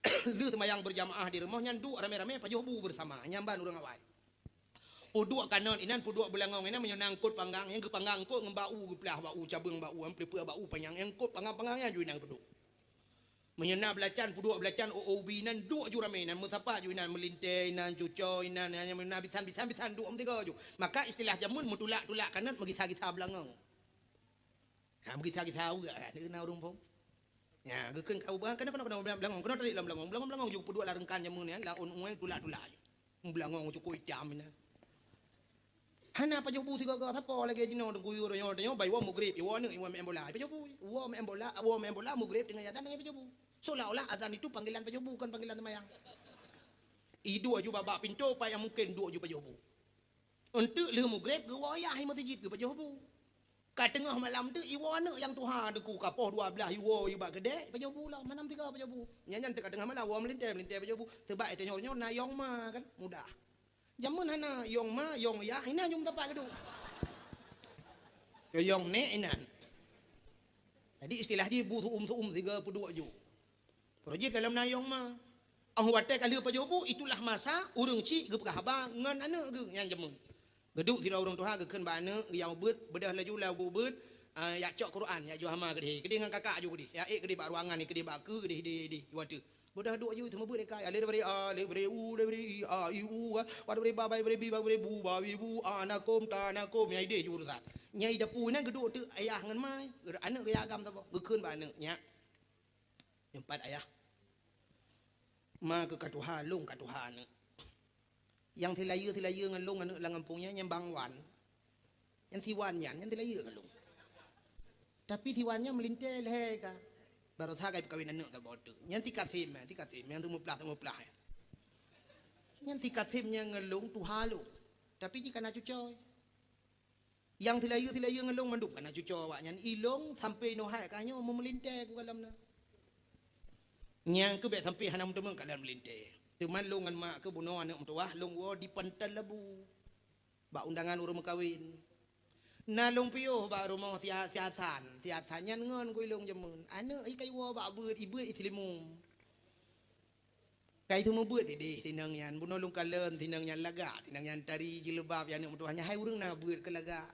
lheueh seumayang beurjamaah di rumoh nyan duek ramé-ramé pajoh bu beusama. Nyan ban ureueng awai. Peuduek kanot inan, peuduek beulangong inan, meunyoe na eungkôt panggang, nyang geupanggang eungkôt ngon bak u, geuplah bak u, cabeueng bak u, peuleupeue bak u panyang, nyang eungkôt panggang-panggang nyan ju inan peuduek. Meunyoe na beulacan, peuduek beulacan, ô-ô ubi inan, duek ju ramé inan, meusapa ju inan, meulintèe inan, cuco inan, nyan meunyoe na bisan-bisan, bisan duek meusigoe ju. Maka istilah jameun meutulak-tulak kanot, meugisa-gisa beulangong. Ha, meugisa-gisa ueh, ha, na ureueng phôn. Nya, geukheun ka ubah, keunoe, keunoe, keunoe, beulangong, keunoe tarék lam beulangong, beulangong, beulangong ju peuduek lam reungkan jameun nyan, laôt ueh tulak-tulak. Beulangong cukôp itam inan. Hana pajoh bu sigoe-goe, sapo lagèe jinoe teungku yue nyoe, nyoe bai woe mugreb, iwoe aneuk, iwoe meu'en bola, pajoh bu, woe meu'en bola, woe meu'en bola mugreb teungoh azan pajoh bu. Seolah-olah azan itu panggilan pajoh bu, kon panggilan seumayang. Iduek ju bak-bak pintoe, pat nyang mungken duek ju pajoh bu. Eunteuk lheueh mugreb geuwoe yah i meuseujid geupajoh bu. Ka teungoh malam teuk iwoe aneuk nyang tuha teungku ka poh dua blaih iwoe bak keudè pajoh bu lom, malam sigoe pajoh bu. Nyan, nyan teuk ka teungoh malam woe meulintèe, meulintèe pajoh bu. Teubak i tanyoe nyoe na yong ma kan, mudah. Jameun hana yong ma, yong yah, inan ju meusapat geuduek. Yong nèk inan. Jadi istilah jih bu su'um-su'um sigoe peuduek ju. Roh jih ka lom na yong ma. Óh watèe ka lheueh pajoh bu, itulah masa ureueng chik geupeugah haba ngon aneuk geuh nyang jameun. Geuduek sidroe ureueng tuha geukheun bak aneuk, geuyue ubeuet, beudôh laju lam ubeuet, ah, jak cok Quran, jak ju hama keudeh. Keudeh ngon kakak ju keudeh. Jak ék keudeh bak ruangan, keudeh bak keue, keudeh, keudeh, keudeh. Ju ateueh. Beudôh duek ju teuma beuet lé kai. Alif daripada a, alif daripada u, daripada i, a, i, u, kan. Wa daripada ba, ba daripada bi, ba daripada bu, ba, bi, bu, a, na kôm, ta, na kôm. Nyan idéh ju urusan. Nyan i dapu nyan geuduek teuk ayah ngon ma, aneuk geuyue agam saboh. Geukheun bak aneuk, nyak. Nyoe pat ayah. Ma keu ka tuha, lôn ka tuha aneuk. Nyang silayeue-silayeue ngon lôn aneuk lam gampông nyan, nyan Bang Wan. Nyang si Wan nyan, nyan silayeue ngon lôn. Tapi si Wan nyan meulintèe lhèe ka. Baroesa ka jipeukawen aneuk saboh teuk. Nyan si Kasim, si Kasim, nyang seumeuplah-seumeuplah nyan. Nyan si Kasim nyan ngon lôn tuha lôn. Tapi jih ka na cucoe. Nyang silayeue-silayeue ngon lôn mandum ka na cucoe awaknyan. Ilôn sampoe nyoe hai ka nyoe meumeulintèe kukalon na. Nyang keuh bèk sampoe hana meuteumèe kalon meulintèe. Teuma lôn ngon mak keuh bunoe aneuk meutuwah lôn woe di Pantai Labu. Bak undangan ureueng meukawen. Na lôn piôh bak rumoh si Ha-, si Hasan. Si Hasan nyan ngon keu ilôn jameun. Aneuk i ka iwoe bak beuet, ibeuet i Seulimeum. Ka iteumubeuet idéh sinong nyan, bunoe lôn kalon sinong nyan lagak, sinong nyan tari jilbab, ya aneuk meutuwah nyan hai ureueng na beuet keu lagak.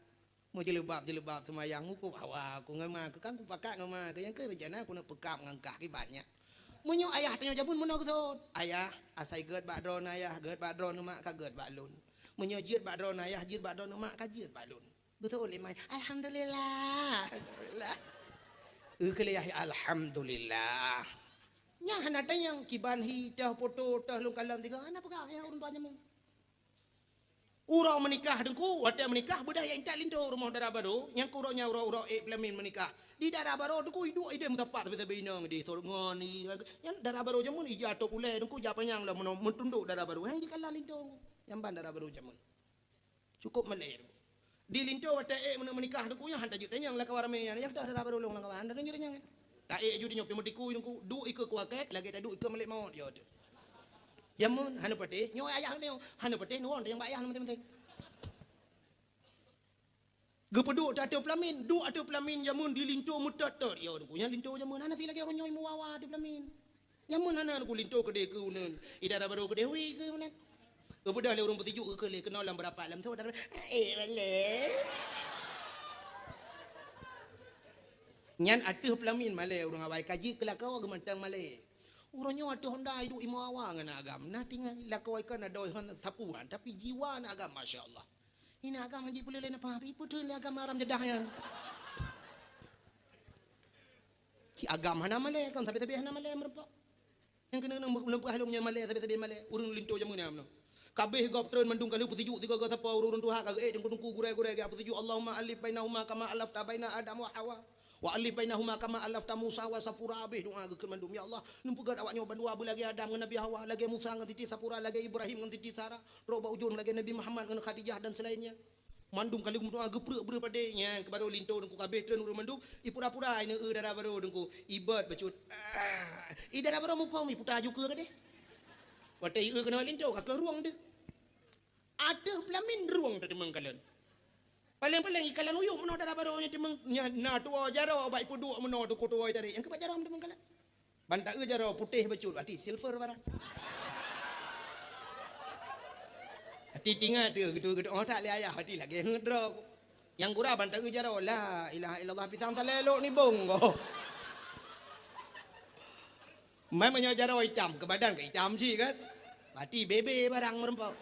Meujilbab-jilbab seumayang, mukub hawa, ku ngon ma keuh, kan kupakat ngon ma keuh, nyang keuh rencana keuneuk peukab ngon kah kiban nyan. Meunyoe ayah tanyoe jameun meunoe geuseuôt, "Ayah, asai gèt bak droeneuh ayah, gèt bak droeneuh mak, ka gèt bak lôn. Meunyoe jeuet bak droeneuh ayah, jeuet bak droeneuh mak, ka jeuet bak lôn." Geuseuôt lé ma, "Alhamdulillah." Alhamdulillah. Eu keu lé yah, "Alhamdulillah." Nyan hana tanyong kiban hi, toh poto, toh lôn kalon tiga, hana peugah nyang ureueng tuha jameun. Uroe meunikah teungku, watèe meunikah beudah jak intat linto rumoh dara barô, nyang keu uroe nyan uroe-uroe ék peulamin meunikah. Di dara barô teungku iduek idéh meusapat sabe-sabe inong di sor ngon i, nyan dara barô jameun ija top ulèe teungku, ija panyang lom meuno-, meutundok dara barô. Hai jikalon linto, nyan ban dara barô jameun. Cukôp malèe teungku. Di linto watèe ék meunikah teungku nyan han tajeuet tanyong lakoe ramè nyan, nyang toh dara barô lôn lakoe, han tajeuet tanyong. Ta ék ju tanyoe pih meutikui teungku, duek ikeue kuakèt lagèe taduek ikeue malèk mawöt yo teuh. Jameun hana patéh, nyoe ayah nyoe hana patéh, nuwon tanyong bak ayah nyoe penting-penting. Geupeuduek ateueh peulamin, duek ateueh peulamin jameun di linto meutot-tot yo teungku. Nyan linto jameun hana si lagèe uroe nyoe meuwawa ateueh peulamin. Jameun hana teungku linto keudéh keu uneun. I dara barô keudéh wi keu uneun. Geubeudôh lé ureueng peusijuek geukheun lé keunoe lam beurapat lam soe dara. Eh, malèe. Nyan ateueh peulamin malèe ureueng awai ka jeuet keu lakoe geumantong malèe. Uroe nyoe ateueh honda iduek i meuwawa ngon agam. Na tinggai lakoe ka na doi hon sapuan, tapi jiwa na agam, masya Allah. Hina agam han jipeuleueh lé nafah, ipeutheun lé agam haram jadah nyan. Ci agam hana malèe, kon sabe-sabe hana malèe meurumpok. Nyang keuneuk meuleumpah lom nyan malèe, sabe-sabe malèe, ureueng linto jameun nyan meunoe. Kabéh gob treun mandum ka lheueh peusijuek sigoe-goe sapo ureueng tuha ka geuék teungku-teungku gurèe-gurèe ka peusijuek, Allahumma alif bainahuma kama alafta baina Adam wa Hawa. Wa alif bainahuma kama alafta Musa wa Safura, habéh doa geukheun mandum, "Ya Allah, neupeugöt awak nyoe bandua beulagèe Adam ngon Nabi Hawa, lagèe Musa ngon Siti Safura, lagèe Ibrahim ngon Siti Sarah, trok bak ujông lagèe Nabi Muhammad ngon Khadijah dan selainnya." Mandum ka lheueh meudoa geupreuek breueh padé, nyan keuh barô linto teungku ka abéh treun ureueng mandum, ipura-pura ineuk eu dara barô teungku, ibot bacut. Ah, i dara barô muphom iputa ju keue keudéh. Watèe ieu keunoe linto ka keuh rueng deuh. Ateueh peulamin rueng tateumeung kalon. Paleng-paleng ikalon uyuek meunoe dara barô nyan teumeung, nyan na tuwoe jaroe bak ipeuduek meunoe teungku tuwoe itarek, nyang keuh bak jaroe teumeung kalon. Ban ta eu jaroe putéh bacut, até silver barang. Até tingat teuh geutu-geutu, oh, that lé ayah, até lagèe heuet droe. Nyang gura ban ta eu jaroe, la ilaha illallah, pisang salèe lok nibong goh. Mai meunyoe jaroe itam, keu badan ka itam cit kan. Berarti bebe barang meurumpok.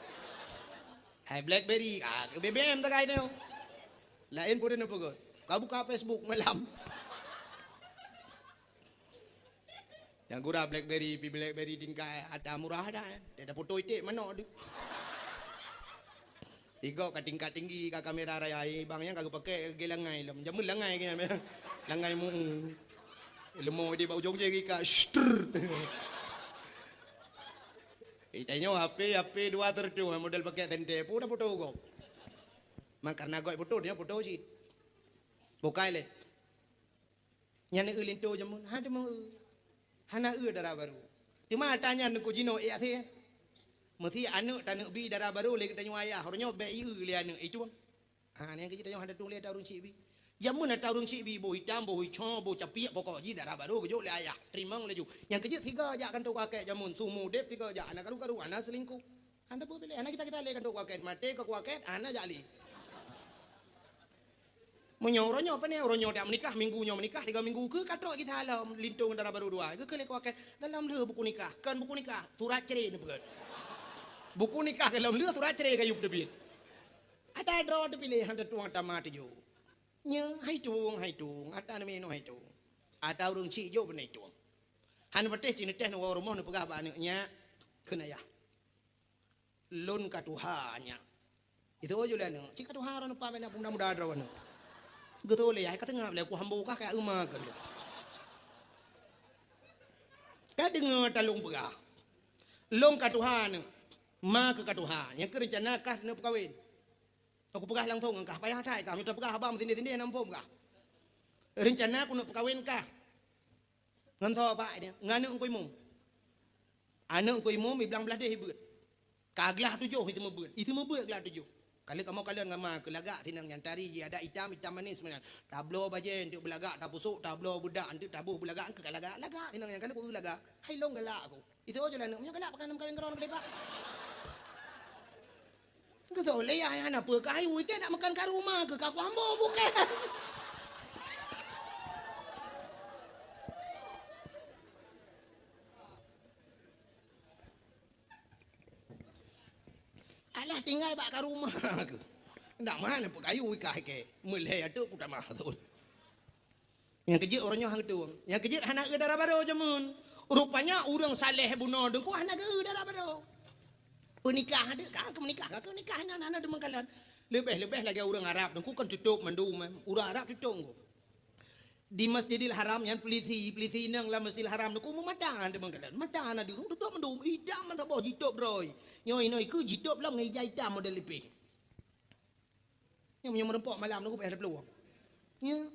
Hai Blackberry, ah, keu B B M takai nyoe. Laén peue neupeugah. Ka buka Facebook malam. Nyang gura Blackberry, pi Blackberry tingkat ata murah dah. Dia dah foto iték manok tu. Igoe ka tingkat tinggi, ka kamera raya, eh, bang nyang ka geupakai lagèe langai lom. Jameun langai keuh nyan. Langai mu. Leumo di bak ujong jari ka. Shtr. Eh, tanyoe H P, H P dua seratuih model pakai senter. Peue dah foto gob. Mak karena gob foto, dia foto cit. Bukai lé. Nyan eu linto jameun, han teumeu eu. Hana eu dara barô. Teuma ata nyan teungku jinoe ék até. Meusi aneuk taneuk bi dara barô lé geutanyoe ayah, uroe nyoe bèk ieu lé aneuk, itueng. Ha, nyan keuh jih tanyoe hana tueng lé ata ureueng chik bi. Jameun ata ureueng chik bi, boh itam, boh ico, boh capiek, pokok jih dara barô geujok lé ayah. Teurimong laju. Nyang keuh jeuet sigoe jak kantô kuakét jameun, seumur udép sigoe jak, hana karu-karu, hana seulingkuh. Hana peue piléh, hana gita-gita lé kantô kuakét, maté ka kuakét, hana jak lé. Meunyoe uroe nyoe, pane uroe nyoe dak meunikah, minggu nyoe meunikah, tiga minggu keu ka trok gita lom linto ngon dara barô dua. Geukheun lé kuakét, "Gohlom lheueh buku nikah." Kon buku nikah, surat cerai neupeugöt. Buku nikah gohlom lheueh, surat cerai ka yue peuteubiet. Ata droe teupiléh, han teutueng ata ma teujoh. Nyoe hai tueng, hai tueng, ata neuminoe hai tueng. Ata ureueng chik jok beunai tueng. Hana patéh cit neuteh neuwoe rumoh neupeugah bak aneuk, "Nyak, kheun ayah, lôn ka tuha, nyak." Itu jih lé aneuk, "Cit ka tuha droeneuh, peue bak na peumuda-muda droeneuh?" Geutôi lé yah, "Ka teungab lé ku hambo kah, ka euma keu lôn." Ka deungoe talôn peugah, "Lôn ka tuha aneuk, ma keuh ka tuha, nyang keuh reuncana kah neuk peukawen." Aku peugah langsong ngon kah, payah that kah, meunyoe tapeugah haba meusindeh-sindeh na muphom kah. Reuncana ku neuk peukawen kah. Ngon tho bak dia, ngon aneuk Teungku Imum. Aneuk Teungku Imum iblang blaih deh ibeuet. Ka glah tujoh itu meubeuet, itu meubeuet glah tujoh. Kali kamoe kalon ngon ma keuh lagak sinang nyan tari jih adat itam, itam manis meunan. Tabloe bajée untuk beulagak, tapusok, tabloe beudak untuk taboh beulagak, keu lagak, lagak sinang nyan kali ku lagak. Hai lôn galak aku. Itu aja lah aneuk, meunyoe galak pakai nama kawin keron kedepak. Geutôi lé yah, hana peue kah, hai wui keh nak makan ka rumah keuh, ka kuambo bukeh. Alah tinggai bak ka rumah keuh. Ndak mana peukayu ikah ikeh. Meulhée ateueh ku tamah thon. Nyang keujeuet uroe nyoe han geutueng. Nyang keujeuet hana eu dara barô jameun. Rupanya ureuëng saleh bunoe deungku hana geu dara barô. Peunikah deuh ka keu meunikah, ka keu nikah hana hana deungon kalon. Leubeh-leubeh lagée ureuëng Arab deungku kan tutôp mandum. Ureuëng Arab tutôp deungku. Di Masjidil Haram nyan peulisi, peulisi inong lam Masjidil Haram nyan ku meumata deungon kalon. Mata na deungon tutôp mandum, idam mantong boh jitôp droe. Nyoe inoe keu jitôp lom ngon ija itam model lipeh. Nyoe meunyoe meureumpok malam nyoe ku payah taplueng. Nyoe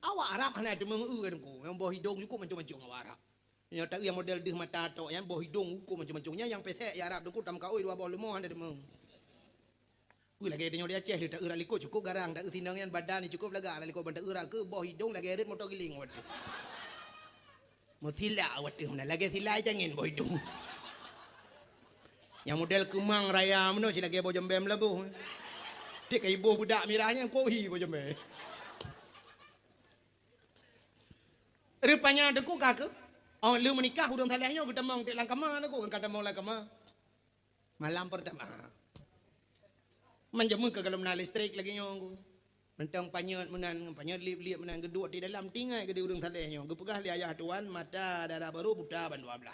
awak Arab hana deungon eu deungku. Nyang boh idong jukuk mancung-mancung awak Arab. Nyoe taeu nyang model deuh mata tok nyan boh idong jukuk mancung-mancung. Nyan nyang pesek ya Arab deungku tameukaôi dua boh leumo hana deungon. Ui lagée tanyoe di Aceh, ta eu rot likot cukôp garang, ta eu sinong nyan badan cukôp lagak, rot likot ban ta eu rot keu boh idong lagée rot moto giling watée. Meusilak watée meunan lagée silai cangin boh idong. Nyang model keumang raya meunoe cit lagée boh jambée meulaboh. Tiek ka iboh beudak mirah nyan kohi boh jambée. Rupanya deungku ka keuh, oh lheueh meunikah ureuëng saleh nyoe geutamong tiek lam kama deungku, ka tamong lam kama. Malam pertama. Man jameun ka galom na listrik lagée nyoe ku. Mantong panyöt meunan, panyöt liep-liep meunan geuduek di dalam tinggai geude ureuëng saleh nyoe. Geupeugah lé ayah tuan, mata dara barô buta ban dua blaih.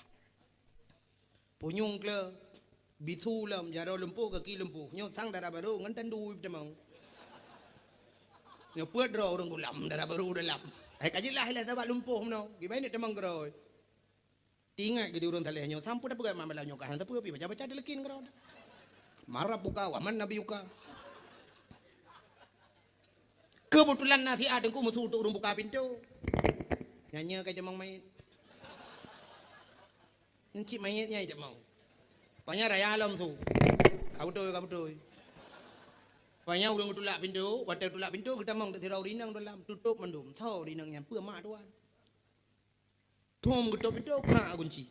Punyueng kle, bisu lom, jaroe lumpuh, gaki lumpuh. Nyoe sang dara barô ngon tandu tamong. Nyoe peuet droe ureuëng gulam dara barô dalam. Hai ka jeulaih lé sabab lumpuh meunoe. Kiban ni tamong keurôi. Teuingat geude ureuëng saleh nyoe, sampoe tapeugah malam nyoe ka hana sapeue pih baca-baca dileukin keudroe. Man rabbuka wa man nabiyuka. Keubeutulan na siat deungku meusu untuk ureuëng buka pintoe. Nyan nyoe ka jamong manyét. Encik manyét nyan jamong. Panya raya lom su. Ka beutôi, ka beutôi. Panya ureuëng geutulak pintoe, watée geutulak pintoe geutamong sidroe ureuëng inong dalam, tutôp mandum. Soe ureuëng inong nyan, peue mak tuan. Thom geutôp pintoe, krak gunci.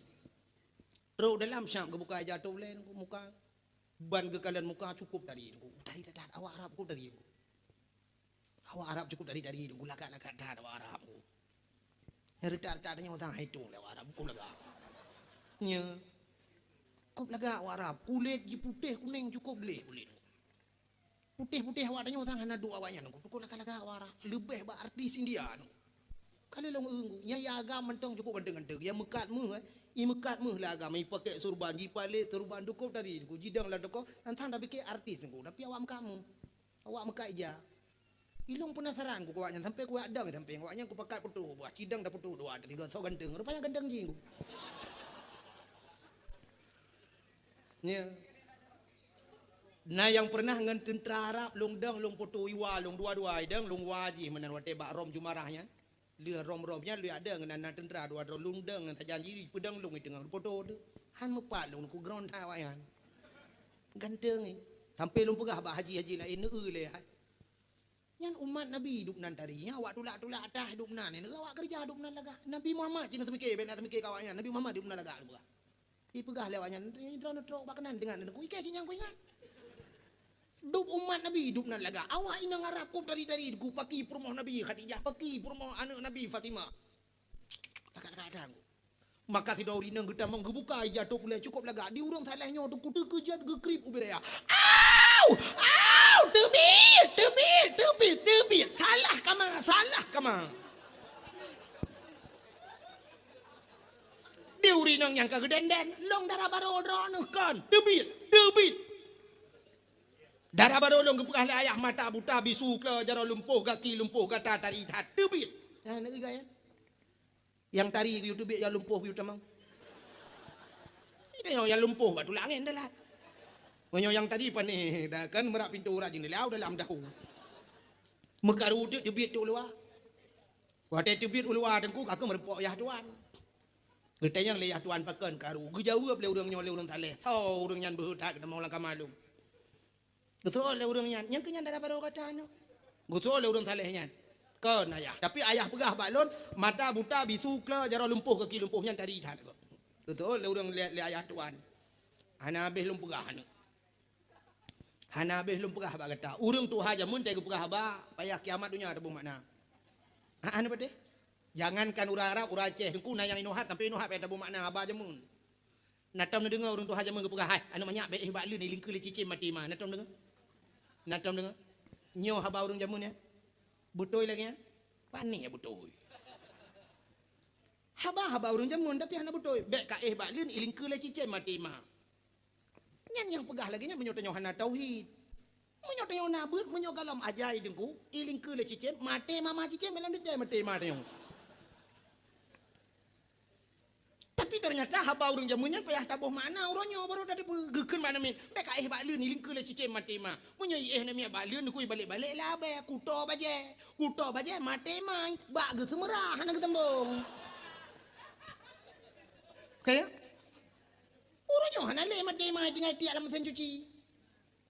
Trok dalam syab geubuka ija tôp lé muka. Ban geukalon muka cukôp tari deungku. Tari that-that awak Arab cukôp tari deungku. Awak Arab cukôp tari-tari deungku, lagak-lagak that awak Arab deungku. Nyang reutak-reutak tanyoe sang hai tueng lé awak Arab, cukôp lagak. Nya. Cukôp lagak awak Arab, kulét jih putéh kunéng cukôp gleh kulét. Putéh-putéh awak tanyoe sang hana duek awaknyan, ku lagak-lagak awak Arab, leubeh bak artis India nyoe. Ka lheueh lôn eu, nyang agam mantong cukôp ganteng-ganteng, nyang meukat méuh, eh, i meukat méuh lé agam, i pakèk surban, jipalét surban, cukôp tari, ku jidong lam toko, nyan sang tapike artis, ku, tapi awak meukat méuh, awak meukat ija. Ilôn peunasaran ku awaknyan, sampai kuwak dong, sampai awaknyan kupakat putôh, bah cidong taputôh dua, tiga, soe ganteng, rupanya ganteng jih, ku. Nya. Na nyang peureunah ngon teuntra Arab, lôn dong, lôn putôh iwa, lôn dua-dua idong, lôn wa jih meunan watée bak Rom Jumarah nyan. Lheueh Rom-Rom nyan lheueh ada ngon na teuntra dua droe, lôn dong ngon sajan jih, peudong lôn i teungoh putôh tu. Han meupat lôn ku gron that awaknyan. Ganteng, eh. Sampai lôn peugah bak haji-haji laén, neu-eu lé hai. Nyan umat Nabi dubnan tari, nyan awak tulak-tulak atah dubnan, nyan awak keureuja dubnan lagak. Nabi Muhammad cit na teumike, bèk na teumike keu awaknyan, Nabi Muhammad dubnan lagak lôn peugah. Ipeugah lé awaknyan, "Droeneuh trok bak keunan deungon neuk ikée cit nyang kuingat." Dub umat Nabi dubnan lagak. Awak inong Arab cukôp tari-tari deungku, paki peurumoh Nabi Khadijah, paki peurumoh aneuk Nabi Fatimah. Lagak-lagak that. Maka sidroe ureuëng inong geutamong geubuka ija tôp ulée cukôp lagak. Di ureuëng saleh nyoe deungku teukeujot geukrip ubit raya. "Au! Au! Teubiet! Teubiet! Teubiet! Teubiet! Salah kama! Salah kama!" Ureueng inong nyang ka geudenden, lôn dara barô droeneuh kon. Teubiet, teubiet. Dara barô lôn geupeugah lé ayah mata buta, bisu klo, jaroe lumpoh, gaki lumpoh, gata tari that. Teubiet. Nah, nak gaya. Nyang tari geuyue teubiet, nyang lumpoh geuyue tamong. Itu nyang, nyang lumpoh bak tulak angén dalat. Meunyoe nyang tari panéh, dah kan meurah pintoe urat jeuneulah dalam dahu. Meukaru teuk teubiet teuk u luwa. Watèe teubiet u luwa teungku, ka keuh meurumpok yah tuan. Geutanyong lé yah tuan pakon karu. Geujaweueb lé ureueng nyoe lé ureueng saleh. Soe ureueng nyan beuhe that geutamong lam kama lôn. Geuteuôt lé ureueng nyan, nyang keu nyan dara barô gata nyoe. Geuteuôt lé ureueng saleh nyan. Kon ayah. Tapi ayah peugah bak lôn, mata buta, bisu klo, jaroe lumpoh, gaki lumpoh, nyan tari that. Geuteuôt lé ureueng lé, lé ayah tuan. Hana habéh lôn peugah aneuk. Hana habéh lôn peugah bak gata. Ureueng tuha jameun teuh geupeugah haba, payah kiamat donya taboh makna. Ha, hana patéh? Jangankan ureueng Arab, ureueng Aceh, teungku na nyang inoe hat, sampoe inoe hat payah taboh makna haba jameun. Na tom neudeungoe ureueng tuha jameun geupeugah, "Hai, aneuk manyak, bèk éh bak leuen, ilingkeue lé cicém maté ma." Na tom deungoe? Na tom deungoe? Nyoe haba ureueng jameun nyan? Beutôi lagèe nyan? Panéh beutôi. Haba-haba ureueng jameun, tapi hana beutôi. "Bèk ka éh bak leuen, ilingkeue lé cicém maté ma." Nyan nyang peugah lagèe nyan meunyoe tanyoe hana tauhid. Meunyoe tanyoe na beuet, meunyoe gohlom ajai teungku, ilingkeue lé cicém, maté ma, ma cicém, dalam detail maté ma tanyoe. Tapi ternyata haba ureueng jameun nyan payah taboh makna uroe nyoe baru tateupeue. Geukheun bak aneuk miet, "Bèk ka éh bak leuen, ilingkeue lé cicém maté ma." Meunyoe iéh aneuk miet bak leuen, neukui balek-balek labèe, kuto bajèe. Kuto bajèe maté ma, bak geuseumeurah hana geuteumbong. Oke, ya? Uroe nyoe hana lé maté ma tinggai tiek lam mesin cuci.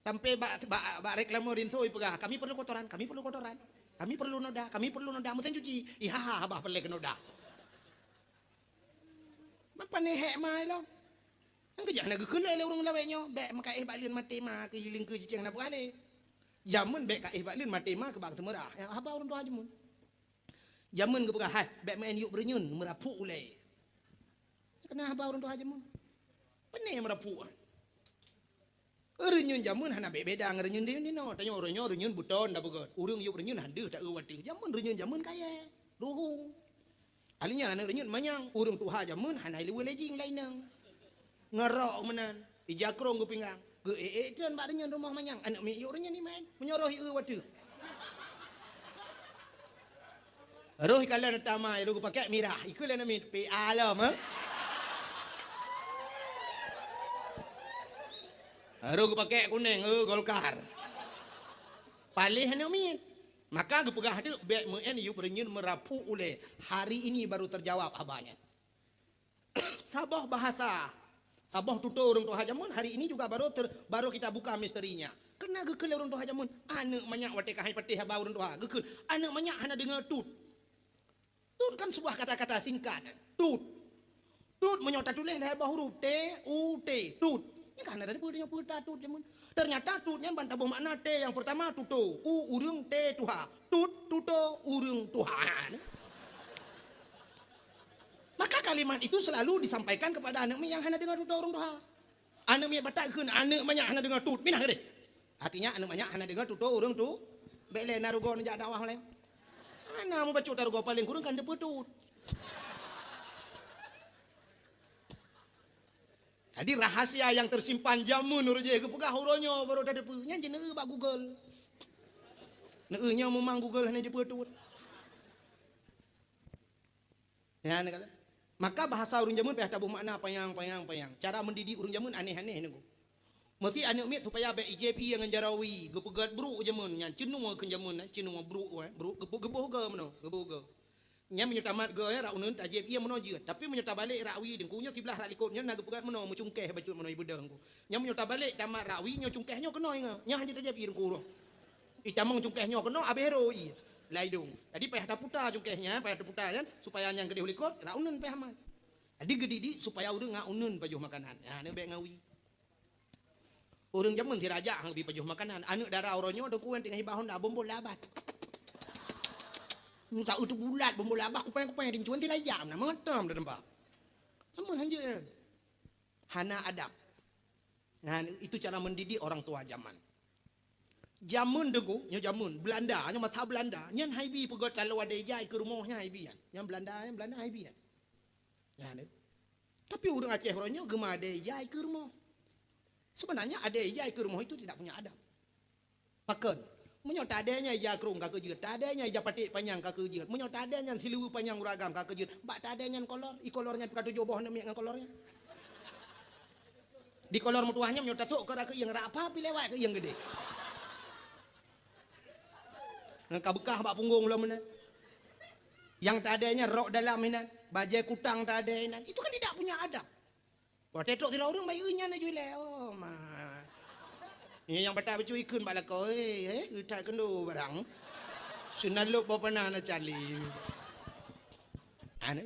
Sampai bak, bak, bak reklame rinso ipeugah, "Kami perlu kotoran, kami perlu kotoran. Kami perlu noda, kami perlu noda mesin cuci." Iha, bah peureulèe keu noda. Mapa neuhek ma ilong? Nyang keujak hana geukheun lé ureueng lawét nyoe, "Bèk meuka éh bak leuen maté ma keu ilingkeue cicém hana peugah lé." Jameun bèk ka éh bak leuen maté ma keu bak seumeurah. Nyang haba ureueng tuha jameun. Jameun geupeugah, "Hai, bèk meu'en yup reunyeun meurapuk ulèe." Keunan haba ureueng tuha jameun. Peuneh meurapuk. Reunyeun jameun hana beda ngon reunyeun di, di noe. Tanyoe uroe nyoe reunyeun beuton tapeugöt. Ureueng yup reunyeun han deuh taeu watèe. Jameun reunyeun jameun kayèe, ruhueng. Akhirnya aneuk reunyeun manyang, ureueng tuha jameun hana ileue lejing laineng. Ngon rok meunan, ija krong geupinggang. Geu-ék-ék treun bak reunyeun rumoh manyang, aneuk miet yup reunyeun iman. Meunyoe roh ieu watèe. Roh ikalon tamai, roh geupakèk mirah, ikheun lé aneuk miet, "P A lom, eh?" Roh geupakèk kunèng, "Eh, Golkar." Paléh aneuk miet. Maka geupeugah teuk, "Bèk meu'en yup reunyeun meurapuk ulèe." Hari ini baru terjawab haba nyan. Saboh bahasa, saboh tutoe ureueng tuha jameun hari ini juga baru ter-, baru kita buka misterinya. Keunan geukheun lé ureueng tuha jameun, aneuk manyak watèe ka hai patéh haba ureueng tuha, geukheun, aneuk manyak hana deungoe tut. Tut kan sebuah kata-kata singkat. Tut. Tut meunyoe tatuléh lhèe boh huruf, T, U, T. Tut. Nyan ka hana tateupeue tanyoe peue ta tut jameun. Ternyata tut nyan ban taboh makna T nyang peurtama tutoe, U ureueng, T tuha. Tut, tutoe, ureueng tuha. Maka kalimat itu selalu disampaikan kepada aneuk miet nyang hana deungoe tutoe ureueng tuha. Aneuk miet Batak kheun aneuk manyak hana deungoe tut, minah keudeh. Artinya aneuk manyak hana deungoe tutoe ureueng tu, bèk lé na rugoe neujak dakwah lé. Hana mubacut ta rugoe, paléng kureueng kan teupeue tut. Jadi rahasia nyang teusimpan jameun ureueng jih geupeugah uroe nyoe baru tateupeue. Nyan jeuet neueu bak Google. Neueu nyoe meumang Google hana jeuet tut. Nyan kata. Maka bahasa ureueng jameun payah taboh makna panyang, panyang, panyang. Cara mendidik ureueng jameun aneh-aneh nunggu. Meusti aneuk miet supaya bèk ijieb ié ngon jaroe wie, geupeugöt brôk jameun nyan, ceunoe kheun jameun, eh, ceunoe brôk, eh, brôk geuboh, geuboh goe meunoe, geuboh goe. Nyan meunyoe tamat goe, eh, rak uneuen tajieb ié meunoe jeuet. Tapi meunyoe tabalek rak wie teungku nyoe siblah rak likot nyoe na geupeugöt meunoe, meucungkeh bacut meunoe ibeudôh teungku. Nyan meunyoe tabalek tamat rak wie nyoe cungkeh nyoe keunoe ingat. Nyan hana tajieb ié teungku roh. Itamong cungkeh nyoe keunoe abéh roh ié. Lai dong. Jadi payah taputa cungkeh nyan, payah taputa kan, supaya nyang keudeh u likot, rak uneuen payah mat. Jadi geudidik supaya ureueng ngat uneuen pajoh makanan. Ha, nyan bèk ngawi. Ureueng jameun sira jak han geubi pajoh makanan. Aneuk dara uroe nyoe teungku nyan teungoh hibah honda, bombol labat. Nyoe ta-eu teubulat bombol labat kupèng-kupèng di cuan sira jak na meutam dah teumpat. Jameun hanjeuet nyan. Hana adab. Nah, itu cara mendidik orang tua zaman. Jameun teungku, nyoe jameun Belanda, nyoe masa Belanda, nyan hai bi peugöt taloe wadée ijai keu rumoh nyan hai bi nyan. Nyan Belanda, nyan Belanda hai bi nyan. Nyan, eh. Tapi ureuëng Aceh uroe nyoe geumadée ija ikeue rumoh. Sebenarnya adée ija ikeue rumoh itu tidak punya adab. Pakon? Meunyoe tadée nyan ija krong ka keujeuet, tadée nyan ija paték panyang ka keujeuet, meunyoe tadée nyan siluweue panyang ureuëng agam ka keujeuet, bak tadée nyan kolor, ikolor nyan pih ka tujoh boh aneuk miet ngon kolor nyan. Di kolor meutuwah nyan meunyoe tasok keu rot keuieng, rot apa pih lewat keuieng geudeh. Ngon ka beukah bak punggong lom meunan. Nyang tadée nyan rok dalam inan, bajée kutang tadée inan. Itu kan tidak punya adab. Watée trok sidroe ureuëng bayeue nyan laju ilée, oh ma. Nyan nyang batai bacut ikheun bak lakoe, eh, eh, geutat keunoe barang. Seunalop boh panah na cali. Anu.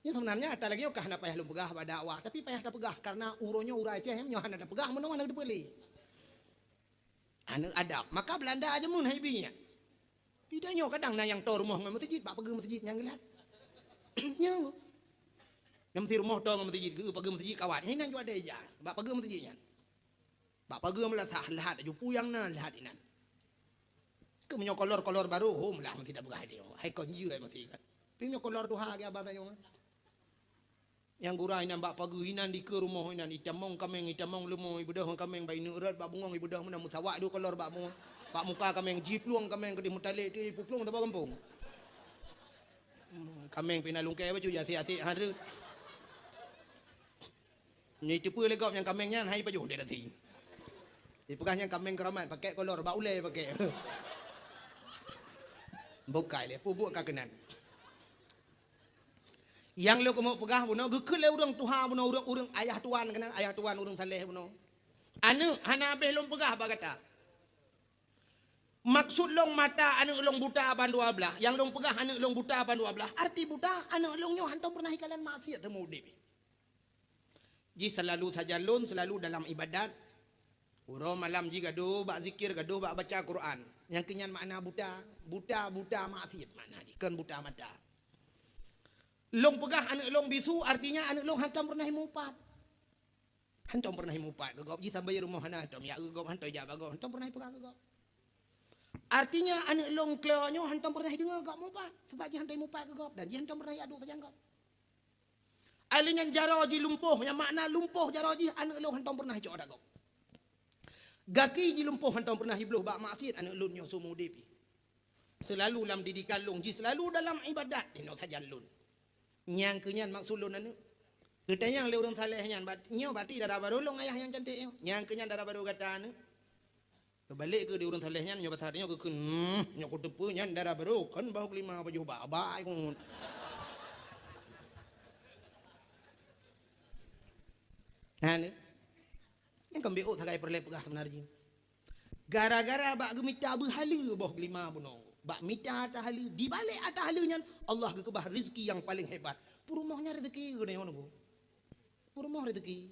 Nyoe sebenarnya ata lagée nyoe ka hana payah lôn peugah bak dakwah, tapi payah tapeugah karena uroe nyoe ureuëng Aceh nyoe hana tapeugah meunoe hana teupeulé. Aneuk adab, maka Belanda jameun hai bi nyan. Di tanyoe kadang na nyang toe rumoh ngon meuseujid, bak pageue meuseujid nyang geulat. Nyoe. Nyang meusi rumoh toe ngon meuseujid, geu pageue meuseujid kawat. Nyan jua daya, bak pageue meuseujid nyan. Bak pageue meulasah, lahat laju peue nyang na, lahat inan. Keu meunyoe kolor-kolor barô, hom lah meusi tapeugah lé. Hai kon jeuet meusi kan. Tapi meunyoe kolor tuha lagée abah tanyoe. Nyang gura inan bak pageue inan dikeue rumoh inan, itamong kaméng, itamong leumô, ibeudoh kaméng bak ineuk rot, bak bungong ibeudoh meunan, meusawak dua kolor bak mu-, bak muka kaméng, jiplueng kaméng keudeh meutalek teuh, ipuplueng saboh gampông. Hmm, kaméng pih na lungkée bacut, asek-asek hareuet. Nyoe iteupeue lé gob nyang kaméng nyan hai pajoh dek dati. Ipeugah nyang kaméng keuramat, pakék kolor, bak ulée pakék. Bukai lé, peubuet ka keunan. Nyang lôn keumeung peugah bunoe, geukheun lé ureuëng tuha bunoe, ureuëng-ureuëng ayah tuan keunan, ayah tuan ureuëng saleh bunoe. Aneuk, hana habéh lôn peugah bak gata. Maksud lôn mata aneuk lôn buta ban dua blaih, nyang lôn peugah aneuk lôn buta ban dua blaih, arti buta aneuk lôn nyoe hantom peureunah ikalon maksiat seumeu udeb. Jih seulalu sajan lôn, seulalu dalam ibadat. Uroe malam jih gadoh bak zikir, gadoh bak baca Quran. Nyang keu nyan makna buta, buta, buta maksiat makna jih, kon buta mata. Lôn peugah aneuk lôn bisu, artinya aneuk lôn hantom peureunah imupat. Hantom peureunah imupat keu gob, jih sabe rumoh hana hantom jak keu gob, hantom jak bak gob, hantom peureunah ipeugah keu gob. Artinya aneuk lôn klo nyoe hantom peureunah ideungoe gob mupat, sabab jih hantom imupat keu gob dan jih hantom peureunah iadu sajan gob. Ai lheueh nyan jaroe jih lumpoh, nyang makna lumpoh jaroe jih aneuk lôn hantom peureunah icok ata gob. Gaki jih lumpoh hantom peureunah ibloh bak maksiat aneuk lôn nyoe seumeu udeb jih. Seulalu lam didikan lôn jih, seulalu dalam ibadat inoe sajan lôn. Nyang keu nyan maksud lôn aneuk. Geutanyong lé ureuëng saleh nyan, bat-, nyoe bati dara barô lôn ayah nyang cantik nyoe. Nyang keu nyan dara barô gata aneuk. Geubalek keu di ureuëng saleh nyan, nyoe basa nyoe geukheun, hmm, nyoe kuteupeue nyan dara barô, kon bahu keulima pajoh bak, bak ai kungut. Hana. Nyang keumbeuet sagai peureulée peugah seubeunar jih. Gara-gara bak geumita beuhaleue boh keulima bunoe, bak mita ata haleue, di balek ata haleue nyan Allah geukeubah rezeki nyang paleng hebat. Peurumoh nyan rezeki geutanyoe nunggu. Peurumoh rezeki.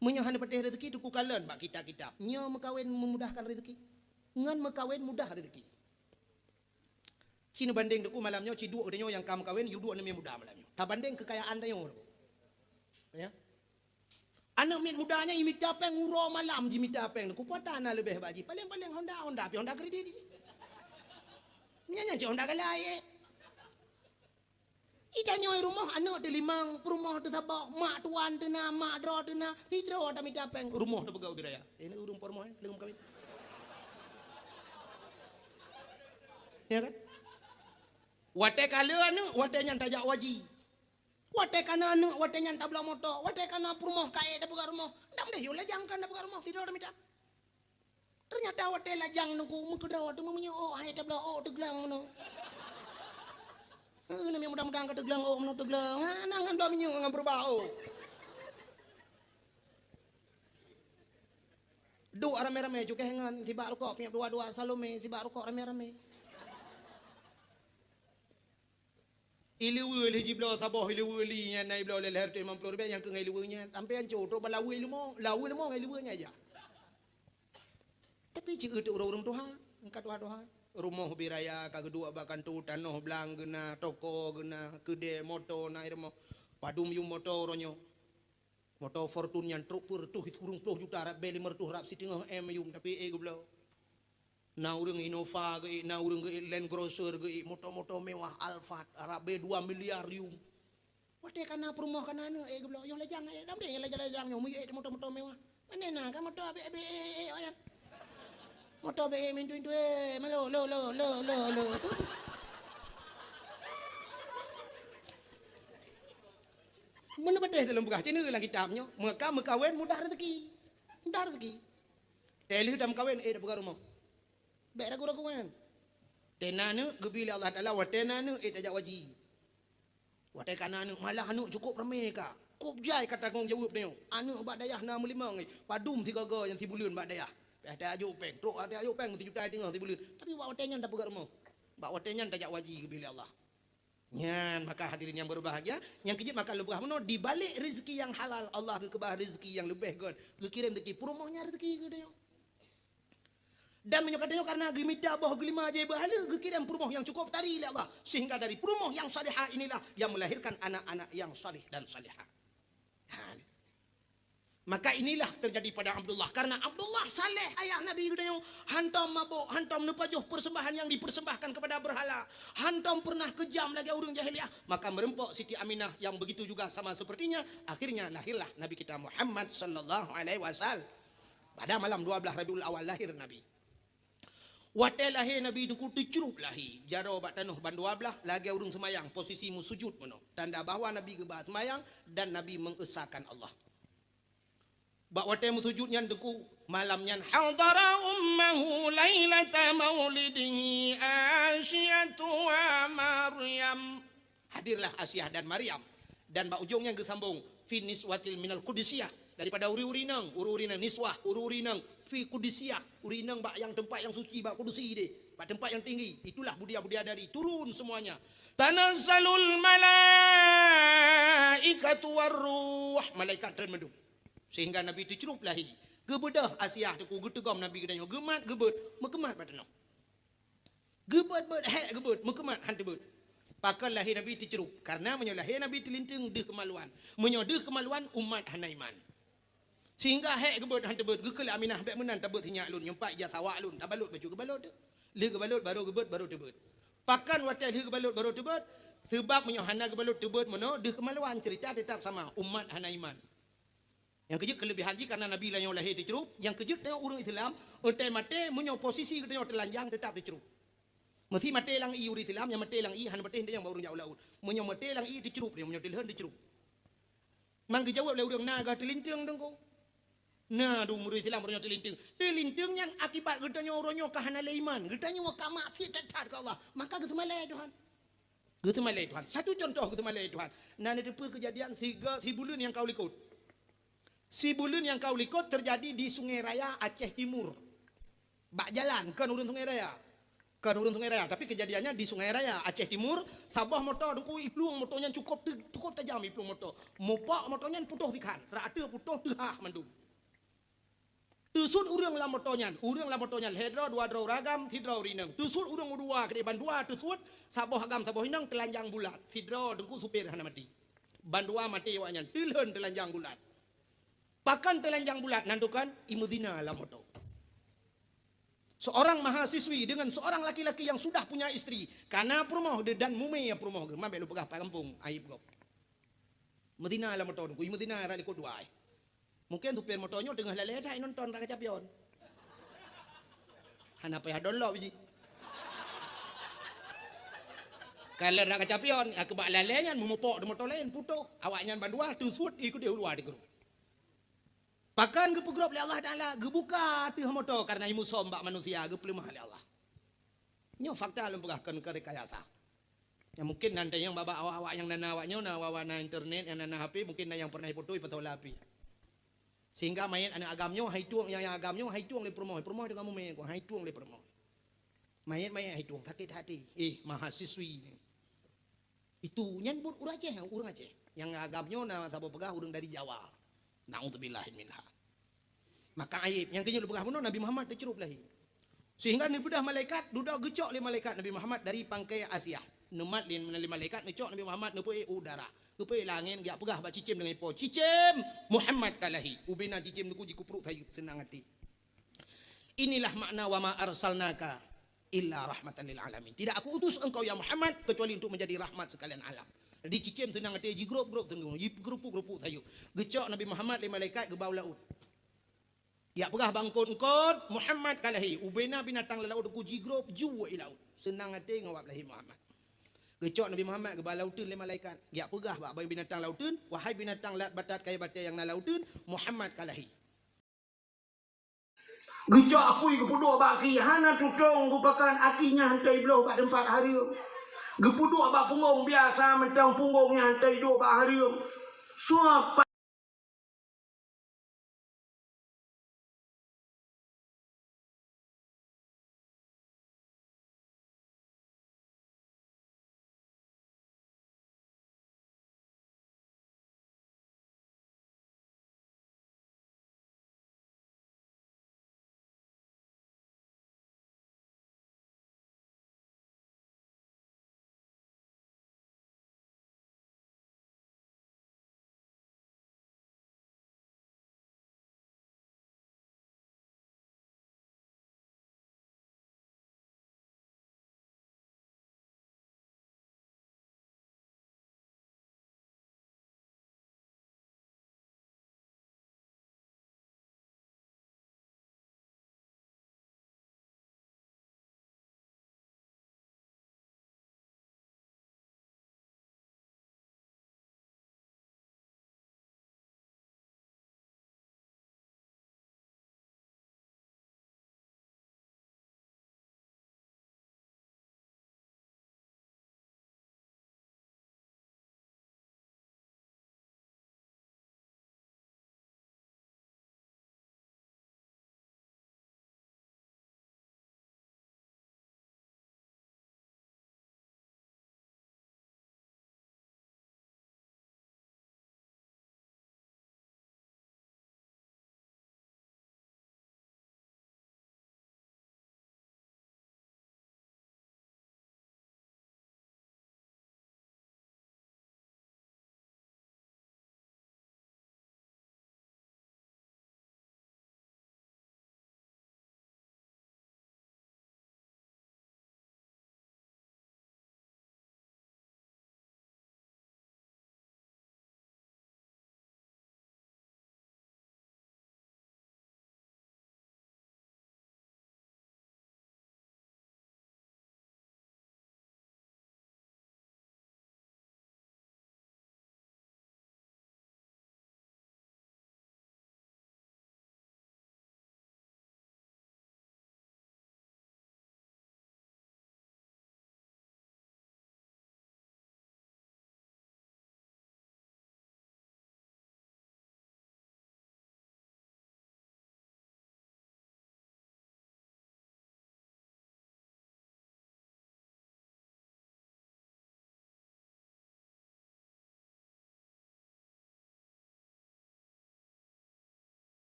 Meunyoe hana patéh rezeki, teuku kalon bak kitab-kitab. Nyoe meukawen memudahkan rezeki. Ngon meukawen mudah rezeki. Ci neubandeng teungku malam nyoe, ci duek geutanyoe nyang ka meukawen, yue duek aneuk miet muda malam nyoe. Tabandeng keukayaan tanyoe. Ya. Aneuk miet muda nyan imita péng uroe malam jimita péng. Kupeue na leubeh bak jih. Paleng-paleng Honda, Honda pih Honda kredit. Nyan, nyan cit Honda galai, eh. Ita nyoe rumoh aneuk teulimong, peurumoh teusaboh, mak tuan teuna, mak droe teuna, sidroe tamita péng, rumoh tapeugah ubit raya. Ini ureuëng peurumoh, eh, leueng kawin. Ya kan? Watée ka le aneuk, watée nyan tajak waji. Watée ka na aneuk, watée nyan tabloe moto, watée ka na peurumoh ka ék tapeugah rumoh. Dang deh yue lajang kan tapeugah rumoh, sidroe tamita. Teunyata watée lajang nungku meukeudroe teuma meunyoe ôk hai tabloe ôk teuglang meunoe. Heuh, namiet muda-muda ka teuglang ôk meunoe teuglang. Hana ngon bloe minyeuk ngon peurubah ôk. Duek ramé-ramé cukéh ngon sibak rukok, piep dua-dua Salome sibak rukok ramé-ramé. Ileue lé jibloe saboh ileue li nyan na ibloe lé lhèe reutôh limong ploh ribèe nyang keu ngon ileue nyan. Sampoe ancô trok bak laweue leumo, laweue leumo ngon ileue nyan ija. Tapi ci eu teuk ureuëng-ureuëng tuha, ka tuha-tuha. Rumoh ubit raya ka geuduek bak kantô, tanoh blang geuna, toko geuna, keudè, moto na i rumoh. Padum yum moto uroe nyoe. Moto Fortuner nyan trok peureutôh, sikureueng ploh juta, rab bèe limong reutôh, rab siteungoh M yum, tapi ék geubloe. Na ureuëng Innova geuék, na ureuëng geuék Land Cruiser geuék, moto-moto mewah Alphard, rab bèe dua miliar yum. Watèe ka na peurumoh ka na aneuk, eh, geubloe, yoh lajang, eh, dam deh lajang-lajang nyoe, meuyue, eh, moto-moto mewah. Pane na ka moto abéh-abéh, eh, eh, eh, awaknyan. Moto abéh, eh, mintu-mintu, eh, malo, lo, lo, lo, lo, lo. Meunan patéh dalam peugah, cina lam kitab nyoe, meuka meukawen mudah rezeki. Mudah rezeki. Teuh lheueh dam kawen, eh, dapeugah rumoh. Bèk ragu-ragu nyan. Tena aneuk geubri lé Allah Taala, watèe na aneuk, eh, tajak waji. Watèe ka na aneuk, malah aneuk cukôp ramé ka. Kôp jai ka tanggông jaweueb tanyoe. Aneuk bak dayah na meulimong, eh, padum sigoe-goe nyang sibuleuen bak dayah. Payah tajok péng, trok tajok péng sijuta teungoh sibuleuen. Tapi bak watèe nyan tapeugah rumoh. Bak watèe nyan tajak waji geubri lé Allah. Nyan, maka hadirin yang berbahagia, nyang keujeuet maka lôn peugah bunoe, di balik rezeki nyang halal, Allah geukeubah rezeki nyang leubeh göt, geukirém rezeki peurumoh nyan rezeki geutanyoe. Dan meunyoe geutanyoe karena geumita boh geulima jai beuhala, geukirém peurumoh nyang cukup tari lé Allah, sehingga dari peurumoh yang salihah inilah yang melahirkan anak-anak yang salih dan salihah. Ha, ni. Maka inilah terjadi pada Abdullah. Karena Abdullah saleh ayah Nabi geutanyoe, hantom mabök, hantom neupajoh persembahan yang dipersembahkan kepada berhala, hantom pernah kejam lagèe ureueng jahiliyah, maka meureumpok Siti Aminah yang begitu juga sama sepertinya. Akhirnya lahirlah Nabi kita Muhammad sallallahu alaihi wasallam. Pada malam dua belas Rabiul Awal lahir Nabi. Watèe lahé Nabi Teungku teucrup lahé, jaroe bak tanoh ban dua blaih, lagèe ureueng seumayang, posisi meusujud meunoe. Tanda bahwa Nabi geuba seumayang dan Nabi mengesahkan Allah. Bak watèe meusujud nyan Teungku, malam nyan hadara ummahu lailata maulidihi Asyatu wa Maryam. Hadirlah Asiah dan Maryam. Dan bak ujong nyan geusambong, fi niswatil minal qudusiyah. Daripada uri-uri inong, uri-uri inong niswah, uri-uri inong fi qudusiyah, uri inong bak nyang teumpat nyang suci, bak kudusi deh, bak teumpat nyang tinggi. Itulah budia-budia dari turun semuanya. Tanazzalul malaikatu warruh, malaikat treun mandum. Sehingga Nabi teucrup lahé. Geubeudôh Asiah Teungku, geuteugom Nabi geutanyoe, geumat geubeuet, meukeumat bak tanoh. Geubeuet-beuet, hék geubeuet, meukeumat han teubeuet. Pakon lahé Nabi teucrup? Karena meunyoe lahé Nabi teulinteung deuh keumaluan. Meunyoe deuh keumaluan, umat hana iman. Sehingga hék geubeuet han teubeuet, geukheun lé Aminah, "Bèk meunan tabeuet sinyak lôn, nyoe pat ija sawak lôn, tabalot baju geubalot teuh." Lheueh geubalot, barô geubeuet, barô teubeuet. Pakon watèe lheueh geubalot, barô teubeuet? Seubab meunyoe hana geubalot teubeuet meunoe, deuh keumaluan, cerita tetap sama, umat hana iman. Nyang keujeuet keuleubèhan jih karena Nabi tanyoe lahé teucrup, nyang keujeuet tanyoe ureueng Islam, watèe maté meunyoe posisi geutanyoe teulanjang teutap teucrup. Meusi maté lam ié ureueng Islam, nyang maté lam ié hana maté nyang bak ureueng jak u laôt. Meunyoe maté lam ié teucrup dia, meunyoe teulheueh teucrup. Mang geujaweueb lé ureueng na geuh teulinteung Teungku. Na dum ureueng Islam uroe nyoe teulinteung. Teulinteung nyan akibat geutanyoe uroe nyoe ka hana lé iman, geutanyoe ka maksiat that-that keu Allah, maka geuseumalée Tuhan. Geuseumalée Tuhan. Satu contoh geuseumalée Tuhan. Na neuteupeue keujadian siga-, sibuleuen nyang ka u likot. Sibuleuen nyang ka u likot teujadi di Sungai Raya, Aceh Timur. Bak jalan, kon ureueng Sungai Raya. Kon ureueng Sungai Raya, tapi keujadiannya di Sungai Raya, Aceh Timur, saboh moto Teungku iplueng moto nyan cukôp te-, cukôp tajam iplueng moto. Mupok moto nyan putôh sikhan, rata putôh teuhah mandum. Teusuet ureueng lam moto nyan, ureueng lam moto nyan lhèe droe dua droe ureueng agam, sidroe ureueng inong. Teusuet ureueng u dua keudéh bandua teusuet, saboh agam saboh inong teulanjang bulat. Sidroe Teungku supir hana maté. Bandua maté awak nyan, teulheueh teulanjang bulat. Pakon teulanjang bulat, nan tukon imeuzina lam moto. Seorang mahasiswi dengan seorang laki-laki yang sudah punya istri, ka na peurumoh dan mumé peurumoh geuh, man bèk lôn peugah pat gampông, aib gob. Meuzina lam moto Teungku, imeuzina rot likot dua ai. Mungken supir moto nyoe teungoh lalée that nonton rot kaca pion. Hana payah download jih. Kalau rot kaca pion, nyang keubak lalée nyan meumupok di moto laén putôh. Awak nyan bandua teusuet ikeudéh u luwa di grup. Pakon geupeugrôp lé Allah Taala, geubuka ateueh moto karena imusom bak manusia geupeuleumah lé Allah. Nyoe fakta lôn peugah kon keu rekayasa. Ya, mungkin nan tanyong bak awak-awak nyang na, na awak nyoe, na awak-awak na internet, nyang na, na H P, mungkin na nyang pernah ipotoe ipasau lam H P. Sehingga manyét aneuk agam nyoe hai tueng, nyang, nyang agam nyoe hai tueng lé peurumoh, peurumoh deungon mumé, hai tueng lé peurumoh. Manyét-manyét hai tueng, sakét hati. Eh, mahasiswi. Itu nyan buet ureueng Aceh, ureueng Aceh. Nyang agam nyoe na saboh peugah ureueng dari Jawa. Naudzubillah minha. Maka aib nyang keunyoe peugah bunoe Nabi Muhammad teucrup lahé. Sehingga neubeudôh malaikat, dudoe geucok lé malaikat Nabi Muhammad dari pangkai Asia. Neumat lé, lé malaikat neucok Nabi Muhammad neupeuék u udara. Geupeuék lam angén geujak peugah bak cicém deungon ipo, "Cicém, Muhammad ka lahé." Ubena cicém Teungku jikeuprok sayeup seunang até. Inilah makna wa ma arsalnaka illa rahmatan lil alamin. Tidak aku utus engkau ya Muhammad kecuali untuk menjadi rahmat sekalian alam. Dicicém seunang até, jigrôp-grôp teungoh, jigeurupuk-geurupuk sayeuep. Geucok Nabi Muhammad lé malaikat geubah u laôt. Jak peugah bak eungkôt-eungkôt, "Muhammad ka lahé." Ubena binatang lam laôt teungku jigrôp, jeuet i laôt. Seunang até ngon wab lahé Muhammad. Geucok Nabi Muhammad geubah lauteun lé malaikat. Jak peugah bak binatang lauteun, "Wahai binatang lat batat kayèe batèe nyang na lauteun, Muhammad ka lahé." Geucok apui geupeuduek bak aki, hana tutong geupakan, aki nyan hantei bloh bak teumpat hareuem. Geupeuduek bak punggong biasa, mantong punggong nyan hantei duek bak hareuem. Soe